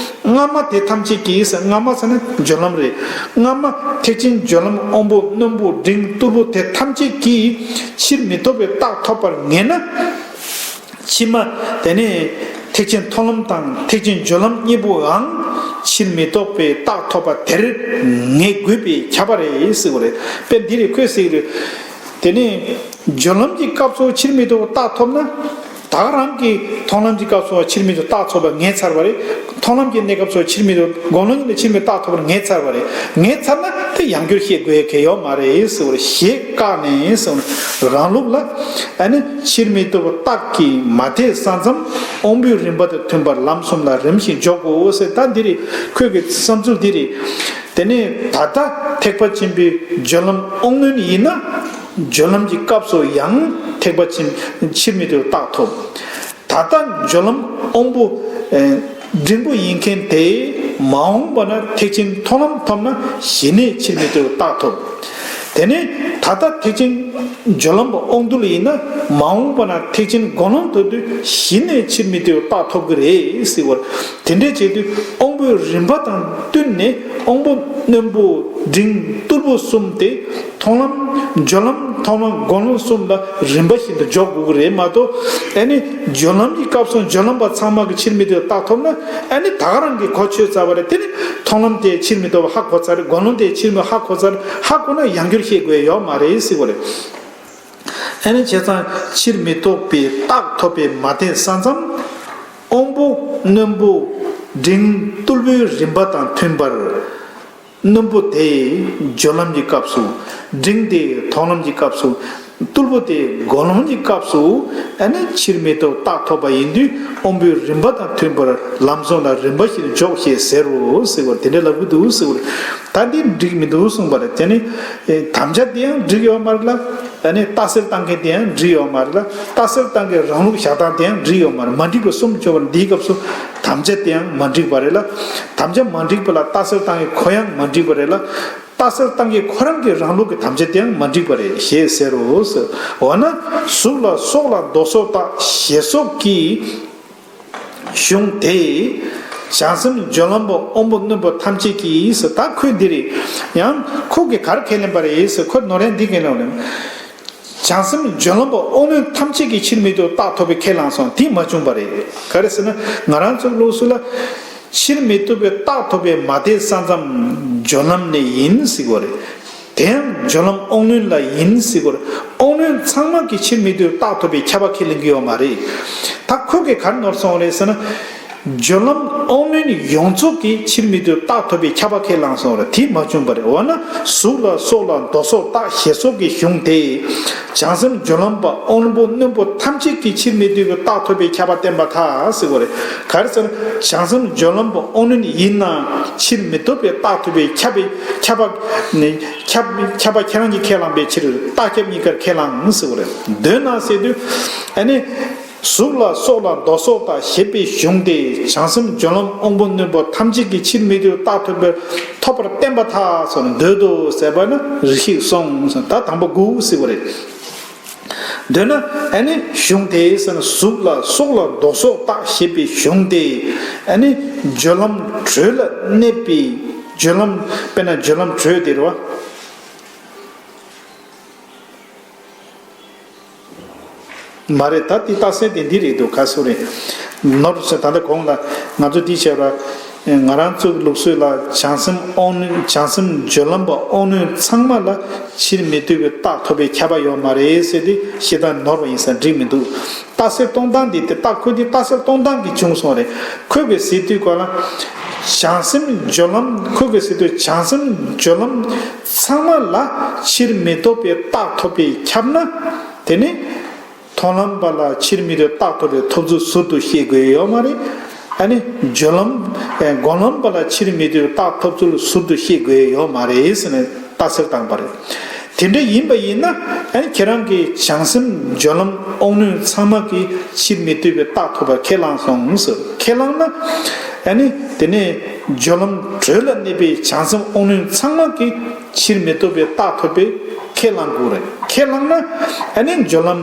སྔ་མ་དེ་ཐམས་ཅད་ཀྱིས། སྔ་མ་ཟེར་ན་སྦྱོར་ལམ་རེད། སྔ་མ་ཐེག་ཆེན་སྦྱོར་ལམ་དབང་པོ་རྣོན་པོ་འབྲིང་རྟུལ་པོ་དེ་ཐམས་ཅད་ཀྱིས་ཕྱིར་མི་ལྡོག་པའི་རྟགས་ཐོབ་པར་ངེས་ན། ཕྱི་མ་དེ་ནས་ཐེག་ཆེན་མཐོང་ལམ་དང་ཐེག་ཆེན་སྦྱོར་ལམ་གཉིས་པོའང་ཕྱིར་མི་ལྡོག་པའི་རྟགས་ཐོབ་པ་དེར་ངེས་དགོས་པའི་ཁྱབ་པ་རེད་ཟེར་བ་རེད། དཔེ་འདི་རེད། ཁོས་ཟེར་གྱི་རེད། དེ་ནས་སྦྱོར་ལམ་གྱི་སྐབས་སུ་ཕྱིར་མི་ལྡོག་པའི་རྟགས་ཐོབ་ན། ད་ག་རང་གི་མཐོང་ལམ་གྱི་སྐབས་སུ་ཕྱིར་མི་ལྡོག་པའི་རྟགས་ཐོབ་པ་ངེས་ཚར་བ་རེད། མཐོང་ལམ་གྱི་གནས་སྐབས་སུ་ཕྱིར་མི་ལྡོག་སྒོམ་ལམ་གྱི་ནས་ཕྱིར་མི་ལྡོག་པའི་རྟགས་ཐོབ་པ་ངེས་ཚར་བ་རེད། ངེས་ཚར་ན་དེ་ཡང་བསྐྱར་བཤད་དགོས་ཡ་གལ་ཡོད་མ་རེད་ཟེར་བ་རེད། ཞེས་བཀག་ནས་ཟེར་བ། རང་ལུགས་ལ། ཨ་ནི་ཕྱིར་མི་ལྡོག་པའི་རྟགས་ཀྱིས་མ་དེད་ས་ཙམ། དབང་པོའི་རིམ་པ་དང་མཐུན་པར་ལམ་གསུམ་ལ་རིམ་བཞིན་འཇོག་དགོས་ཟེར། ད་འདི་རེད། ཁོས་གི་བསམ་ཚུལ་འདི་རེད། དེ་ནས་ད་ལྟ་ཐེག་པ་ཆེན་པོའི་སྦྱོར་ལམ་དབང་རྣོན་ཡིན་ན། སྦྱོར་ལམ་གྱི་སྐབས་སུ་ཡང་ཐེག་པ་ཆེན་ཕྱིར་མི་ལྡོག་པའི་རྟགས་ཐོབ། ད་ལྟ་སྦྱོར་ལམ་དབང་པོ་ཨེ་འབྲིང་པོ་ཡིན་མཁན་དེ། མ་འོངས་པ་ན་ཐེག་ཆེན་མཐོང་ལམ་ཐོབ་ན་གཞི་ནས་ཕྱིར་མི་ལྡོག་པའི་རྟགས་ཐོབ། དེ་ནས་ད་ལྟ་ཐེག་ཆེན་སྦྱོར་ལམ་པ་དབང་རྟུལ་ཡིན་ན། མ་འོངས་པ་ན་ཐེག་ཆེན་སྒོམ་ལམ་ཐོབ་དུས་གཞི་ནས་ཕྱིར་མི་ལྡོག་པའི་རྟགས་ཐོབ་ཀྱི་རེད་ཟེར་བ། དེ་འདྲས་བྱེད་དུས་དབང་པོའི་རིམ་པ་དང་བསྟུན་ནས་དབང་པོ་རྣོན་པོ་འབྲིང་རྟུལ་པོ་གསུམ་དེ། མཐོང་ལམ། སྦྱོར་ལམ། མཐོང་ལམ། སྒོམ་ལམ་གསུམ་ལ་རིམ་པ་བཞིན་དུ་འཇོག་དགོས་ཀྱི་རེད་མ་གཏོགས། ཨ་ནི་སྦྱོར་ལམ་གྱི་སྐབས་སུ་སྦྱོར་ལམ་པ་ཚང་མ་གིས་ཕྱིར་མི་ལྡོག་པའི་རྟགས་ཐོབ་ན། ཨ་ནི་ད་ག་རང་གིས་གོ་ཆོད་ཚར་བ་རེད། དེ་ནི་མཐོང་ལམ་དེ་ཕྱིར་མི་ལྡོག་པ་ཧ་གོ་ཚར་རེད། སྒོམ་ལམ་དེ་ཕྱིར་མི་ཧ་གོ་ཚར་རེད། ཧ་གོ་ན་ཡང་བསྐྱར་བཤད་དགོས་ཡ་ཡོད་མ་རེད་ཟེར་བ་རེད། ཨ་ནི་བྱས་ཙང་ཕྱིར་མི་ལྡོག་པའི་རྟགས་ཐོབ་པས་མ་དེད་ས་ཙམ། དབང་པོ་རྣོན་པོ་འབྲིང་རྟུལ་པོའི་རིམ་པ་དང་མཐུན་པར། རྣོན་པོ་དེ་སྦྱོར་ལམ་གྱི་སྐབས་སུ། འབྲིང་དེ་མཐོང་ལམ་གྱི་སྐབས་སུ། རྟུལ་པོ་དེ་སྒོམ་ལམ་གྱི་སྐབས་སུ། ཨ་ནི་ཕྱིར་མི་ལྡོག་པའི་རྟགས་ཐོབ་པ་ཡིན་དུས་དབང་པོའི་རིམ་པ་དང་མཐུན་པར་ལམ་གསུམ་ལ་རིམ་པ་བཞིན་འཇོག་ཞེས་ཟེར་རོ་ཟེར་བ་དེ་འདྲ་ལབ་ཀྱི་འདུག་ཟེར་བ་རེད། ད་འདི་འགྲིག་མི་འདུག་གསུངས་པ་རེད། དེ་ནི་དམ་བཅའ་དེ་ཡང་འགྲིག་ཡོད་མ་རེད་ལ། ཨ་ནི་རྟགས་གསལ་བཏང་མཁན་དེ་ཡང་འགྲིག་ཡོད་མ་རེད་ལ། རྟགས་གསལ་བཏང་མཁན་རང་ལུགས་བཞག་སྟངས་དེ་ཡང་འགྲིག་ཡོད་མ་རེད། མ་འགྲིག་པ་གསུམ་བྱུང་བ་རེད། འདིའི་སྐབས་སུ་དམ་བཅའ་དེ་ཡང་མ་འགྲིག་པ་རེད་ལ། དམ་བཅའ་མ་འགྲིག་པ་ལ་རྟགས་གསལ་བཏང་མཁན་ཁོ་ཡང་མ་འགྲིག་པ་རེད་ལ། རྟགས་གསལ་བཏང་མཁན་ཁོ་རང་གི་རང་ལུགས་ཀྱི་དམ་བཅའ་དེ་ཡང་མ་འགྲིག་པ་རེད་ཞེས་ཟེར་རོ། འོ་ན་གཟུགས་ལ་སོགས་ལ་ལྡོག་སོགས་རྟགས་ཞེས་སོགས་ཀྱི་གཞུང་དེ། བྱང་སེམས་སྦྱོར་ལམ་པ་དབང་པོ་རྣོན་པོ་ཐམས་ཅད་ཀྱིས་ཟེར། ད་ཁོས་འདི་རེད། ཡང་ཁོ་གིས་ག་རེ་ཁས་ལེན་པ་རེད་ཟེར། ཁོས་ནོར་ཡང་འདི་ཁས་ལེན་པ་རེད། བྱང་སེམས་སྦྱོར་ལམ་པ་དབང་རྣོན་ཐམས་ཅད་ཀྱིས་ཕྱིར་མི་ལྡོག་པའི་རྟགས་ཐོབ་པའི་ཁས་བླངས་སོང་། དེ་མ་བྱུང་བ་རེད། ག་རེ་ཟེར་ན་ང་རང་ཚོའི་ལུགས་སྲོལ་ལ། ཕྱིར་མི་ལྡོག་པའི་རྟགས་ཐོབ་པས་མ་དེད་ས་ཙམ། སྦྱོར་ལམ་ནས་ཡིན་ཟེར་གྱི་ཡོད་རེད། དེ་ཡང་སྦྱོར་ལམ་དབང་རྣོན་ལ་ཡིན་ཟེར་གྱི་ཡོད་རེད། དབང་རྣོན་ཚང་མ་གིས་ཕྱིར་མི་ལྡོག་པའི་རྟགས་ཐོབ་པའི་ཁྱབ་པ་ཁས་ལེན་གྱི་ཡོད་མ་རེད། ད་ཁོ་གིས་ག་རེ་ནོར་སོང་བ་རེད་ཟེར་ན། སྦྱོར་ལམ་དབང་རྣོན་ཡོངས་རྫོགས་ཀྱིས་ཕྱིར་མི་ལྡོག་རྟགས་ཐོབ་པའི་ཁྱབ་པ་ཁས་བླངས་སོང་བ་རེད། དེ་མ་བྱུང་བ་རེད། འོ་ན་གཟུགས་ལ་སྲོག་ལ་མདོ་སོགས་རྟགས་ཞེས་སོགས་ཀྱི་གཞུང་དེས། བྱང་སེམས་སྦྱོར་ལམ་པ་དབང་པོ་རྣོན་པོ་ཐམས་ཅད་ཀྱིས་ཕྱིར་མི་ལྡོག་པའི་རྟགས་ཐོབ་པའི་ཁྱབ་པ་བསྟན་པར་ཐལ་ཟེར་བ་རེད། ག་རེ་ཟེར་ན། བྱང་སེམས་སྦྱོར་ལམ་པ་དབང་རྣོན་ཡིན་ན་ཕྱིར་མི་ལྡོག་པའི་རྟགས་ཐོབ་པའི་ཁྱབ་པའི་ཁྱབ་པ་ནི་ཁྱབ་ཁྱབ་པ་ཁྱེད་རང་གིས་ཁས་བླངས་པའི་ཕྱིར་རྟགས་ཁྱབ་གཉིས་ཀར་ཁས་བླངས་ཟེར་བ་རེད། མདོར་ན་ཟེར་དུས་ཨ་ནི། གཟུགས་ལ་སྲོག་ལ་མདོ་སོགས་རྟགས་ཞེས་པའི་གཞུང་དེས་བྱང་སེམས་སྦྱོར་ལམ་དབང་པོ་རྣོན་པོ་ཐམས་ཅད་ཀྱིས་ཕྱིར་མི་ལྡོག་རྟགས་ཐོབ་པར་ཐོབ་པར་བསྟན་པར་ཐལ་ཟེར་ན། འདོད་དོ་ཟེར་བ་ནི་རེ་ཞིག་སོང་ཟེར། ད་དང་པོ་དགུ་ཟེར་བ་རེད། འདོད་ན་ཨ་ནི་གཞུང་དེས་ཟེར་ན། གཟུགས་ལ་སྲོག་ལ་མདོ་སོགས་རྟགས་ཞེས་པའི་གཞུང་དེས་ཨ་ནི་སྦྱོར་ལམ་དྲོད་ལ་གནས་པའི་སྦྱོར་ལམ། དཔེར་ན་སྦྱོར་ལམ་དྲོད་དེ་རེད་བ། མ་རེད། ད་དེ་རྟགས་གསལ་དེ་འདི་རེད་འདུག་ག་སུ་རེད། ནོར་སོང་། ད་ལྟ་གོང་ལ་ང་ཚོ་འདི་བྱས་པ། ང་རང་ཚོའི་ལུགས་སྲོལ་ལ་བྱང་སེམས་དབང་རྣོན། བྱང་སེམས་སྦྱོར་ལམ་པ་དབང་རྣོན་ཚང་མ་ལ་ཕྱིར་མི་ལྡོག་པའི་རྟགས་ཐོབ་པའི་ཁྱབ་པ་ཡོད་མ་རེད་ཟེར་ཏེ་བཤད་སྟངས་ནོར་བ་ཡིན་ཙང་འགྲིག་མི་འདུག་རྟགས་གསལ་གཏོང་སྟངས་འདི་དེ་རྟགས་ཁོ་འདི་རྟགས་གསལ་གཏོང་སྟངས་ཀྱི་བྱུང་སོང་རེད། ཁོས་གི་ཟེར་དུས་གོ་ལ། བྱང་སེམས་སྦྱོར་ལམ། ཁོས་གི་ཟེར་དུས་བྱང་སེམས་སྦྱོར་ལམ་ཚང་མ་ལ་ཕྱིར་མི་ལྡོག་པའི་རྟགས་ཐོབ་པའི་ཁྱབ་ན། དེ་ནི། མཐོང་ལམ་པ་ལ་ཕྱིར་མི་ལྡོག་རྟགས་ཐོབ་པའི་ཐོབ་ཚུལ་ཟུར་དུ་བཤད་དགོས་ཡོད་མ་རེད། ཨ་ནི་སྦྱོར་ལམ། སྒོམ་ལམ་པ་ལ་ཕྱིར་མི་ལྡོག་རྟགས་ཐོབ་ཚུལ་ཟུར་དུ་བཤད་དགོས་ཡོད་མ་རེད་ཟེར་ནས་རྟགས་གསལ་བཏང་པ་རེད། དེ་འདྲ་ཡིན་པ་ཡིན་ན་ཨ་ནི་ཁྱེད་རང་གིས་བྱང་སེམས་སྦྱོར་ལམ་དབང་རྣོན་ཚང་མ་གིས་ཕྱིར་མི་ལྡོག་པའི་རྟགས་ཐོབ་པ་ཁས་བླངས་སོང་ཟེར། ཁས་བླངས་ན་ཨ་ནི་དེ་ནས་སྦྱོར་ལམ་དྲོད་ལ་གནས་པའི་བྱང་སེམས་དབང་རྣོན་ཚང་མ་གིས་ཕྱིར་མི་ལྡོག་པའི་རྟགས་ཐོབ་པའི་ཁས་བླང་དགོས་རེད། ཁས་བླངས་ན་ཨ་ནི་སྦྱོར་ལམ།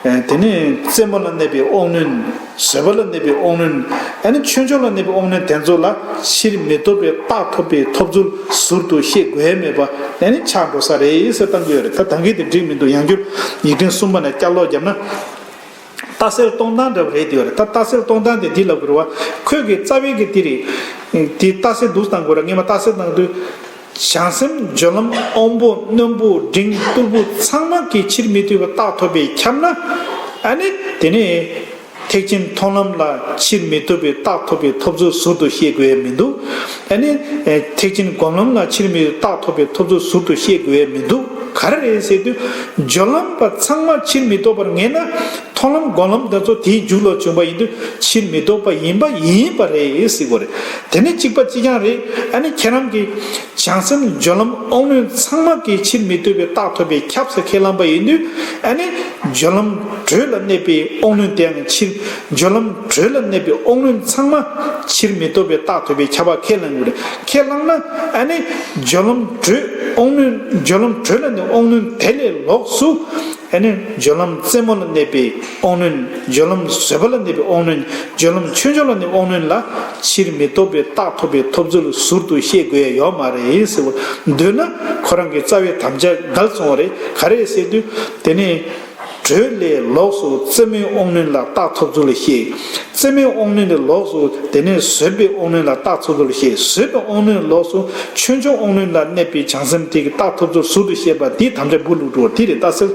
དེ་ནས་རྩེ་མོ་ལ་གནས་པའི་དབང་རྣོན། བཟོད་པ་ལ་གནས་པའི་དབང་རྣོན། ཨ་ནི་ཆོས་མཆོག་ལ་གནས་པའི་དབང་རྣོན་དེ་ཚོ་ལ་ཕྱིར་མི་ལྡོག་པའི་རྟགས་ཐོབ་པའི་ཐོབ་ཚུལ་ཟུར་དུ་བཤད་དགོས་མེད་པ་ཨ་ནི་ཆགས་འགྲོ་ས་རེད་ཟེར་བཏང་གི་ཡོད་རེད། ད་ད་གིན་དེ་འགྲིག་མི་འདུག་ཡང་བསྐྱར་ཡིག་ཕྲེང་གསུམ་པ་ནས་བསྐྱར་ཀློག་བརྒྱབ་ན། རྟགས་གསལ་གཏོང་སྟངས་འདྲ་བ་རེད་དེ་ཡོད་རེད། ད་རྟགས་གསལ་གཏོང་སྟངས་དེ་འདི་ལབ་དགོས་རེད་བ། ཁོས་གི་རྩ་བའི་གི་དེ་རེད། དེ་རྟགས་གསལ་འདུག་བཏང་དགོས་རེད། ངས་མ་རྟགས་གསལ་བཏང་དུས། བྱང་སེམས་སྦྱོར་ལམ་དབང་པོ་རྣོན་པོ་འབྲིང་རྟུལ་པོ་ཚང་མ་གིས་ཕྱིར་མི་ལྡོག་པའི་རྟགས་ཐོབ་པའི་ཁྱབ་ན། ཨ་ནི་དེ་ནས་ཐེག་ཆེན་མཐོང་ལམ་ལ་ཕྱིར་མི་ལྡོག་པའི་རྟགས་ཐོབ་པའི་ཐོབ་ཚུལ་ཟུར་དུ་བཤད་དགོས་ཡ་མི་འདུག་ཨ་ནི་ཐེག་ཆེན་སྒོམ་ལམ་ལ་ཕྱིར་མི་ལྡོག་རྟགས་ཐོབ་པའི་ཐོབ་ཚུལ་ཟུར་དུ་བཤད་དགོས་ཡ་མི་འདུག་ག་རེ་རེད་ཟེར་དུས། སྦྱོར་ལམ་པ་ཚང་མ་ཕྱིར་མི་ལྡོག་པར་ངེས་ན། མཐོང་ལམ་སྒོམ་ལམ་དེ་ཚོ་དེའི་མཇུག་ལ་བྱུང་བ་ཡིན་དུས་ཕྱིར་མི་ལྡོག་པ་ཡིན་པ་ཡིན་པ་རེད་ཟེར་དགོས་རེད། དེ་ནི་གཅིག་པ་གཅིག་རྐྱང་རེད། ཨ་ནི་ཁྱེད་རང་གིས་བྱང་སེམས་སྦྱོར་ལམ་དབང་རྣོན་ཚང་མ་གིས་ཕྱིར་མི་ལྡོག་པའི་རྟགས་ཐོབ་པའི་ཁྱབ་ཟེར་ཁས་བླངས་པ་ཡིན་དུས། ཨ་ནི་སྦྱོར་ལམ་དྲོད་ལ་གནས་པའི་དབང་རྣོན་དེའང་ཕྱིར། སྦྱོར་ལམ་དྲོད་ལ་གནས་པའི་དབང་རྣོན་ཚང་མ་ཕྱིར་མི་ལྡོག་པའི་རྟགས་ཐོབ་པའི་ཁྱབ་པ་ཁས་བླངས་དགོས་རེད། ཁས་བླངས་ན་ཨ་ནི་སྦྱོར་ལམ་དྲོད་དབང་རྣོན། སྦྱོར་ལམ་དྲོད་ལ་གནས་དབང་རྣོན་དེ་ལས་ལོགས་སུ། ཨ་ནི་སྦྱོར་ལམ་རྩེ་མོ་ལ་གནས་པའི་དབང་རྣོན། སྦྱོར་ལམ་བཟོད་པ་ལ་གནས་པའི་དབང་རྣོན། སྦྱོར་ལམ་ཆོས་མཆོག་ལ་གནས་པའི་དབང་རྣོན་ལ་ཕྱིར་མི་ལྡོག་པའི་རྟགས་ཐོབ་པའི་ཐོབ་ཚུལ་ཟུར་དུ་བཤད་དགོས་ཡ་ཡོད་མ་རེད་ཟེར་བ། འདོད་ན་ཁོ་རང་གི་རྩ་བའི་དམ་བཅའ་འགལ་སོང་བ་རེད། ག་རེ་ཟེར་དུས་དེ་ནི་དྲོད་ལས་ལོགས་སུ་རྩེ་མོའི་དབང་རྣོན་ལ་རྟགས་ཐོབ་ཚུལ་བཤད། རྩེ་མོའི་དབང་རྣོན་ལས་ལོགས་སུ་དེ་ནས་བཟོད་པའི་དབང་རྣོན་ལ་རྟགས་ཐོབ་ཚུལ་བཤད། བཟོད་པའི་དབང་རྣོན་ལས་ལོགས་སུ་ཆོས་མཆོག་དབང་རྣོན་ལ་གནས་པའི་བྱང་སེམས་དེ་གི་རྟགས་ཐོབ་ཚུལ་ཟུར་དུ་བཤད་པ་འདིའི་དམ་བཅའ་སྦུག་ལུག་འགྲོ་བ་དེ་རེད། རྟགས་གསལ།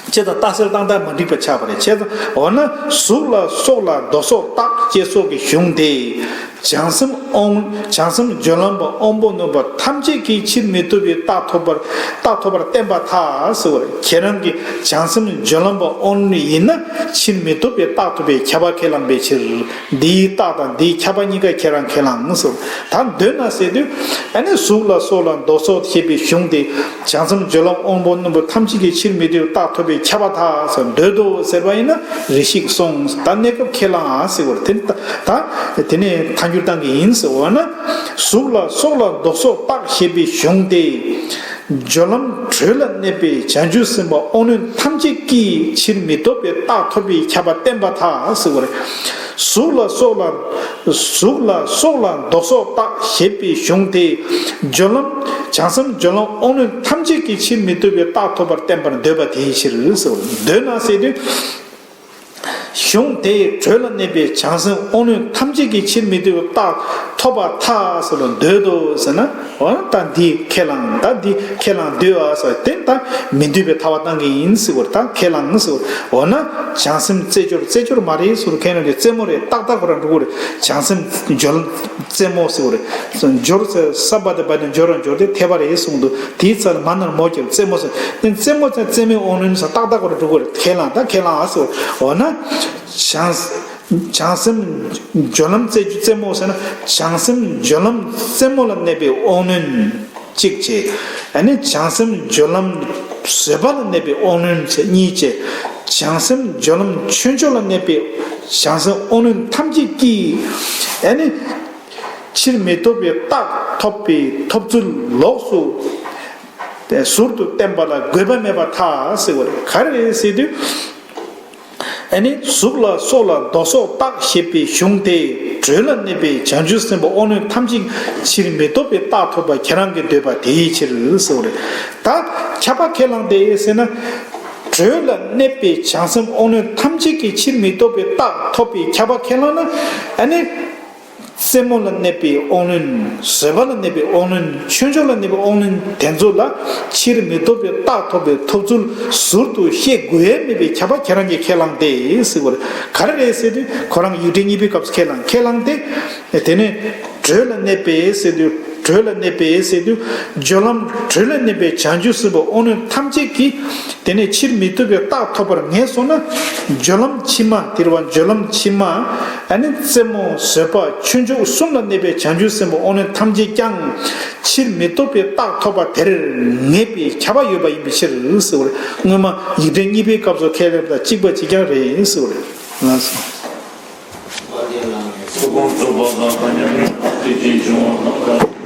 བྱས་ཙང་རྟགས་གསལ་བཏང་སྟངས་མ་འགྲིག་པ་ཆགས་པ་རེད། བྱས་ཙང་འོ་ན་གཟུགས་ལ་སྲོག་ལ་མདོ་སོགས་རྟགས་ཅེས་སོགས་ཀྱི་གཞུང་དེས། བྱང་སེམས་དབང་། བྱང་སེམས་སྦྱོར་ལམ་པ་དབང་པོ་རྣོན་པོ་ཐམས་ཅད་ཀྱིས་ཕྱིར་མི་ལྡོག་པའི་རྟགས་ཐོབ་པར། རྟགས་ཐོབ་པར་བསྟན་པར་ཐལ་ཟེར་བ་རེད། ཁྱེད་རང་གིས་བྱང་སེམས་སྦྱོར་ལམ་པ་དབང་རྣོན་ཡིན་ན་ཕྱིར་མི་ལྡོག་པའི་རྟགས་ཐོབ་པའི་ཁྱབ་པ་ཁས་བླངས་པའི་ཕྱིར། འདིའི་རྟགས་དང་འདིའི་ཁྱབ་པ་གཉིས་ཀ་ཁྱེད་རང་ཁས་བླངས་ཟེར། ད་འདོད་ན་ཟེར་དུས་ཨ་ནི་གཟུགས་ལ་སྲོག་ལ་མདོ་སོགས་ཞེས་པའི་གཞུང་དེ། བྱང་སེམས་སྦྱོར་ལམ་དབང་པོ་རྣོན་པོ་ཐམས་ཅད་ཀྱིས་ཕྱིར་མི་ལྡོག་རྟགས་ཐོབ་པའི་ཁྱབ་པར་ཐལ་ཟེར། འདོད་དོ་ཟེར་བ་ཡིན་ན་རེ་ཞིག་སོང་། ད་གནས་སྐབས་ཁས་བླངས་ཨ་ཟེར་བར་དེ་ད་དེ་ནས་ཐལ་འགྱུར་བཏང་གི་ཡིན་ཟེར་བ་ན། གཟུགས་ལ་སྲོག་ལ་མདོ་སོགས་རྟགས་ཞེས་པའི་གཞུང་དེ། སྦྱོར་ལམ་དྲོད་ལ་གནས་པའི་བྱང་ཆུབ་སེམས་དཔའ་དབང་རྣོན་ཐམས་ཅད་ཀྱིས་ཕྱིར་མི་ལྡོག་པའི་རྟགས་ཐོབ་པའི་ཁྱབ་པ་བསྟན་པར་ཐལ་ཟེར་བ་རེད། གཟུགས་ལ་སྲོག་ལ། གཟུགས་ལ་སྲོག་ལ་མདོ་སོགས་རྟགས་ཞེས་པའི་གཞུང་དེ། སྦྱོར་ལམ། བྱང་སེམས་སྦྱོར་ལམ་དབང་རྣོན་ཐམས་ཅད་ཀྱིས་ཕྱིར་མི་ལྡོག་པའི་རྟགས་ཐོབ་པར་བསྟན་པར་འདོད་པ་དེའི་ཕྱིར་ཟེར་བ་རེད། འདོད་ན་ཟེར་དུས། གཞུང་དེའི་དྲོད་ལ་གནས་པའི་བྱང་སེམས་དབང་རྣོན་ཐམས་ཅད་ཀྱིས་ཕྱིར་མི་ལྡོག་པའི་རྟགས་ཐོབ་པར་ཐལ་ཟེར་ལ་འདོད་དོ་ཟེར་ན། འོ་ན་ད་འདི་ཁས་བླངས། ད་འདི་ཁས་བླངས་འདོད་ཨ་ཟེར་དེ་ད་མི་འདོད་པའི་ཐལ་བ་བཏང་གི་ཡིན་ཟེར་བ་རེད། ད་ཁས་བླངས་ཟེར་བ། འོ་ན་བྱང་སེམས་རྩེ་སྦྱོར། རྩེ་སྦྱོར་མ་རེད་ཟེར་བ་ཁས་བླངས་ཀྱི་རྩེ་མོ་རེད། ཏག་ཏག་ཁོ་རང་འགྲོ་གི་རེད། བྱང་སེམས་སྦྱོར་རྩེ་མོ་ཟེར་བ་རེད། སྦྱོར་ཟེར་ས་པ་དེ་པ་ནས་སྦྱོར་ར་སྦྱོར་ཏེ་ཐེ་བ་རེད་གསུངས་འདུག་དེའི་ཚེ་ལ་མ་ནར་མོ་ཀྱིར་རྩེ་མོ་ཟེར། རྩེ་མོ་ཟེར་རྩེ་མོའི་དབང་རྣོན་ཟེར་ཏག་ཏག་ཁོ་རང་འགྲོ་གི་རེད། ཁས་བླངས། ད་ཁས་བླངས་ཨ་ཟེར་བ། འོ་ན། བྱང་བྱང་སེམས་སྦྱོར་ལམ་རྩེ་རྩེ་མོ་ཟེར་ན། བྱང་སེམས་སྦྱོར་ལམ་རྩེ་མོ་ལ་གནས་པའི་དབང་རྣོན་གཅིག་བྱས། ཨ་ནི་བྱང་སེམས་སྦྱོར་ལམ་བཟོད་པ་ལ་གནས་པའི་དབང་རྣོན་བྱས་གཉིས་བྱས། བྱང་སེམས་སྦྱོར་ལམ་ཆོས་མཆོག་ལ་གནས་པའི་བྱང་སེམས་དབང་རྣོན་ཐམས་ཅད་ཀྱིས། ཨ་ནི་ཕྱིར་མི་ལྡོག་པའི་རྟགས་ཐོབ་པའི་ཐོབ་ཚུལ་ལོགས་སུ་ཟུར་དུ་བསྟན་པ་ལ་དགོས་པ་མེད་པར་ཐལ་ཟེར་བ་རེད། ག་རེ་རེད་ཟེར་དུས། ཨ་ནི་གཟུགས་ལ་སོགས་ལ་མདོ་སོགས་རྟགས་ཞེས་པའི་གཞུང་དེས་དྲོད་ལ་གནས་པའི་བྱང་ཆུབ་སེམས་དཔའི་དབང་རྣོན་ཐམས་ཅད་ཕྱིར་མི་ལྡོག་པའི་རྟགས་ཐོབ་པ་ཁྱེད་རང་གིས་འདོད་པ་དེའི་ཕྱིར་ཟེར་བ་རེད། ད་ཁྱབ་པ་ཁས་བླངས་ཏེ་ཟེར་ན། དྲོད་ལ་གནས་པའི་བྱང་སེམས་དབང་རྣོན་ཐམས་ཅད་ཀྱིས་ཕྱིར་མི་ལྡོག་པའི་རྟགས་ཐོབ་པའི་ཁྱབ་པ་ཁས་བླངས་ན། ཨ་ནི། རྩེ་མོ་ལ་གནས་པའི་དབང་རྣོན། བཟོད་པ་ལ་གནས་པའི་དབང་རྣོན། ཆོས་མཆོག་ལ་གནས་པའི་དབང་རྣོན་དེ་ཚོ་ལ་ཕྱིར་མི་ལྡོག་པའི་རྟགས་ཐོབ་པའི་ཐོབ་ཚུལ་ཟུར་དུ་བཤད་དགོས་ཡས་མེད་པའི་ཁྱབ་པ་ཁྱེད་རང་གིས་ཁས་བླངས་ཏེ་ཟེར་བ་རེད། ག་རེ་རེད་ཟེར་དུས་ཁོ་རང་ཡིག་ཕྲེང་གཉིས་པའི་སྐབས་སུ་ཁས་བླངས། ཁས་བླངས་ཏེ། དེ་ནས་དྲོད་ལ་གནས་པའི་ཟེར་དུས། དྲོད་ལ་གནས་པའི་ཟེར་དུས། སྦྱོར་ལམ་དྲོད་ལ་གནས་པའི་བྱང་ཆུབ་སེམས་དཔའི་དབང་རྣོན་ཐམས་ཅད་ཀྱིས། དེ་ནས་ཕྱིར་མི་ལྡོག་པའི་རྟགས་ཐོབ་པར་ངེས་སོང་ན། སྦྱོར་ལམ་ཕྱི་མ་དེ་རེད་བ། སྦྱོར་ལམ་ཕྱི་མ། ཨ་ནི་རྩེ་མོ་བཟོད་པ་ཆོས་མཆོག་གསུམ་ལ་གནས་པའི་བྱང་ཆུབ་སེམས་དཔའི་དབང་རྣོན་ཐམས་ཅད་ཀྱང་ཕྱིར་མི་ལྡོག་པའི་རྟགས་ཐོབ་པ་དེར་ངེས་པའི་ཁྱབ་པ་ཡོད་པ་ཡིན་པའི་ཕྱིར་ཟེར་བ་རེད། སྔོན་མ་ཡིག་ཕྲེང་གཉིས་པའི་སྐབས་སུ་ཁས་ལེན་དང་གཅིག་པ་གཅིག་རྐྱང་རེད་ཟེར་བ་རེད། ལགས་སོ། ཐུགས་དགོངས་རྫོགས་པ་དང་མཉམ་པའི་དེ་རྗེས་འབྱུང་བ་རྣམས་ཀྱང་།